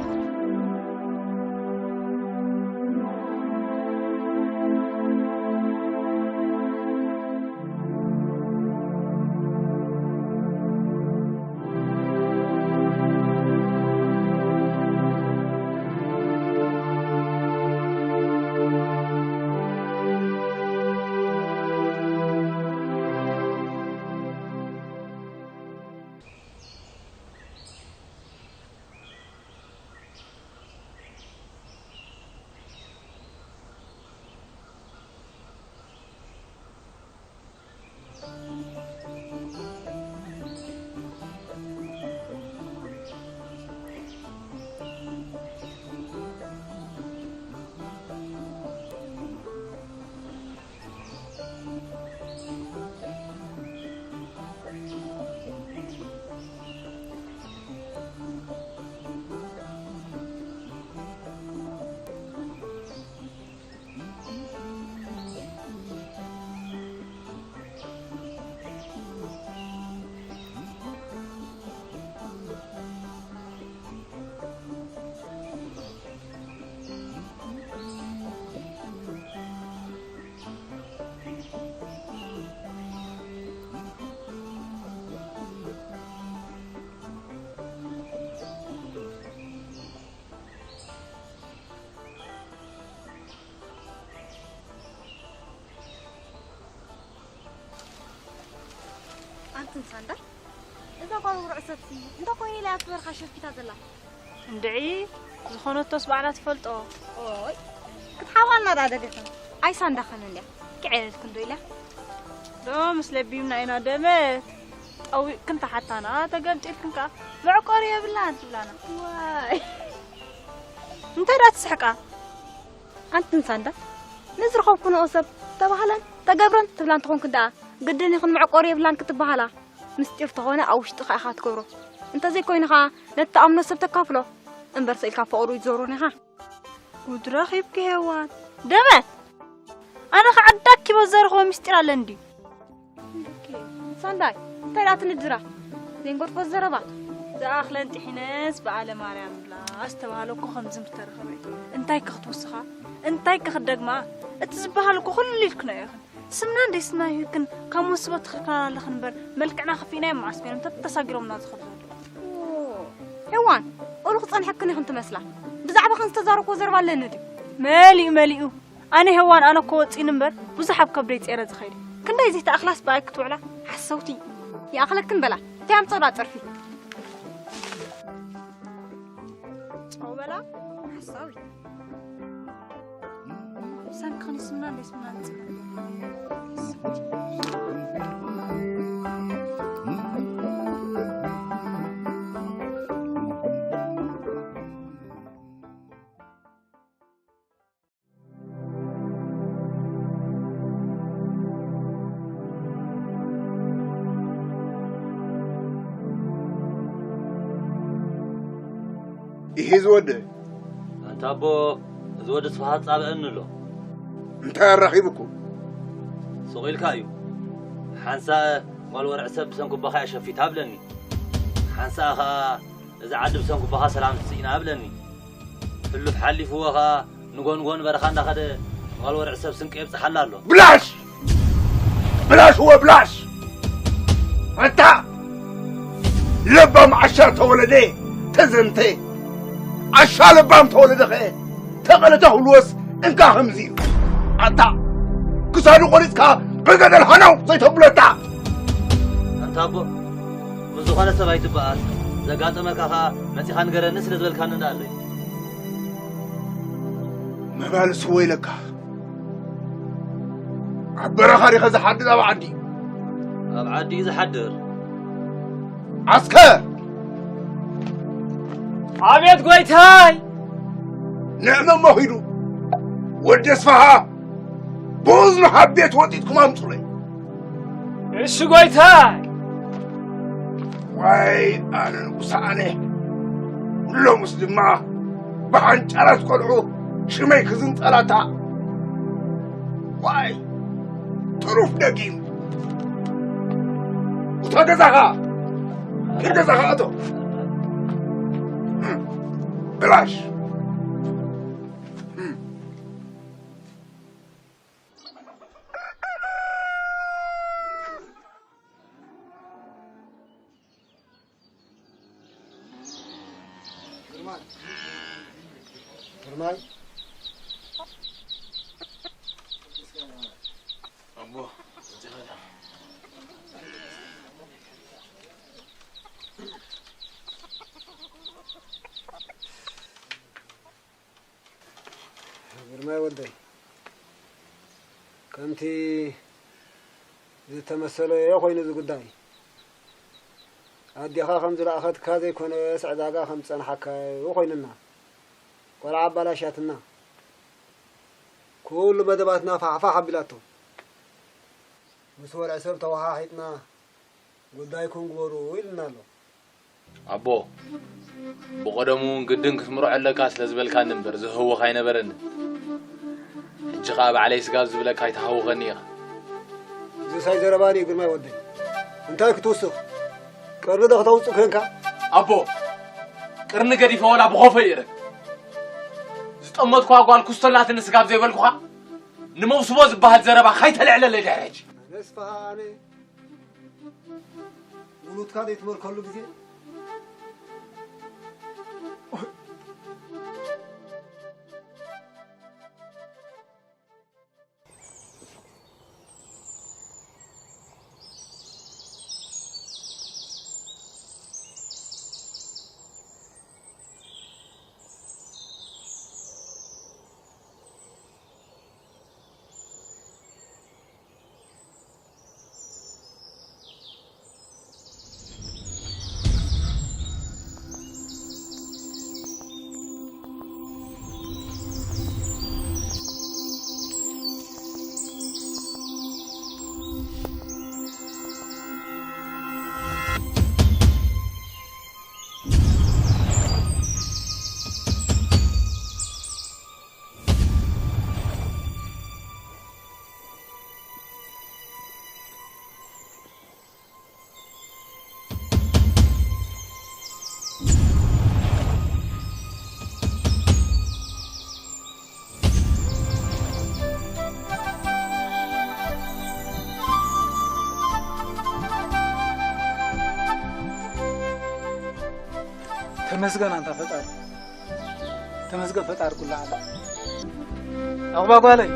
ኣንትን ሳንዳ፣ እዛ ጓል ውርዕ ሰብሲ እንታይ ኮይና ኢላ እያ ኣብ በረኻ ሸፊታ ዘላ? እንድዒ፣ ዝኾነቶስ ባዕላ ትፈልጦ። ኦይ፣ ክትሓባልና ደኣ ደሊኽን? ኣይ ሳንዳ ኸመን ድያ? ክዕለልክን ዶ ኢላ? ዶ ምስ ለቢምና ኢና ደመት። ጠዊቕክን ተሓታና፣ ተገምጢልክን ከኣ መዕቆሪ የብላን ትብላና። ዋይ። እንታይ ደኣ ትስሕቃ? ኣንትን ሳንዳ፣ ንዝረኸብክንኦ ሰብ ተባህለን ተገብረን ትብላ እንተኾንክን ደኣ፣ ግድን ኢኽን መዕቆሪ የብላን ክትበሃላ። ምስጢር ተኾነ ኣብ ውሽጥኻ ኢኻ ትገብሮ። እንተዘይኮይኑ ኸኣ ነቲ ትኣምኖ ሰብ ተካፍሎ። እምበር ስኢልካ ፍቕሩ እዩ ትዞሮን ኢኻ። ጉድ ረኺብኪ ሄዋን። ደመት! ኣነ ኸዓ ዳኪ በዘርኽቦ ምስጢር ኣለን ድዩ? ሳንዳይ፣ እንታይ ደኣ ትንድራ? ዘይንጎርፎ ዘረባ። ዝኣኽለን ጥሒነስ በዓለ ማርያም ብላ ዝተባህለ እኮ ከምዚ ምተረኸበ። እንታይ ከ ክትውስኻ? እንታይ ከ ክትደግማ? እቲ ዝበሃል እኮ ኩሉ ኢልክናዮ ኢኽን። ስምና እንደ ስምና ይህክን ካብ መወስቦ ትኽልክላና ኣለኽን እምበር፣ መልክዕና ከፊእናዮ መዓስ ኮይኖም ተተሳጊሮምና ዝኸዱ ዘለዉ። ኦ፣ ሄዋን፣ ኦሉ ክጸንሐክን ኢኽን ትመስላ። ብዛዕባኽን ዝተዛረብክዎ ዘረባ ኣለኒ ድዩ? መሊኡ፣ መሊኡ። ኣነ ሄዋን፣ ኣነ እኮ ወጺኒ እምበር፣ ብዙሕ ኣብ ከብደይ ጸይረ ዝኸይድ። ክንደይ ዘይተኣኽላስ ብኣይ ክትውዕላ ሓሰውቲ። ይኣኽለክን በላ። እንታይ ኣምጸላ ጸርፊ? ጨው በላ ሓሳዊ። ሳንክኒ ስምና እንደ ስምና ንጽና። ይሄ ዝወደ ኣንታ ኣቦ፣ እዚ ወዲ ስብሃት ጻብአኒ ኣሎ። እንታይ ኣራኺብኩም? ሱቕ ኢልካ እዩ። ሓንሳእ ጓል ወርዒ ሰብ ብሰንኩባኻ እያ ሸፊታ ብለኒ። ሓንሳእ ኸኣ እዚ ዓዲ ብሰንኩባኻ ሰላም ትስኢና ብለኒ። ሕሉፍ ሓሊፍዎ ኸኣ ንጎንጎን በረኻ እንዳኸደ ጓል ወርዒ ሰብ ስንቂ የብጽሓላ ኣሎ። ብላሽ! ብላሽ ወ ብላሽ! ኣታ ለባም ዓሻ ተወለደ ተዘምተ፣ ዓሻ ለባም ተወለደ ኸ ተቐለ ተኽልወስ እንካ ከምዚ እዩ። ኣታ ክሳዱ ቆሪጽካ ብገደል ሃነው ዘይተብለታ። ኣንታ ኣቦ፣ ምስ ዝኾነ ሰብ ኣይትበኣስ። ዘጋጠመካ ኸኣ መጺኻ ንገረኒ ስለ ዝበልካኒ እንዳ ኣለይ። መባልስ ወይለካ። ኣብ በረኻ ዲኸ ዝሓድር ኣብ ዓዲ? ኣብ ዓዲ እዩ ዝሓድር። ዓስከር! ኣቤት ጎይታይ! ንዕመሞ ሂዱ። ወዲ ኣስፋሃ፣ ብእዝኑ ሃቤት ወጢጥኩም ኣምጹለይ። እሺ ጎይታይ! ዋይ ኣነ ንጉስ ኣነ። ሎምስ ድማ ብሓንጫራት ቆልዑ ሽመይ ክዝንጠላታ። ዋይ ጥሩፍ ደጊም። እቶ ገዛኻ፣ ኪድ ገዛኻ እቶ። ብላሽ። ግርማይ። ግርማይ። ኣቦ፣ ግርማይ ወደይ፣ ከምቲ ዝተመሰሎ እየ ኮይኑ እዚ ጉዳይ። ኣዴኻ ከም ዝለኣኸትካ ዘይኮነስ ዕዳጋ ከም ዝጸንሓካ እዩ ኮይኑና። ቆልዓ ኣባላሻትና። ኩሉ መደባትና ፋሕፋሕ ኣቢላቶ። ምስ ወርዒ ሰብ ተወሓሒጥና ጉዳይኩም ግበሩ ኢሉና ኣሎ። ኣቦ፣ ብቐደሙ እውን ግድን ክትምርዖ ኣለካ ስለ ዝበልካኒ እምበር ዝህውኽ ኣይነበረንን። ሕጂ ኸኣ ባዕለይ ስጋብ ዝብለካ ኣይትሃውኸኒ ኢኻ። እዚ ሳይ ዘረባ ድዩ ግርማይ ወደይ? እንታይ ክትውስኽ? ቅርኒ ዶ ክተውጽእ ኮንካ? ኣቦ፣ ቅርኒ ገዲፈ ወላ ብኾፈ ይእረግ። ዝጠመትኳ ጓል ክስቶላትኒ ስጋብ ዘይበልኩኻ፣ ንመውስቦ ዝበሃል ዘረባ ካይተልዕለለይ ድሕሪ ሕጂ። ኣነስ ፈሃ ኣነ ውሉድካ ዘይትመልከሉ ግዜ። ተመስገን ኣንታ ፈጣሪ፣ ተመስገን ፈጣሪ ኩሉ ዓለም። ዕቑባ ጓለይ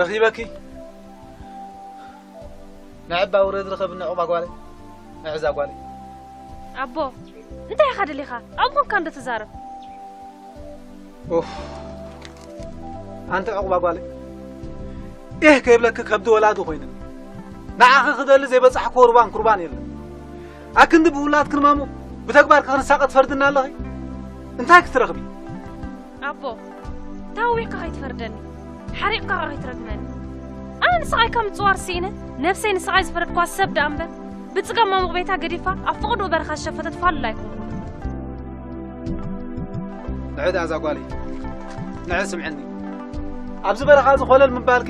ረኺበኪ። ንዕባ ውረድ ርኸብኒ ዕቑባ ጓለይ፣ ንዕዛ ጓለይ። ኣቦ፣ እንታይ ኢኻ ደሊኻ? ኣብኡ ኮንካ እንዶ ትዛረብ። ኡፍ፣ ኣንቲ ዕቑባ ጓለይ፣ ኤህ ከይብለኪ ከብዲ ወላዲ ኮይነ። ንዓኺ ክደሊ ዘይበጻሕክዎ ሩባን ኩርባን የለን። ኣክንዲ ብውላድ ክንማሙ ብተግባር ክንሳቐ ትፈርድና ኣለኺ? እንታይ ክትረኽቢ? ኣቦ፣ ታዊቕካ ከይትፈርደኒ፣ ሓሪቕካ ከይትረግመኒ። ኣነ ንስቓይካ ምጽዋር ስኢነ፣ ነብሰይ ንስቓይ ዝፈረድኳ ሰብ ደኣ እምበር፣ ብጽገም ማሙቕ ቤታ ገዲፋ ኣብ ፍቕድኡ በረኻ ዝሸፈተት ፋሉል ኣይኮንኩን። ንዒ ደኣ እዛ ጓለይ፣ ንዒ ስምዕኒ። ኣብዚ በረኻ እዚ ኮለል ምባልኪ፣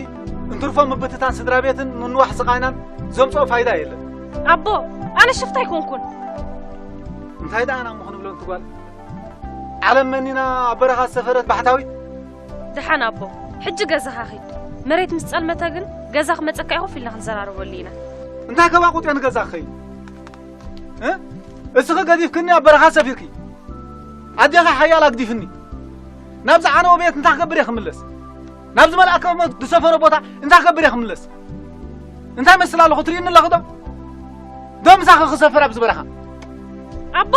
እንትርፎ ምብትታን ስድራ ቤትን ምንዋሕ ስቓይናን ዘምጽኦ ፋይዳ የለን። ኣቦ፣ ኣነ ሽፍታ ኣይኮንኩን። እንታይ ደኣ ኣና እሞ ክንብሎ እንቲ ጓል? ዓለም መኒና ኣብ በረኻ ዝሰፈረት ባሕታዊት። ደሓን ኣቦ፣ ሕጂ ገዛኻ ኺድ። መሬት ምስ ጸልመተ ግን ገዛ ክመጸካ ኢኹ፣ ኮፍ ኢልና ክንዘራረበሉ ኢና። እንታይ ከባቑጥ እየ ንገዛ ክኸይድ? እ? እስኺ ገዲፍክኒ ኣብ በረኻ ሰፊርኪ። ኣዴኻ ሓያል ኣግዲፍኒ። ናብዚ ዓነዎ ቤት እንታይ ክገብር እየ ክምለስ? ናብዚ መልኣከ ሞት ዝሰፈሮ ቦታ እንታይ ክገብር እየ ክምለስ? እንታይ መስል ኣለኹ ትርእይኒ ኣለኺ ዶ? ዶ ምሳኺ ክሰፍር ኣብዚ በረኻ? ኣቦ፣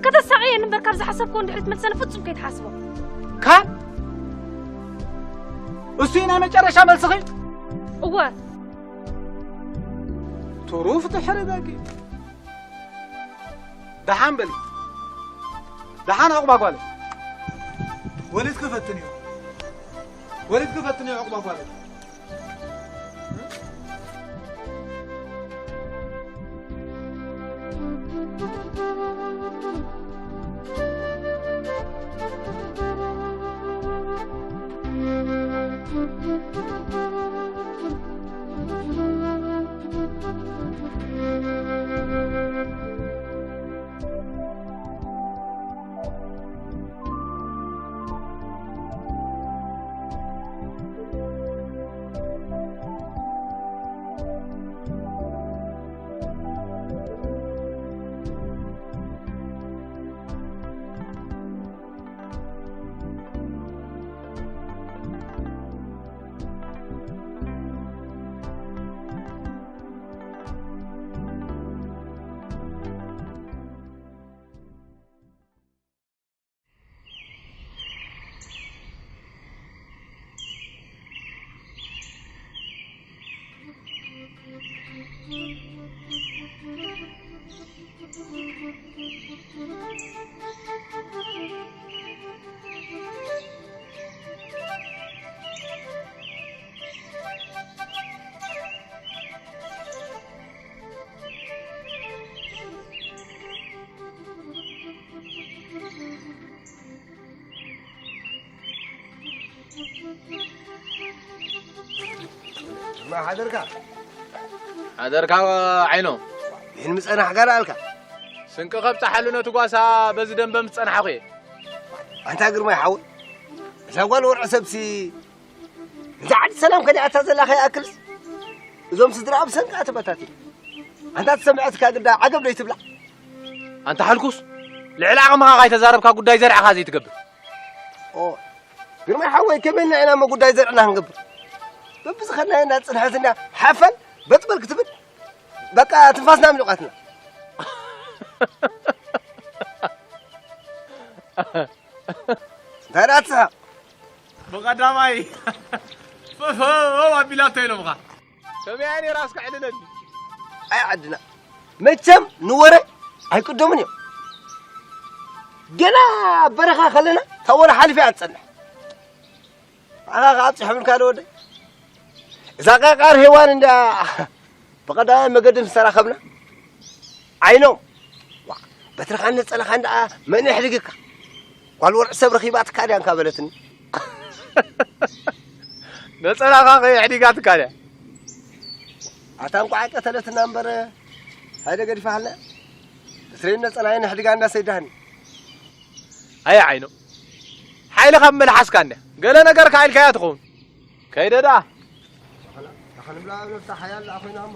ከተሳቕየኒ እምበር ካብ ዝሓሰብክዎ ንድሕሪት መልሰኒ ፍጹም ከይትሓስቦ። ካብ እሱ ናይ መጨረሻ መልስኺ? እወ። ትሩፍ ተሐረጋጊ። ደሓን በሊ። ደሓን ዕቑባ ጓለይ። ወሊድኪ ፈትንዮ። ወሊድኪ ፈትንዮ ዕቑባ ጓለይ። ማ ሓደርካ? ሓደርካ ዓይኖ። ይህን ምጸናሕ ጋር ኣልካ? ስንቂ ከብጽሓሉ ነቲ ጓሳ በዚ ደንበ ምስ ጸናሕኹ እየ። ኣንታ ግርማይ ሓወይ፣ እዛ ጓል ወርዒ ሰብሲ፣ እዛ ዓዲ ሰላም ከሊኣታ ዘላ ከይኣክልስ፣ እዞም ስድራኣ ብሰንቃ ተበታቲኑ። ኣንታ ትሰምዐትካ ግዳ ዓገብ ዶ ይትብላ? ኣንታ ሓልኩስ፣ ልዕሊ ዓቕምኻ ካይተዛረብካ ጉዳይ ዘርዕኻ ዘይትገብር። ኦ፣ ግርማይ ሓወይ፣ ከመይ ኢልና ኢና እሞ ጉዳይ ዘርዕና ክንገብር? በብዝኸድናዮ እንዳጽንሐት እንዳ ሓፈን በጥበል ክትብል፣ በቃ ትንፋስና ምሊቋትና። እንታይ ደኣ ትስሕቕ? ብቐዳማይ ፈፈው ኣቢላቶ ኢሎምኻ። ከመይ እያ ነይራ እስከ ዕልለኒ። ኣይ ዓድና፣ መቸም ንወረ ኣይቅደሙን እዮም። ገና ኣብ በረኻ ከለና ካብ ወረ ሓሊፈ እያ ትጸንሕ። ንዓኻ ከኣ ኣብጺሖምልካ ዶ ወደይ? እዛ ቃቃር ሄዋን እንዳ ብቐዳማይ መገዲ ምስ ተራኸብና፣ ዓይኖም፣ ዋ፣ በትርኻን ነጸላኻን ደኣ መን የሕዲግካ? ጓል ወርዒ ሰብ ረኺባትካ ድያ እንካ በለትኒ። ነጸላኻ ከየሕዲጋትካ ድያ? ኣታ እንቋዕ ቀተለትና እምበር፣ ሃይደ ገዲፋ ሃልና። እትሬን ነጸላየን ኣሕዲጋ እንዳሰይዳህኒ። ኣየ ዓይኖ፣ ሓይሊ ካብ መልሓስካ እንድያ። ገለ ነገር ከኣ ኢልካያ ትኸውን። ከይደ ደኣ። ኣኸንብላ ነብታ ሓያል ደኣ ኮይና እሞ።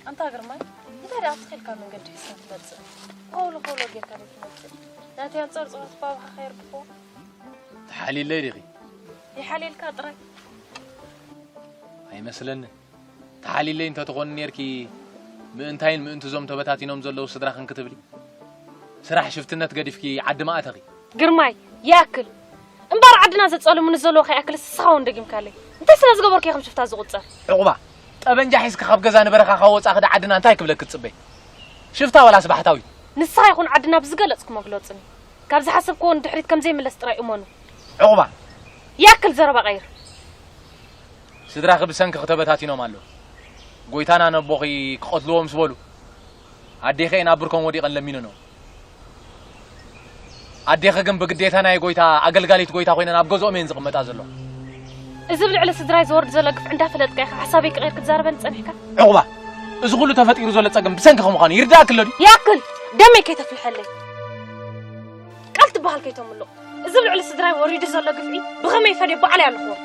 ኣንታ ግርማይ፣ እንታይ ደኣ ትኸልካ መንገዲ ሒዝካ ትመጽእ? ኮሎ ኮሎ ጌርካ ዶ ትመጽእ? ናተይ ኣንጻር ጸሎት ባባኻ ከየርግፎ? ተሓሊለይ ዲኺ? ይሓልየልካ ጥራይ። ኣይመስለኒ። ተሓሊለይ እንተትኾኒ ኔርኪ፣ ምእንታይን ምእንቲ እዞም ተበታቲኖም ዘለዉ ስድራኽን ክትብሊ? ስራሕ ሽፍትነት ገዲፍኪ ዓዲ መኣተኺ። ግርማይ፣ ይኣክል። እምበር ዓድና ዘጸልሙኒ ዘለዉ ከይኣክል ንስኻ እውን ደጊምካለይ። እንታይ ስለ ዝገበርኩ እየ ከም ሽፍታ ዝቑጸር? ዕቑባ፣ ጠበንጃ ሒዝኪ ካብ ገዛ ንበረኻ ካብ ወጻእኺ ዳ ዓድና እንታይ ክብለኪ ትጽበይ? ሽፍታ ዋላስ ባሕታዊት? ንስኻ ይኹን ዓድና ብዝገለጽኩ መግለጽኒ። ካብ ዝሓሰብክዎ ንድሕሪት ከም ዘይምለስ ጥራይ እመኑ። ዕቑባ። ይኣክል ዘረባ ቀይር። ስድራኺ ብሰንኪ ተበታቲኖም ኣለዉ። ጎይታና ነቦኺ ክቐትልዎ ምስ በሉ፣ ኣዴኺ እየን ኣብ ብርኮም ወዲቐን ለሚነንኦ። ኣዴኺ ግን ብግዴታ ናይ ጎይታ ኣገልጋሊት ጎይታ ኮይነን ኣብ ገዝኦም እየን ዝቕመጣ ዘለዋ። እዚ ኣብ ልዕሊ ስድራይ ዝወርድ ዘሎ ግፍዒ እንዳፈለጥካ ኢኻ ሓሳበይ ክቐይር ክትዛረበኒ ጸኒሕካ? ዕቑባ፣ እዚ ኩሉ ተፈጢሩ ዘሎ ጸገም ብሰንክኺ ምዃኑ ይርድኣኪ ኣሎ ድዩ? ይኣክል! ደመይ ከይተፍልሐለይ። ቃል ትበሃል ከይተምልቕ። እዚ ኣብ ልዕሊ ስድራይ ወሪዱ ዘሎ ግፍዒ ብኸመይ ፈድዮ ባዕለይ ኣለኹዎ።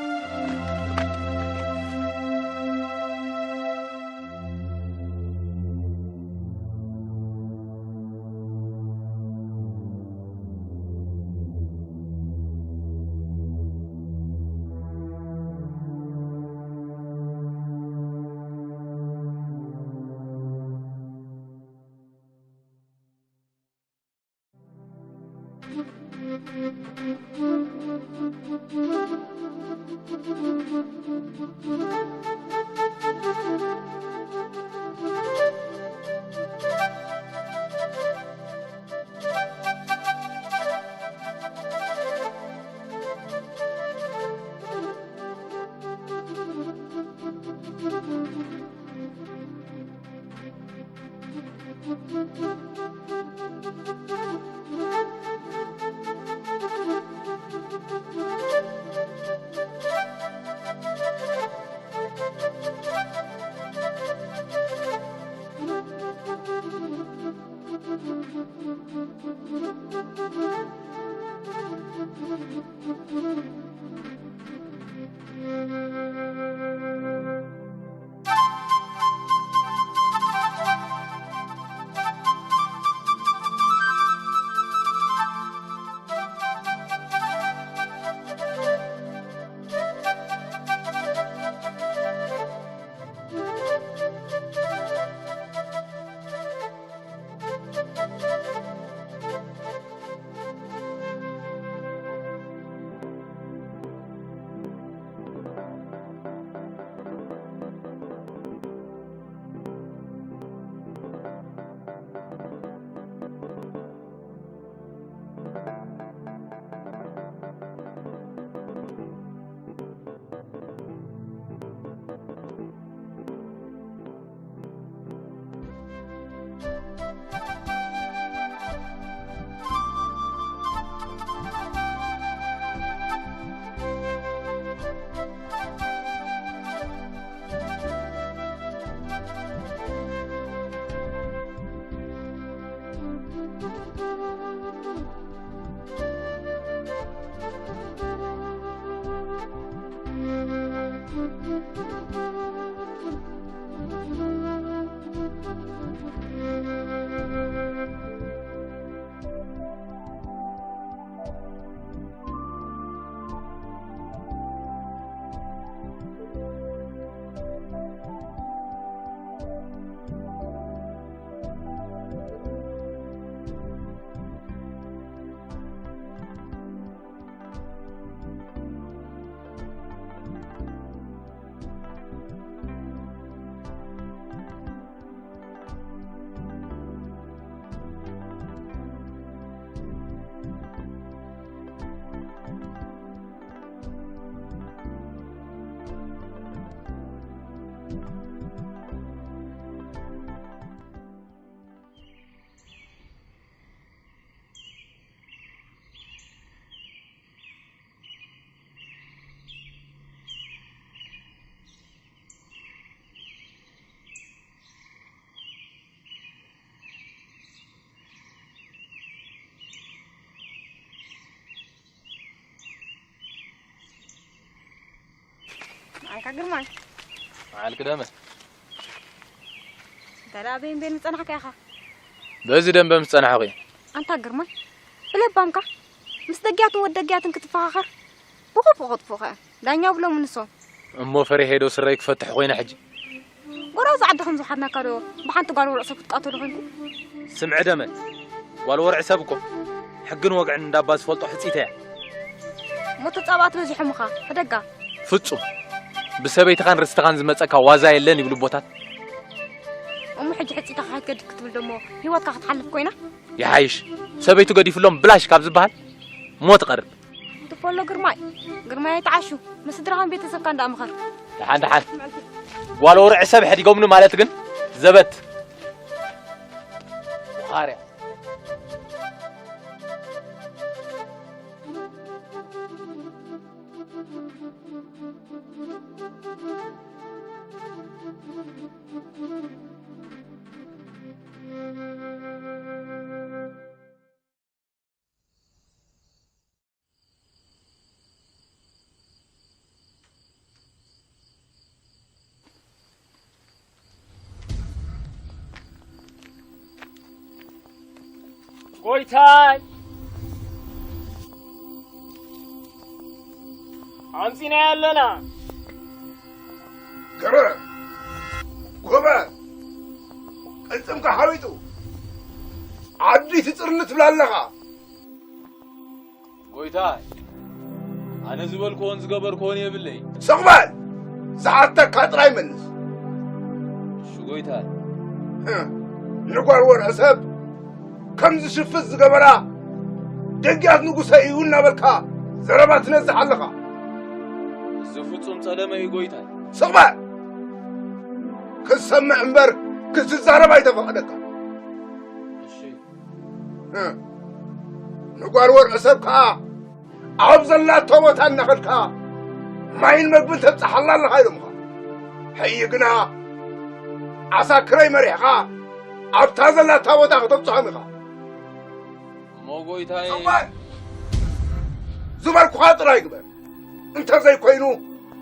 መዓልካ ግርማይ። መዓልክ ደመ። ተላበይን ቤን ምጸናሕካ ኢኻ። በዚ ደንበ ምስ ጸናሕኹ እየ። ኣንታ ግርማይ፣ ብለባምካ ምስ ደጊያትን ወድ ደጊያትን ክትፈኻኸር ብኹፉ ከጥፉኻ እዮም። ዳኛ ብሎም ንሶም። እሞ ፈሪሐ ዶ ስረይ ክፈትሕ ኮይነ ሕጂ? ጎራዙ ዓዲ ከም ዝሓድናካ ዶ ብሓንቲ ጓል ወርዕ ሰብ ክትቃተሉ ኮንኩም? ስምዒ ደመ፣ ጓል ወርዕ ሰብ እኮ ሕግን ወግዕን እንዳባ ዝፈልጦ ሕጽይተ እያ። እሞ ተጻባእቲ በዚሖምኻ፣ ሕደጋ። ፍጹም። ብሰበይትኻን ርስትኻን ዝመጸካ ዋዛ የለን ይብሉ ኣቦታት። እሞ ሕጂ ሕጽይትኻ ክትገድፍ ክትብል ደሞ ህይወትካ ክትሓልፍ ኮይና? ይሓይሽ። ሰበይቱ ገዲፍሎም ብላሽ ካብ ዝበሃል ሞት እቐርብ። ትፈሎ ግርማይ፣ ግርማይ ኣይተዓሹ። ምስ ስድራኻን ቤተሰብካን ደኣ ምኸር። ደሓን፣ ደሓን። ጓል ወርዕ ሰብ ሕዲጎምኒ ማለት ግን ዘበት። ቡኻርያ። ጎይታይ፣ ኣምጺናዮ ኣለና። ገረ፣ ጎበ፣ ቅልጽምካ ሓዊጡ፣ ዓዲ ትጽርኒ ትብላ ኣለኻ። ጎይታይ፣ ኣነ ዝበልክዎን ዝገበርክዎን የብለይ። ስቕ በል! ዝሓተካ ጥራይ መልስ። እሺ ጎይታይ። ህም፣ ንጓል ወርሒ ሰብ ከም ዝሽፍት ዝገበራ ደጊያት ንጉሰ እዩ እናበልካ ዘረባ ትነዝሕ ኣለኻ። እዚ ፍጹም ጸለመ እዩ ጎይታይ። ስቕ በል! ክትሰምዕ እምበር ክትዛረብ ኣይተፈቐደካ። እሺ። እ፣ ንጓል ወርሒ ሰብ ከኣ ኣብ ዘላቶ ቦታ እናኸድካ ማይን መግብን ተብጽሓላ ኣለኻ ኢሎምኻ። ሕጂ ግና ዓሳክረይ መሪሕኻ ኣብታ ዘላታ ቦታ ከተብጽሖም ኢኻ። እሞ ጎይታይ። እዋይ! ዝበልኩኻ ጥራይ ግበር። እንተዘይኮይኑ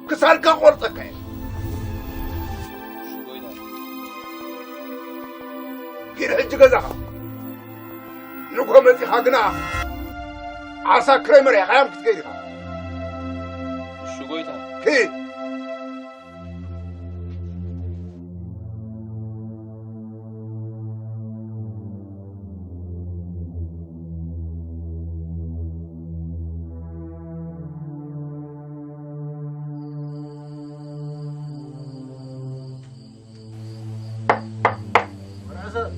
ክሳድካ ቆርጸካ እየ። እሺ ጎይታይ። ኪድ ሕጂ ገዛኻ። ንግሆ መጺኻ ግና ዓሳክረይ መሪሕኻዮም ክትከይድ ኢኻ። እሺ ጎይታይ። ኪድ። ወርዕሰብ።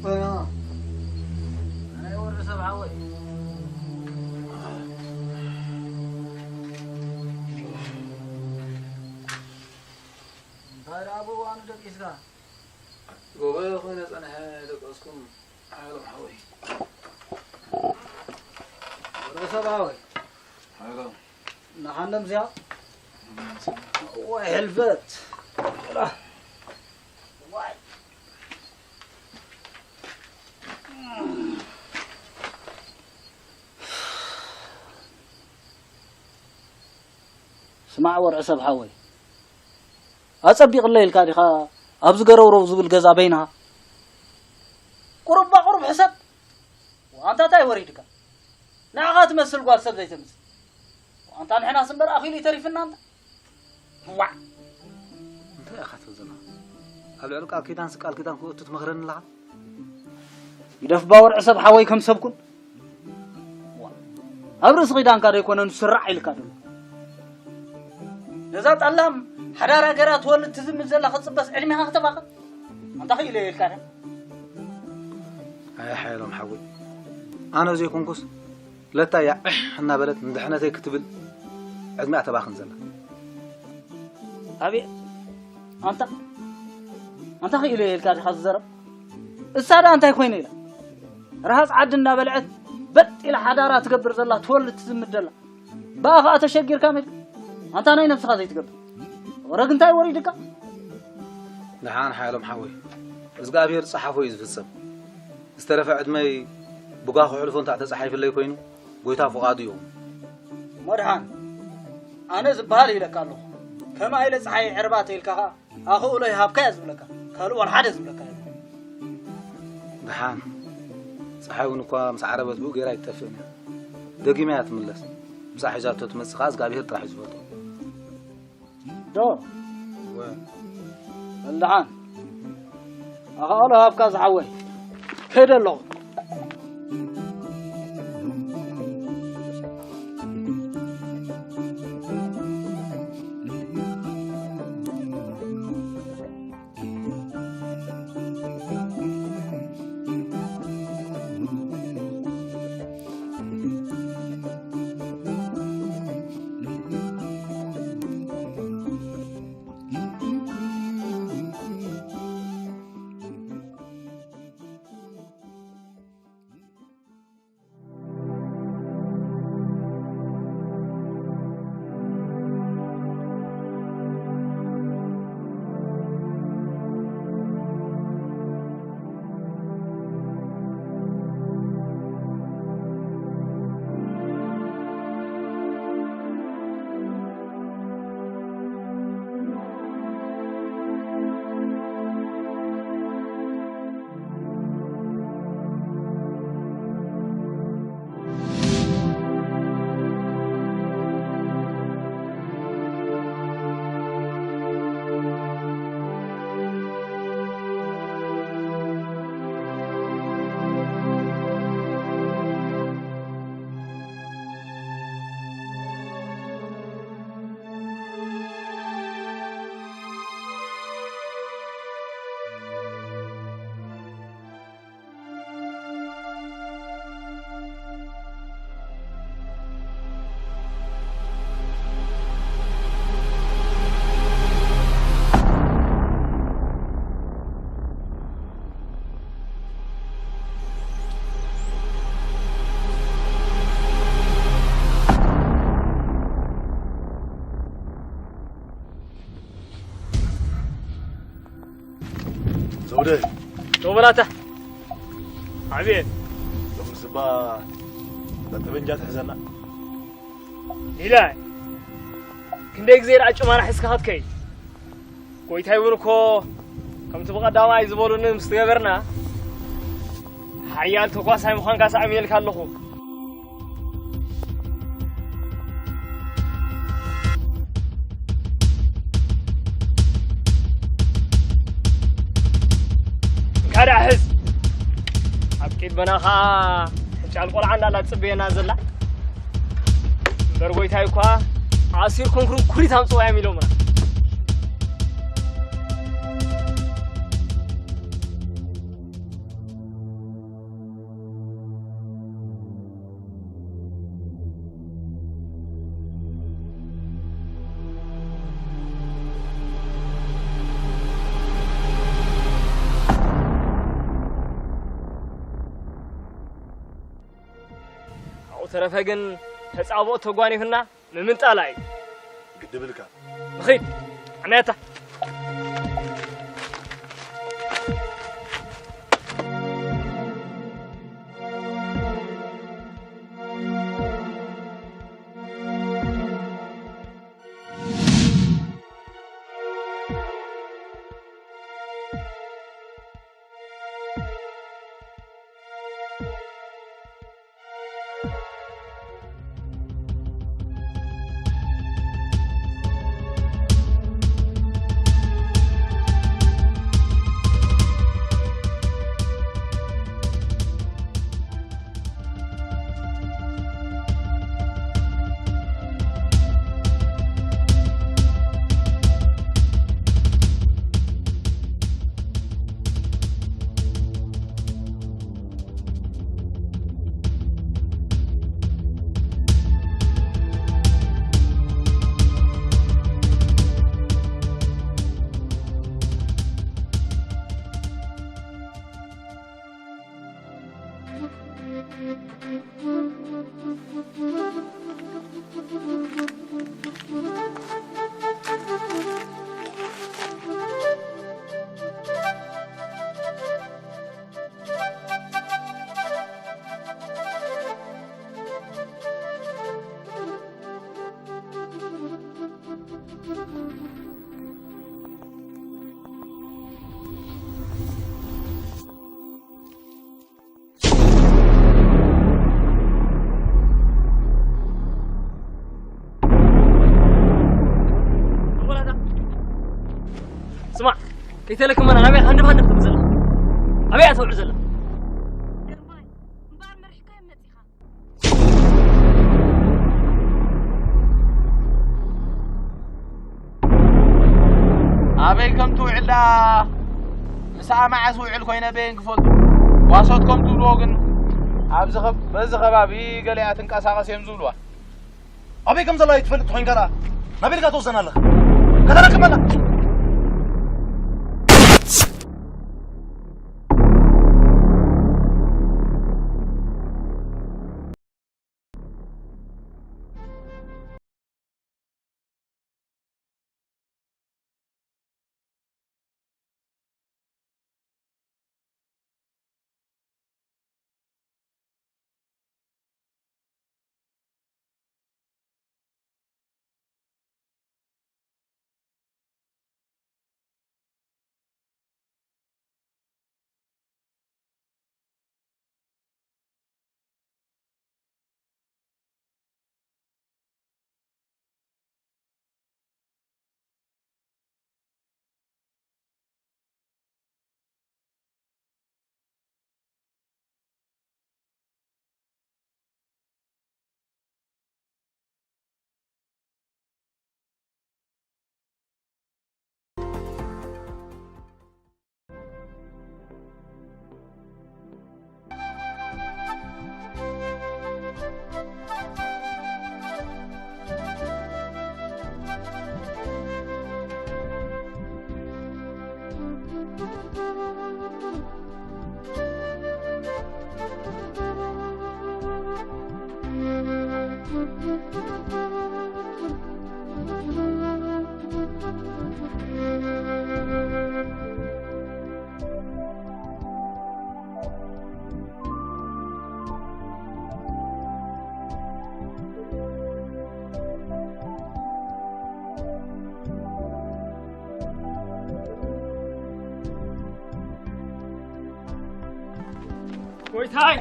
ኣና። ኣና ወርዕሰብ ሓወይ። እንታይ ደኣ ብእዋኑ ደቂስካ? ጎበ ኮይነ ጸንሐ ደቀስኩም ሓሎም ሓወይ። ወርዕሰብ ሓወይ። ሓሎም። ንሓንደም እዚኣ። ወይ ሕልፈት። ወይ። ስማዕ ወርዕሰብ ሓወይ። ኣጸቢቕለይ ኢልካ ዲኻ ኣብዚ ገረውረው ዝብል ገዛ በይንኻ? ቁሩብ ባ ቁሩብ ሕሰብ። ኣንታ እንታይ ወሪድካ? ንዓኻ ትመስል ጓል ሰብ ዘይተምጽእ። ኣንታ ንሕናስ እምበር ኣኺሉ ይተሪፍና ኣንታ። ዋዕ! እንታይ ኢኻ ትብል ዘለኻ? ኣብ ልዕሊ ቃል ኪዳንስ ቃል ኪዳን ክእቱ ትመኽረኒ ኣለኻ? ይደፍ ባወር ዕሰብ ሓወይ ከም ሰብኩን። ዋ፣ ኣብ ርእሲ ኺዳንካ ዶ ኣይኮነን ስራዕ ኢልካ ዘሎ? ነዛ ጠላም ሓዳር ሃገራ ትወልድ ትዝምድ ዘላ ክትጽበስ ዕድሜኻ ክተባኽን? ኣንታ ኽኢለ ኢልካ ዶ? ኣይ ሓየሎም ሓወይ፣ ኣነ ዘይኮንኩስ ለታ እያ ዕሕ እናበለት ንድሕነተይ ክትብል ዕድሚኣ ተባኽን ዘላ። ኣቤ፣ ኣንታ፣ ኣንታ ኽኢለ ኢልካ ዲኻ ዝዘረብ? እሳ ደኣ እንታይ ኮይነ ኢላ? ረሃጽ ዓዲ እናበልዐት በጥ ኢላ ሓዳራ ትገብር ዘላ፣ ትወልድ ትዝምድ ዘላ። ብኣ ኸኣ ተሸጊርካ ሜዳ? ኣንታ ናይ ነብስኻ ዘይትገብር። ወረግ እንታይ ወሪድካ? ደሓን ሓየሎም ሓወይ፣ እግዚኣብሔር ዝጸሓፎ እዩ ዝፍጸም። ዝተረፈ ዕድመይ ብጓ ክሕልፎ እንተ ተጻሒፍለይ ኮይኑ፣ ጎይታ ፍቓዱ ይኹን። መድሓን፣ ኣነ ዝበሃል ኢለካ ኣለኹ። ከመ ኣይለ ጸሓይ ዕርባ ተይልካ ኸኣ፣ ኣኽእሎ ይሃብካ እየ ዝብለካ፣ ካልእ ዋላ ሓደ ዝብለካ የለን። ደሓን፣ ፀሓይ እውን እኳ ምስ ዓረበት ብኡ ገይራ ኣይትጠፍእን እያ። ደጊማ እያ ትምለስ። ምሳሕ ሒዛቶ ትመፅእ ከዓ እግዚኣብሄር ጥራሕ እዩ ዝፈልጦ። ዶ? በል ደሓን፣ ኣኽእሎ ይሃብካ ዝሓወይ። ከይደ ኣለኹ። ዘውደ። ዶ በላታ። ዓብየ። ሎምስ እባ ጠበንጃ ትሕዘና። ኢላይ። ክንደይ ግዜ ደኣ ጭማና ሒዝካ ክትከይድ? ጎይታይ እውን እኮ ከምቲ ብቐዳማይ ዝበሉኒ ምስ ትገበርና፣ ሓያል ተኳሳይ ምዃንካ ሳዕምየልካ ኣለኹ። እንካ ደኣ ሕዝ። ኣብ ቂድመና ኸኣ ሕጫል ቆልዓ እንዳላ ትጽበየና ዘላ። እምበር ጎይታይ እኳ ኣሲርኩም ኩሪት ኣምጽዋ እዮም ኢሎምና። ኣብኡ ተረፈ ግን ተጻብኦ ተጓኒፍና ምምንጣላ እዩ። ግድብልካ። ንኺድ። ዓመያታ። ይተለክመና ናበይ ሃንደብ ሃንደብ ትብል ዘላ? ኣበይ እያ ተውዕል ዘላ? ግርማይ፣ እምበኣር መሪሕካዮም መጺኻ። ኣበይ ከም ትውዕል ደኣ ምስኣ መዓስ ውዕል ኮይነ በየን ክፈልጡ? ዋሶት ከም ትብልዎ ግን ኣብዚ ኸብ-፣ በዚ ከባቢ ገሊኣ ትንቀሳቐስ እዮም ዝብልዋ። ኣበይ ከም ዘላ ኣይትፈልጥ ኮይንካ ደኣ ናበይ ኢልካ ትወስደና ኣለኻ? ከተረክበና። ጎይታይ!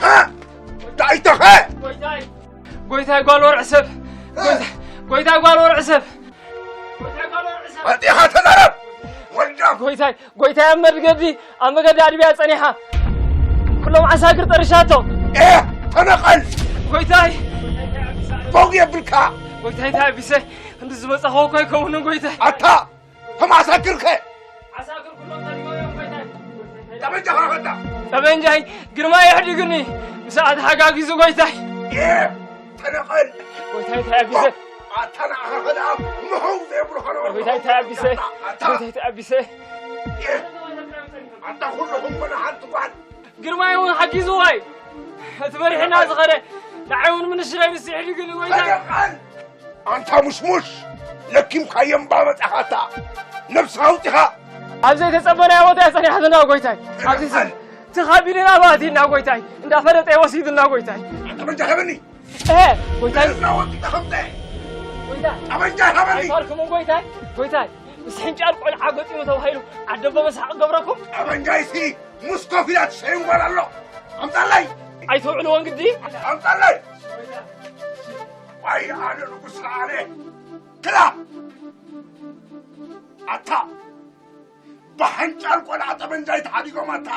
እ! እንታይ ተኸ? ጎይታይ! ጎይታይ ጓል ወርዒ ሰብ! ጎይታይ! ጎይታይ ጓል ወርዒ ሰብ! ጎይታይ ጓል ወርዒ ሰብ! መጺኻ ተዛረብ! ወልዳም! ጎይታይ! ጎይታይ ኣብ መድገዲ፣ ኣብ መገዲ ኣድብያ ጸኒሓ። ኩሎም ዓሳግር ጠሪሻቶ። ኤ! ተነቐል! ጎይታይ! ቦግ የብልካ! ጎይታይ ተኣቢሰ፣ እንዲ ዝመጻኹ እኮ ኣይከውንን ጎይታይ። ኣታ! ተማሳክርከ! ዓሳግር ኩሎም ተሪጎዮም፣ ጎይታይ። ጠበንጃኻ ኸዳ! ጠበንጃይ ግርማ የሕዲግኒ፣ ብሰዓት ሓጋጊዙ፣ ጎይታይ። ኤ! ተነቐል! ጎይታይ፣ እንታይ ኣቢሰ? ኣታ ንዓኻ ኸዳ ምኸው ዘይብሉ ኸነ። ጎይታይ፣ እንታይ ኣቢሰ? ኣታ! ጎይታይ፣ እንታይ ኣቢሰ? ኤ! ኣታ ኩልኹም ወላ ሓንቲ ጓል! ግርማይ እውን ሓጊዝዋይ። እቲ መሪሕና ዝኸደ ንዓይ እውን ምንሽራይ ምስ የሕዲግኒ፣ ጎይታይ። ተነቐል! ኣንታ ሙሽሙሽ፣ ለኪምካዮ እምባ መጻኻታ፣ ነብስኻ ኣውጺኻ። ኣብ ዘይተጸበናዮ ቦታ እያ ጸኒሓትና ጎይታይ። ኣብዚ ተኻቢልና ባእቲና ጎይታይ፣ እንዳፈለጠ ወሲድና ጎይታይ። ጠበንጃ ሃበኒ። እ፣ ጎይታይ። ነብስኻ ኣውጺኻ ከምዘ-፣ ጎይታይ። ጠበንጃ ሃበኒ። ኣይፋልኩምን ጎይታይ፣ ጎይታይ። ምስ ሕንጫል ቆልዓ ገጢሙ ተባሂሉ ዓደቦ መስሓቕ ገብረኩም። ጠበንጃይሲ ምስ ኮፍ ኢላ ትሸይን ጓል ኣሎ። ኣምጻለይ። ኣይተውዕልዎን ግዲ። ኣምጻለይ። ዋይ ኣነ ንጉስ ኣነ። ክላ! ኣታ! ብሓንጫል ቆልዓ ጠበንጃ ኣይተሓዲጎም ኣታ!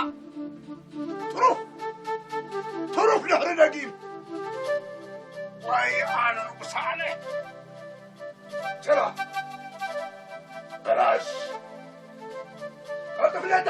ትሩፍ! ትሩፍ ድሕሪ ደጊም! ዋይ ኣነ ንጉስ ኣነ! ክላ! በላሽ! ቀልጥፍ ነታ!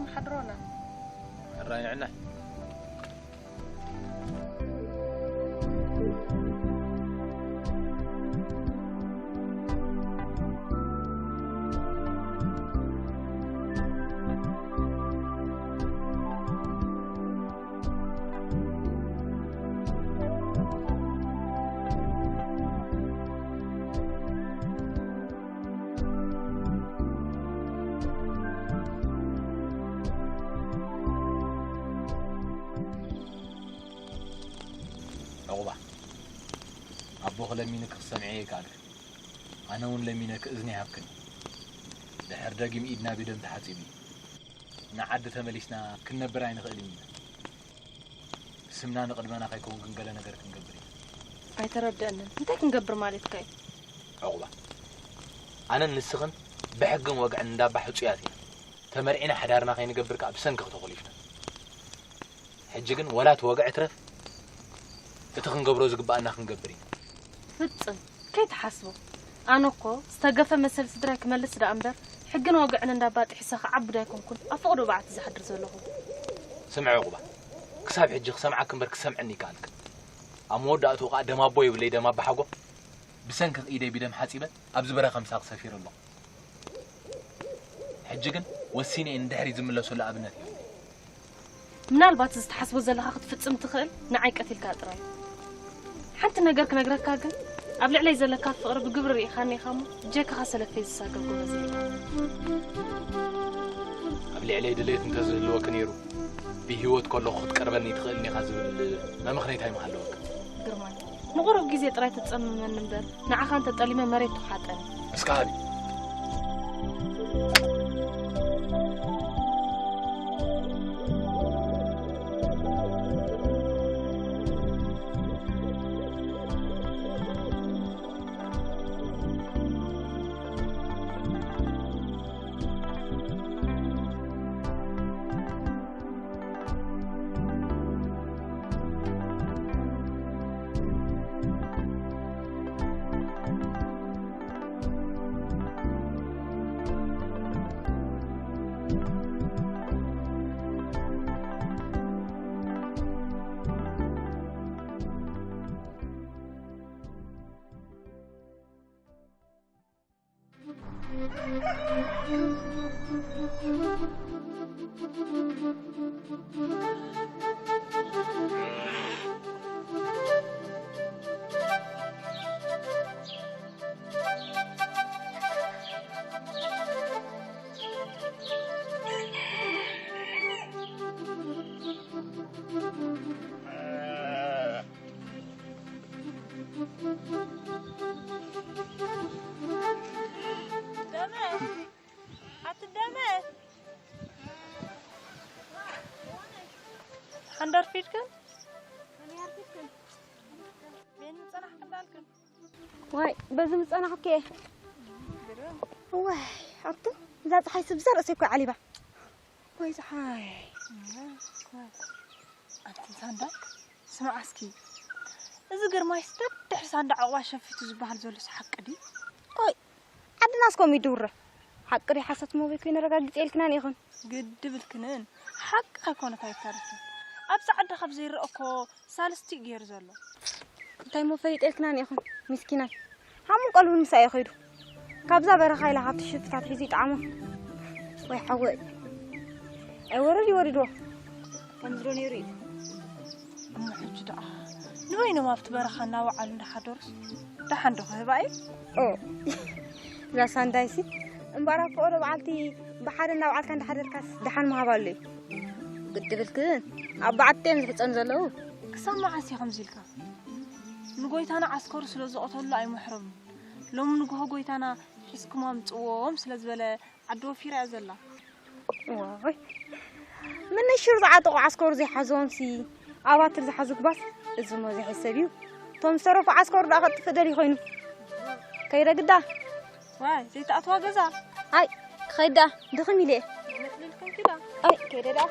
ንሓድሮና። ሕራይ ንዕና። ዕቑባ፣ ኣቦኺ ለሚንኪ ክሰምዕዮ ኣይከኣልክን። ኣነ እውን ለሚነኪ እዝኒ ይሃብክን። ድሕር ደጊም ኢድና ብደም ተሓጺቡ እዩ። ንዓዲ ተመሊስና ክንነብር ኣይንኽእልን ኢና። ስምና ንቕድመና ከይከውን ግን ገለ ነገር ክንገብር ኢና። ኣይተረድአንን። እንታይ ክንገብር ማለትካ እዩ? ዕቑባ፣ ኣነን ንስኽን ብሕግን ወግዕን እንዳባ ሕጹያት ኢና። ተመርዒና ሓዳርና ከይንገብር ከኣ ብሰንክኺ ተኾሊፍና። ሕጂ ግን ወላ እቲ ወግዒ ትረፍ፣ እቲ ክንገብሮ ዝግብኣና ክንገብር ኢና። ፍጽም ከይትሓስቦ። ኣነ እኮ ዝተገፈ መሰል ስድራይ ክመልስ ደኣ እምበር፣ ሕግን ወግዕን እንዳባ ጥሒሰ ክዓብድ ኣይኮንኩን ኣብ ፈቕዶ በዓቲ ዝሓድር ዘለኹ። ስምዒ ዕቑባ፣ ክሳብ ሕጂ ክሰምዓኪ እምበር ክሰምዐኒ ኣይከኣልክን። ኣብ መወዳእትኡ ከኣ ደም ኣቦ የብለይ ደም ኣባ ሓጎ፣ ብሰንክኺ ኢደይ ብደም ሓጺበ ኣብዚ በረኻ ምሳኺ ሰፊረ ኣለኹ። ሕጂ ግን ወሲነ እየ ንድሕሪት ዝምለሰሉ ኣብነት የብለይ። ምናልባት እዚ ትሓስቦ ዘለኻ ክትፍጽም ትኽእል ንዓይ ቀቲልካ ጥራይ። ሓንቲ ነገር ክነግረካ ግን፣ ኣብ ልዕለይ ዘለካ ፍቕሪ ብግብሪ ርኢኻኒ ኢኻ እሞ፣ ብጀካኻ ሰለፈይ ዝሳገር ጎበዝ የለን። ኣብ ልዕለይ ድሌት እንተዝህልወኪ ነይሩ፣ ብህይወት ከለኹ ክትቀርበኒ ትኽእልኒ ኢኻ ዝብል መመኽነይታ ኣይምሃለወኪ። ግርማይ፣ ንቑሩብ ግዜ ጥራይ ተጸምመኒ እምበር፣ ንዓኻ እንተጠሊመ መሬት ትውሓጠኒ። እስከ ሃዲ። ደመ፣ ኣቲ ደመ። ሓንዳ ኣርፊድክን? ቤን ምጸናሕክን ዳልክን? ዋይ፣ በዚ ምጸናሕኩ እየ። ግርም። ዋይ፣ ኣቱ፣ እዛ ጸሓይ ስብዛ ርእሰይ እኮ ዓሊባ። ዋይ፣ ጸሓይ። ዋይ፣ ዋይ። ኣቲ ሳንዳ፣ ስማዕ እስኪ፣ እዚ ግርማይስ ደድሕሪ ሳንዳ ዕቑባ ሸፊቱ ዝበሃል ዘሎስ ሓቂ ድዩ? ቆይ፣ ዓድናስ ከምኡ ይድውረ። ሓቂ ድዩ ሓሶት እሞ በይ ኮይነ ረጋጊጸ ኢልክናን ኢኽን። ግድብ ኢልክንን፣ ሓቂ ከይኮነ ኣይተርፍን። ኣብዚ ዓዲ ካብ ዘይረአ እኮ ሳልስቲ እዩ ገይሩ ዘሎ። እንታይ እሞ ፈሊጠ ኢልክናን ኢኽን፣ ሚስኪናይ። ሓሙን ቀልቡን ምሳይ እዩ ከይዱ። ካብዛ በረኻ ኢላ ካብቲ ሽፍታት ሒዙ ይጥዓሞ። ወይ ሓወይ። ኣይ ወረድ ይወሪድዎ። ከምዚ ዶ ነይሩ እዩ? እሞ ሕጂ ደኣ ንበይኖም ኣብቲ በረኻ እናወዓሉ እንዳሓደሩስ ደሓን ዶ ክህባ እዩ? ኦ፣ እዛ ሳንዳይሲ እምበኣር ኣብ ፈቐዶ በዓልቲ ብሓደ እናወዓልካ እንዳሓደርካስ ደሓን ምሃብ ኣሎ እዩ። ግዲ ብልክን ኣብ በዓቲ እዮም ዝሕጸኑ ዘለዉ። ክሳብ መዓስ እዩ ከምዚ ኢልካ? ንጎይታና ዓስከሩ ስለ ዝቐተሉ ኣይምሕረሉን። ሎሚ ንግሆ ጎይታና ሒዝኩም ኣምጽዎም ስለ ዝበለ ዓዲ ወፊራ እያ ዘላ። ዋይ፣ ምንሽር ዝዓጠቑ ዓስከሩ ዘይሓዞምሲ ኣብ ኣትር ዝሓዙ ክባስ፣ እዚሞ ዘይሕሰብ እዩ። እቶም ዝተረፉ ዓስከሩ ደኣ ከጥፍእ ደልዩ ኮይኑ። ከይደ ግዳ። ዋይ፣ ዘይትኣትዋ ገዛ። ኣይ፣ ክኸይድ ደኣ፣ ድኽም ኢለ እየ። መጥልልክን ኪዳ። ኣይ፣ ከይደ ደኣ።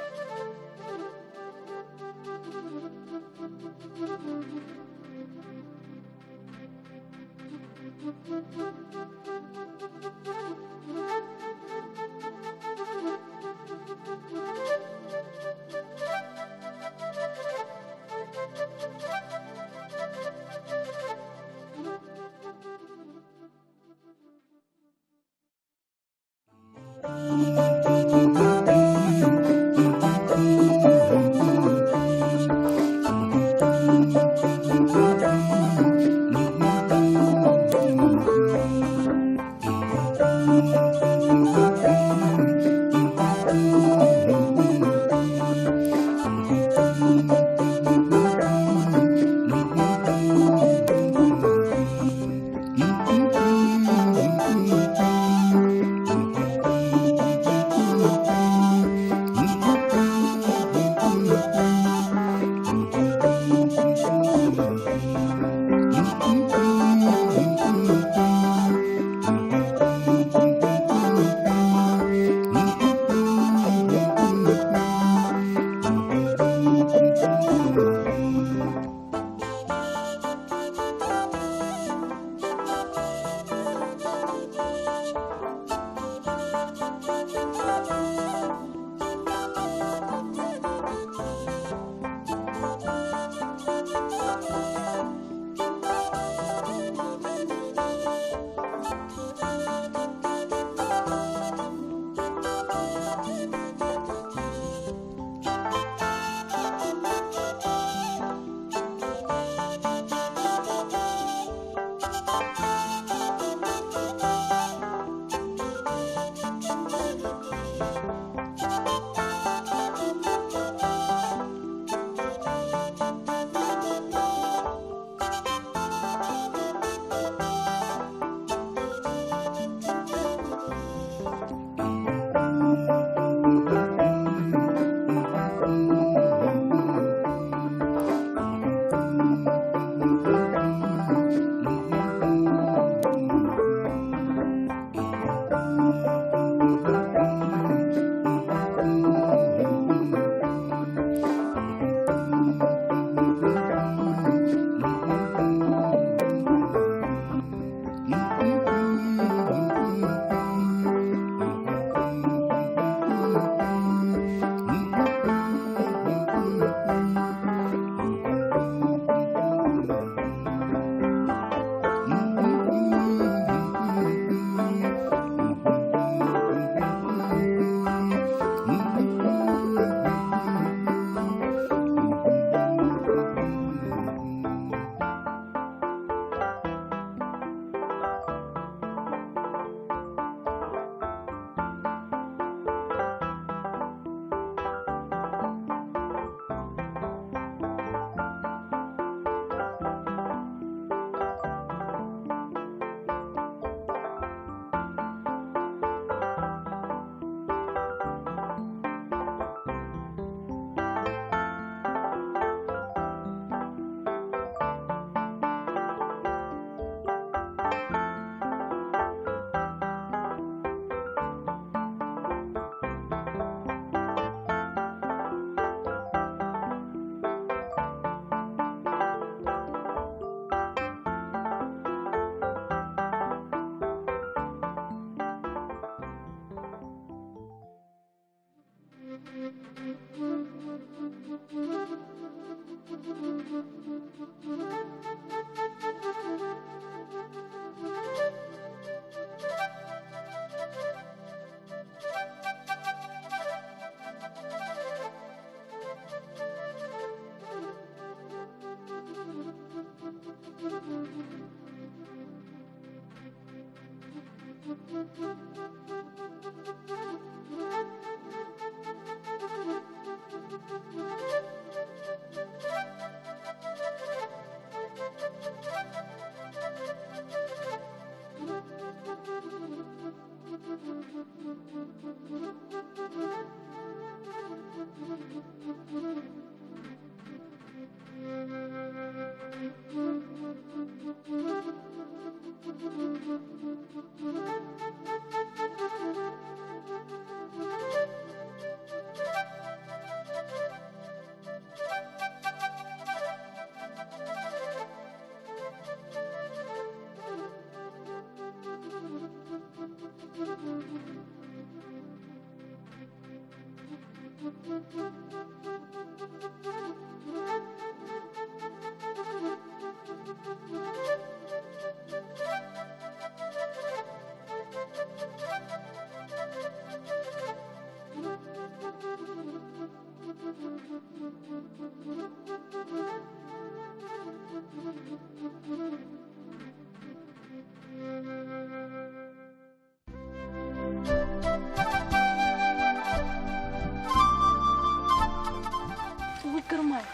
እውይ ግርማይ፣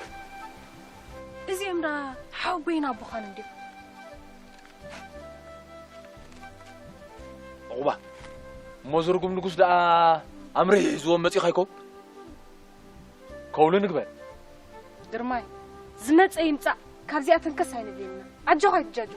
እዚኦም ዳ ሓወቦይን ኣቦኻን እንዲዮም። ዕቑባ፣ እሞ ዝርጉም ንጉስ ደኣ ኣምርሒ ሒዝዎም መጺኡ ከይከውን? ከውሊ ንግበር። ግርማይ፣ ዝመጸ ይምጻእ፣ ካብዚኣ ተንከስ ኣይንብል ኢና። ኣጆኻ ኣይትጃጁ።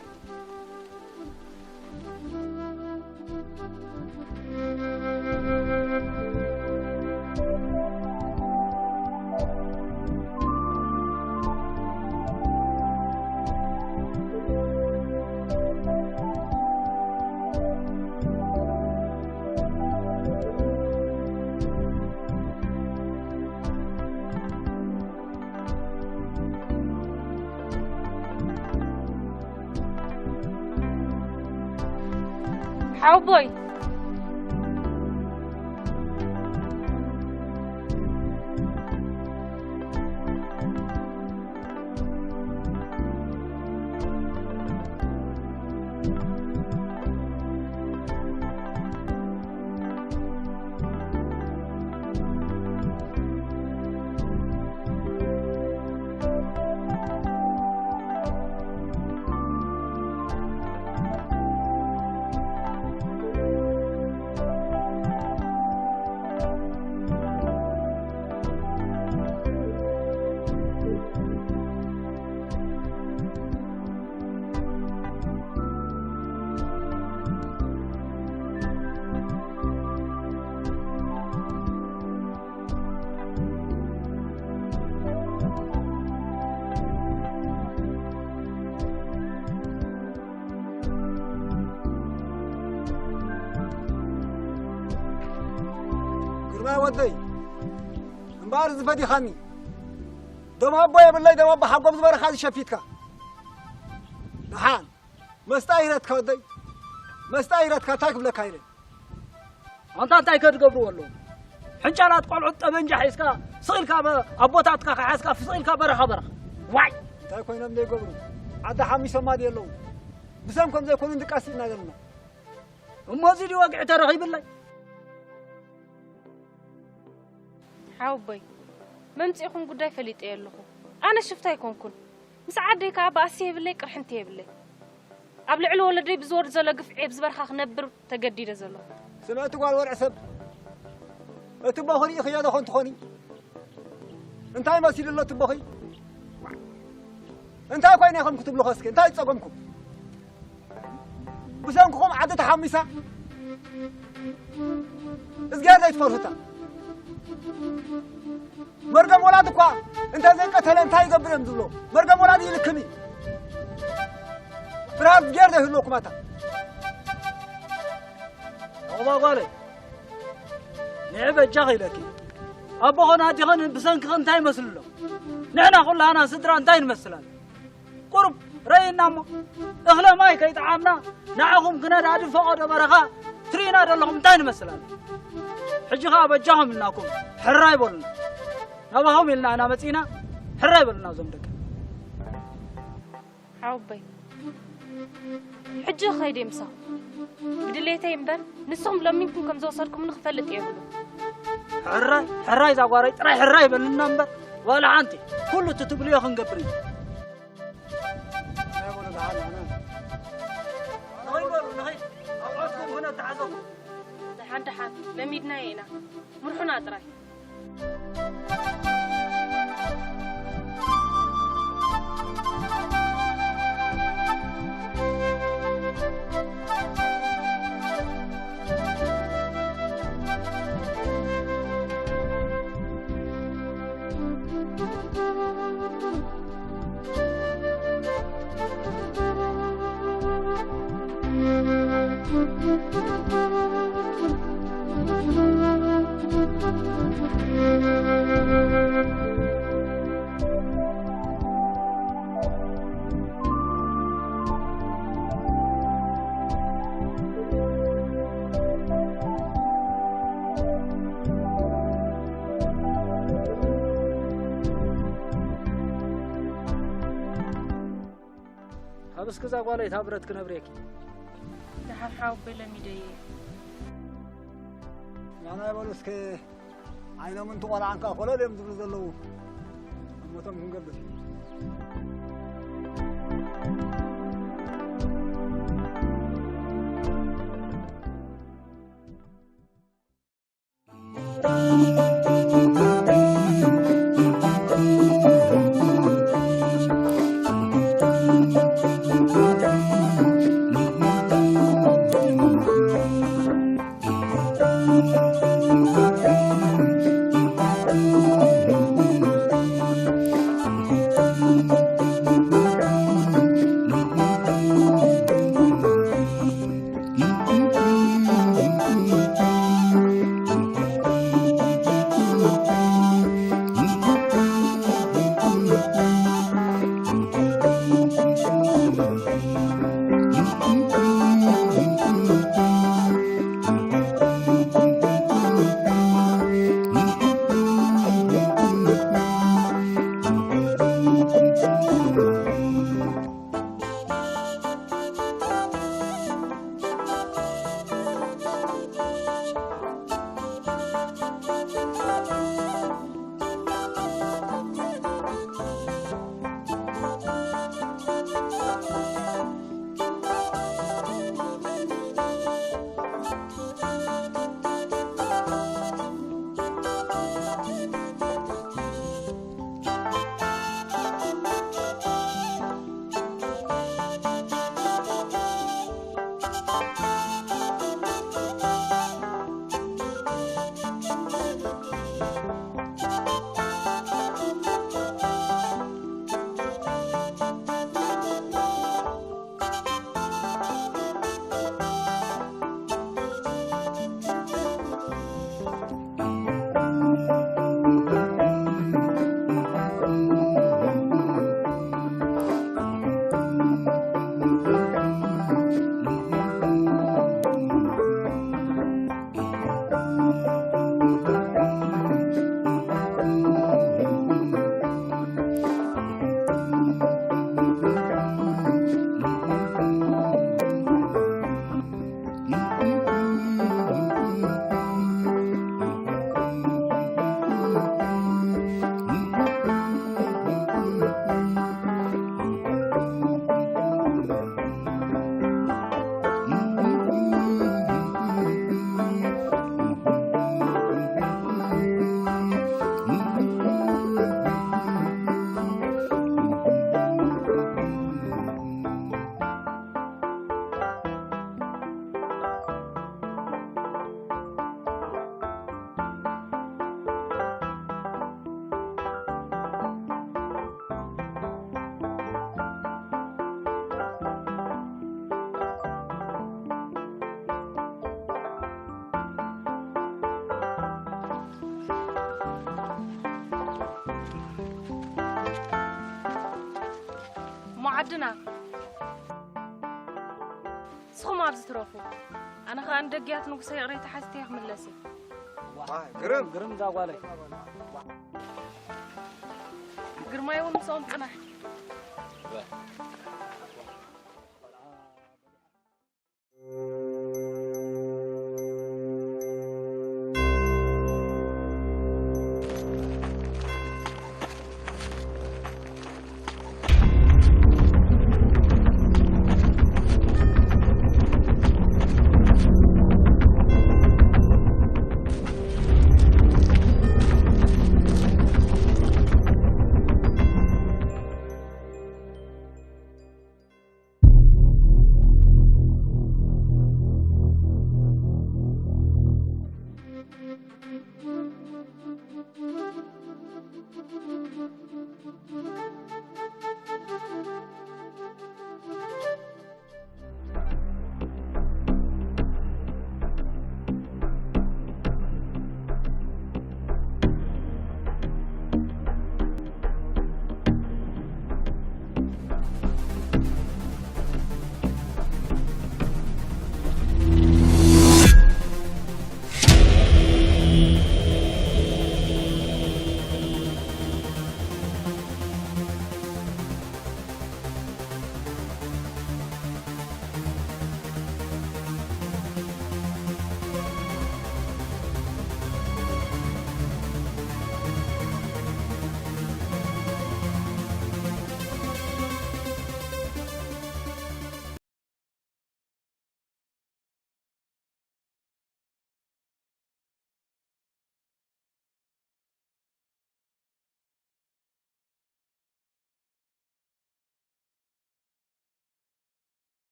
ሓወቦይ። ግርማይ ወደይ፣ እምበኣር ዝፈዲኻኒ። ደም ኣቦ የብለይ፣ ደም ኣቦ ሓጎም ዝበረኻ ዝሸፊትካ። ደሓን፣ መስጣ ይረትካ ወደይ፣ መስጣ ይረትካ፣ እንታይ ክብለካ ኢለ። ኣንታ እንታይ ከድገብርዎ ኣለዎም? ሕንጫላት ቆልዑት ጠበንጃ ሒዝካ፣ ስቕ ኢልካ በ-፣ ኣቦታትካ ከሓዝካ፣ ስቕ ኢልካ በረኻ በረኻ። ዋይ! እንታይ ኮይኖም ዘይገብሩ? ዓዲ ሓሚሶማ ድዩ ኣለዉ? ብሰም ከም ዘይኮኑ ድቃስ ኢና ዘለና። እሞ እዚ ድዩ ወግዒ ተረኺብለይ? ሓወቦይ፣ መምጽኢኹም ጉዳይ ፈሊጠዮ ኣለኹ። ኣነ ሽፍታ ኣይኮንኩን። ምስ ዓደይ ከኣ ባእሲ የብለይ፣ ቅርሕንቲ የብለይ። ኣብ ልዕሊ ወለደይ ብዝወርድ ዘሎ ግፍዒ ኣብዚ በረኻ ክነብር ተገዲደ ዘለኹ። ስምዕቲ ጓል ወርዒ ሰብ፣ እቲ ቦኺ ርኢኽዮ ዶ ኾን ትኾኒ? እንታይ መሲሉ ኣሎ እቲ ቦኺ? እንታይ ኮይነ ኢኹም ክትብሉ ኸስኪ? እንታይ ጸገምኩም? ብሰንክኹም ዓዲ ተሓሚሳ። እዝግሄር ዘይትፈርሁታ። መርገም ወላድ እኳ እንተ ዘይቀተለ እንታይ ይገብር እዮም ዝብሎ? መርገም ወላድ ይልክም እዩ። ፍርሃት እዝግሄር ዘይህልወኩም ኣታ። ዕቑባ ጓለይ፣ ንዒ በጃኺ ኢለኪ። ኣቦኽን ኣዴኽን ብሰንክኺ እንታይ ይመስሉ ኣለዉ? ንሕና ኩላህና ስድራ እንታይ ንመስል ኣለና? ቁሩብ ረእይና እሞ፣ እኽለ ማይ ከይጠዓምና፣ ንዓኹም ክነዳድብ ፈቐዶ በረኻ ትርእዩና ዘለኹም እንታይ ንመስል ኣለና? ሕጂ ኸኣ በጃኹም ኢልናኩም፣ ሕራይ በሉና። ናባኹም ኢልና ኢና መጺእና፣ ሕራይ በሉና እዞም ደቂ። ሓወቦይ፣ ሕጂ ኸይደ ምሳኹም። ብድሌተይ እምበር፣ ንስኹም ለሚንኩም ከም ዝወሰድኩምኒ ክፈልጥ የብሉ። ሕራይ፣ ሕራይ እዛ ጓለይ ጥራይ ሕራይ በልና እምበር፣ ዋላ ሓንቲ። ኩሉ እቲ ትብልዮ ክንገብር ኢና። ናይ በሉ ደሓን፣ ኣነ። ንኸይድ በሉ፣ ንኸይድ። ኣቑሑትኩም ሁነ ተሓዘኹም። ደሓን፣ ደሓን፣ ለሚድናዮ ኢና። ምርሑና ጥራይ። ካብ እስኪ እዛ ጓለይ እታ ብረት ክነብሬኪ። ደሓር ሓወቦይ ለሚደየ። ናና ይበሉ እስከ ዓይኖም እንት ቆልዓ እንካ ኮለል እዮም ዝብሉ ዘለዉ። እሞቶም ክንገብር። እሞ ዓድና፣ ንስኹም ኣብዚ ትረፉ። ኣነ ኸኣ ንደጊያት ንጉሰ ይቕሬታ ሓቲተ ክምለስ እየ። ግርም። ግርም እዛ ጓለይ። ግርማይ እውን ምስኦም ጽናሕ።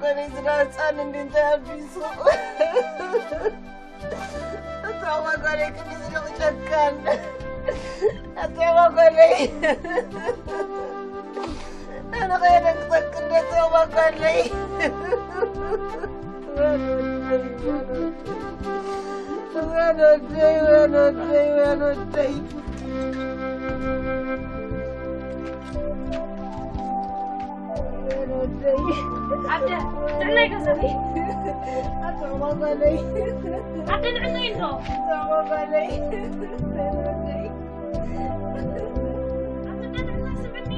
ጓለይ ዝዳ ህፃን እንዲ እንታይ ኣቢሱ? ኣታ ጓለይ ክንዲ ዝደቕ ጨካን። ኣታ ጓለይ። ኣነ ኸየደንግጠክ እንደ ኣታ ጓለይ። ወን ወደይ፣ ወን ወደይ፣ ወን ወደይ። ኣደ፣ ንዕናይ ገዛኺ። ኣደ፣ ንዕናይ እንዶ። ኣደ፣ ንዕናይ ስምዕኒ።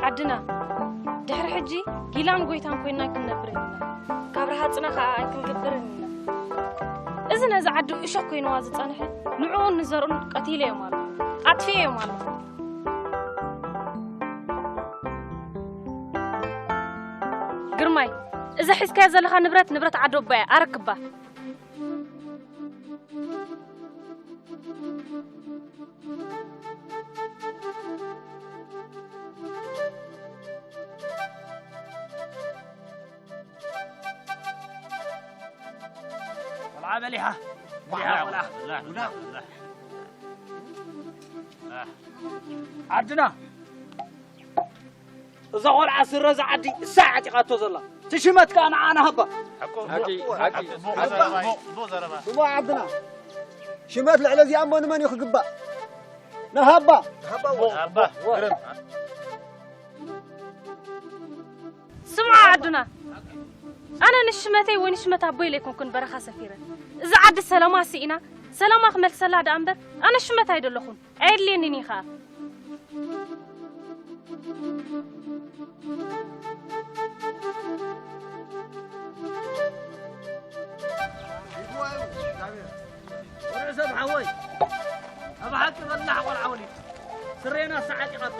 ዓድና ድሕሪ ሕጂ ጊላን ጎይታን ኮይና ኣይክንነብርን ኢና። ካብ ረሃጽና ከኣ ኣይክንግብርን ኢና። እዚ ነዚ ዓዲ እሾኽ ኮይንዋ ዝጸንሐ ንዕኡን ንዘርኡን ቀቲለዮም ኣለኹ፣ ኣጥፊኤዮም ኣለኹ። ግርማይ፣ እዛ ሒዝካዮ ዘለኻ ንብረት፣ ንብረት ዓዲ ኣቦያ፣ ኣረክባ። ቆልዓ በሊሓ። በሊሓ ቆልዓ። ዓድና፣ እዛ ቆልዓ ስረ እዛ ዓዲ እሳ ዓጢቓቶ ዘላ። እቲ ሽመት ከኣ ንዓና ሃባ። ሓቂ፣ ሓቂ። ስሙዕ ዓድና። ሽመት ልዕሊ እዚኣ እሞ ንመን እዩ ክግባእ? ንሃባ። ሃባ። ግርም። ኣዱና፣ ኣነ ንሽመተይ ወይ ንሽመት ኣቦይ ኢለ ኣይኮንኩን በረኻ ሰፊረ። እዚ ዓዲ ሰላማ ስኢና፣ ሰላማ ክመልሰላ ደኣ እምበር፣ ኣነ ሽመት ኣይደለኹን። ኣየድልየንን እዩ ኸኣ። ወርዒ ሰብ ሓወይ፣ ኣብ ሓቂ በላሕ ቆልዓ ወሊድ። ስሬና ሰዓጢቓቶ።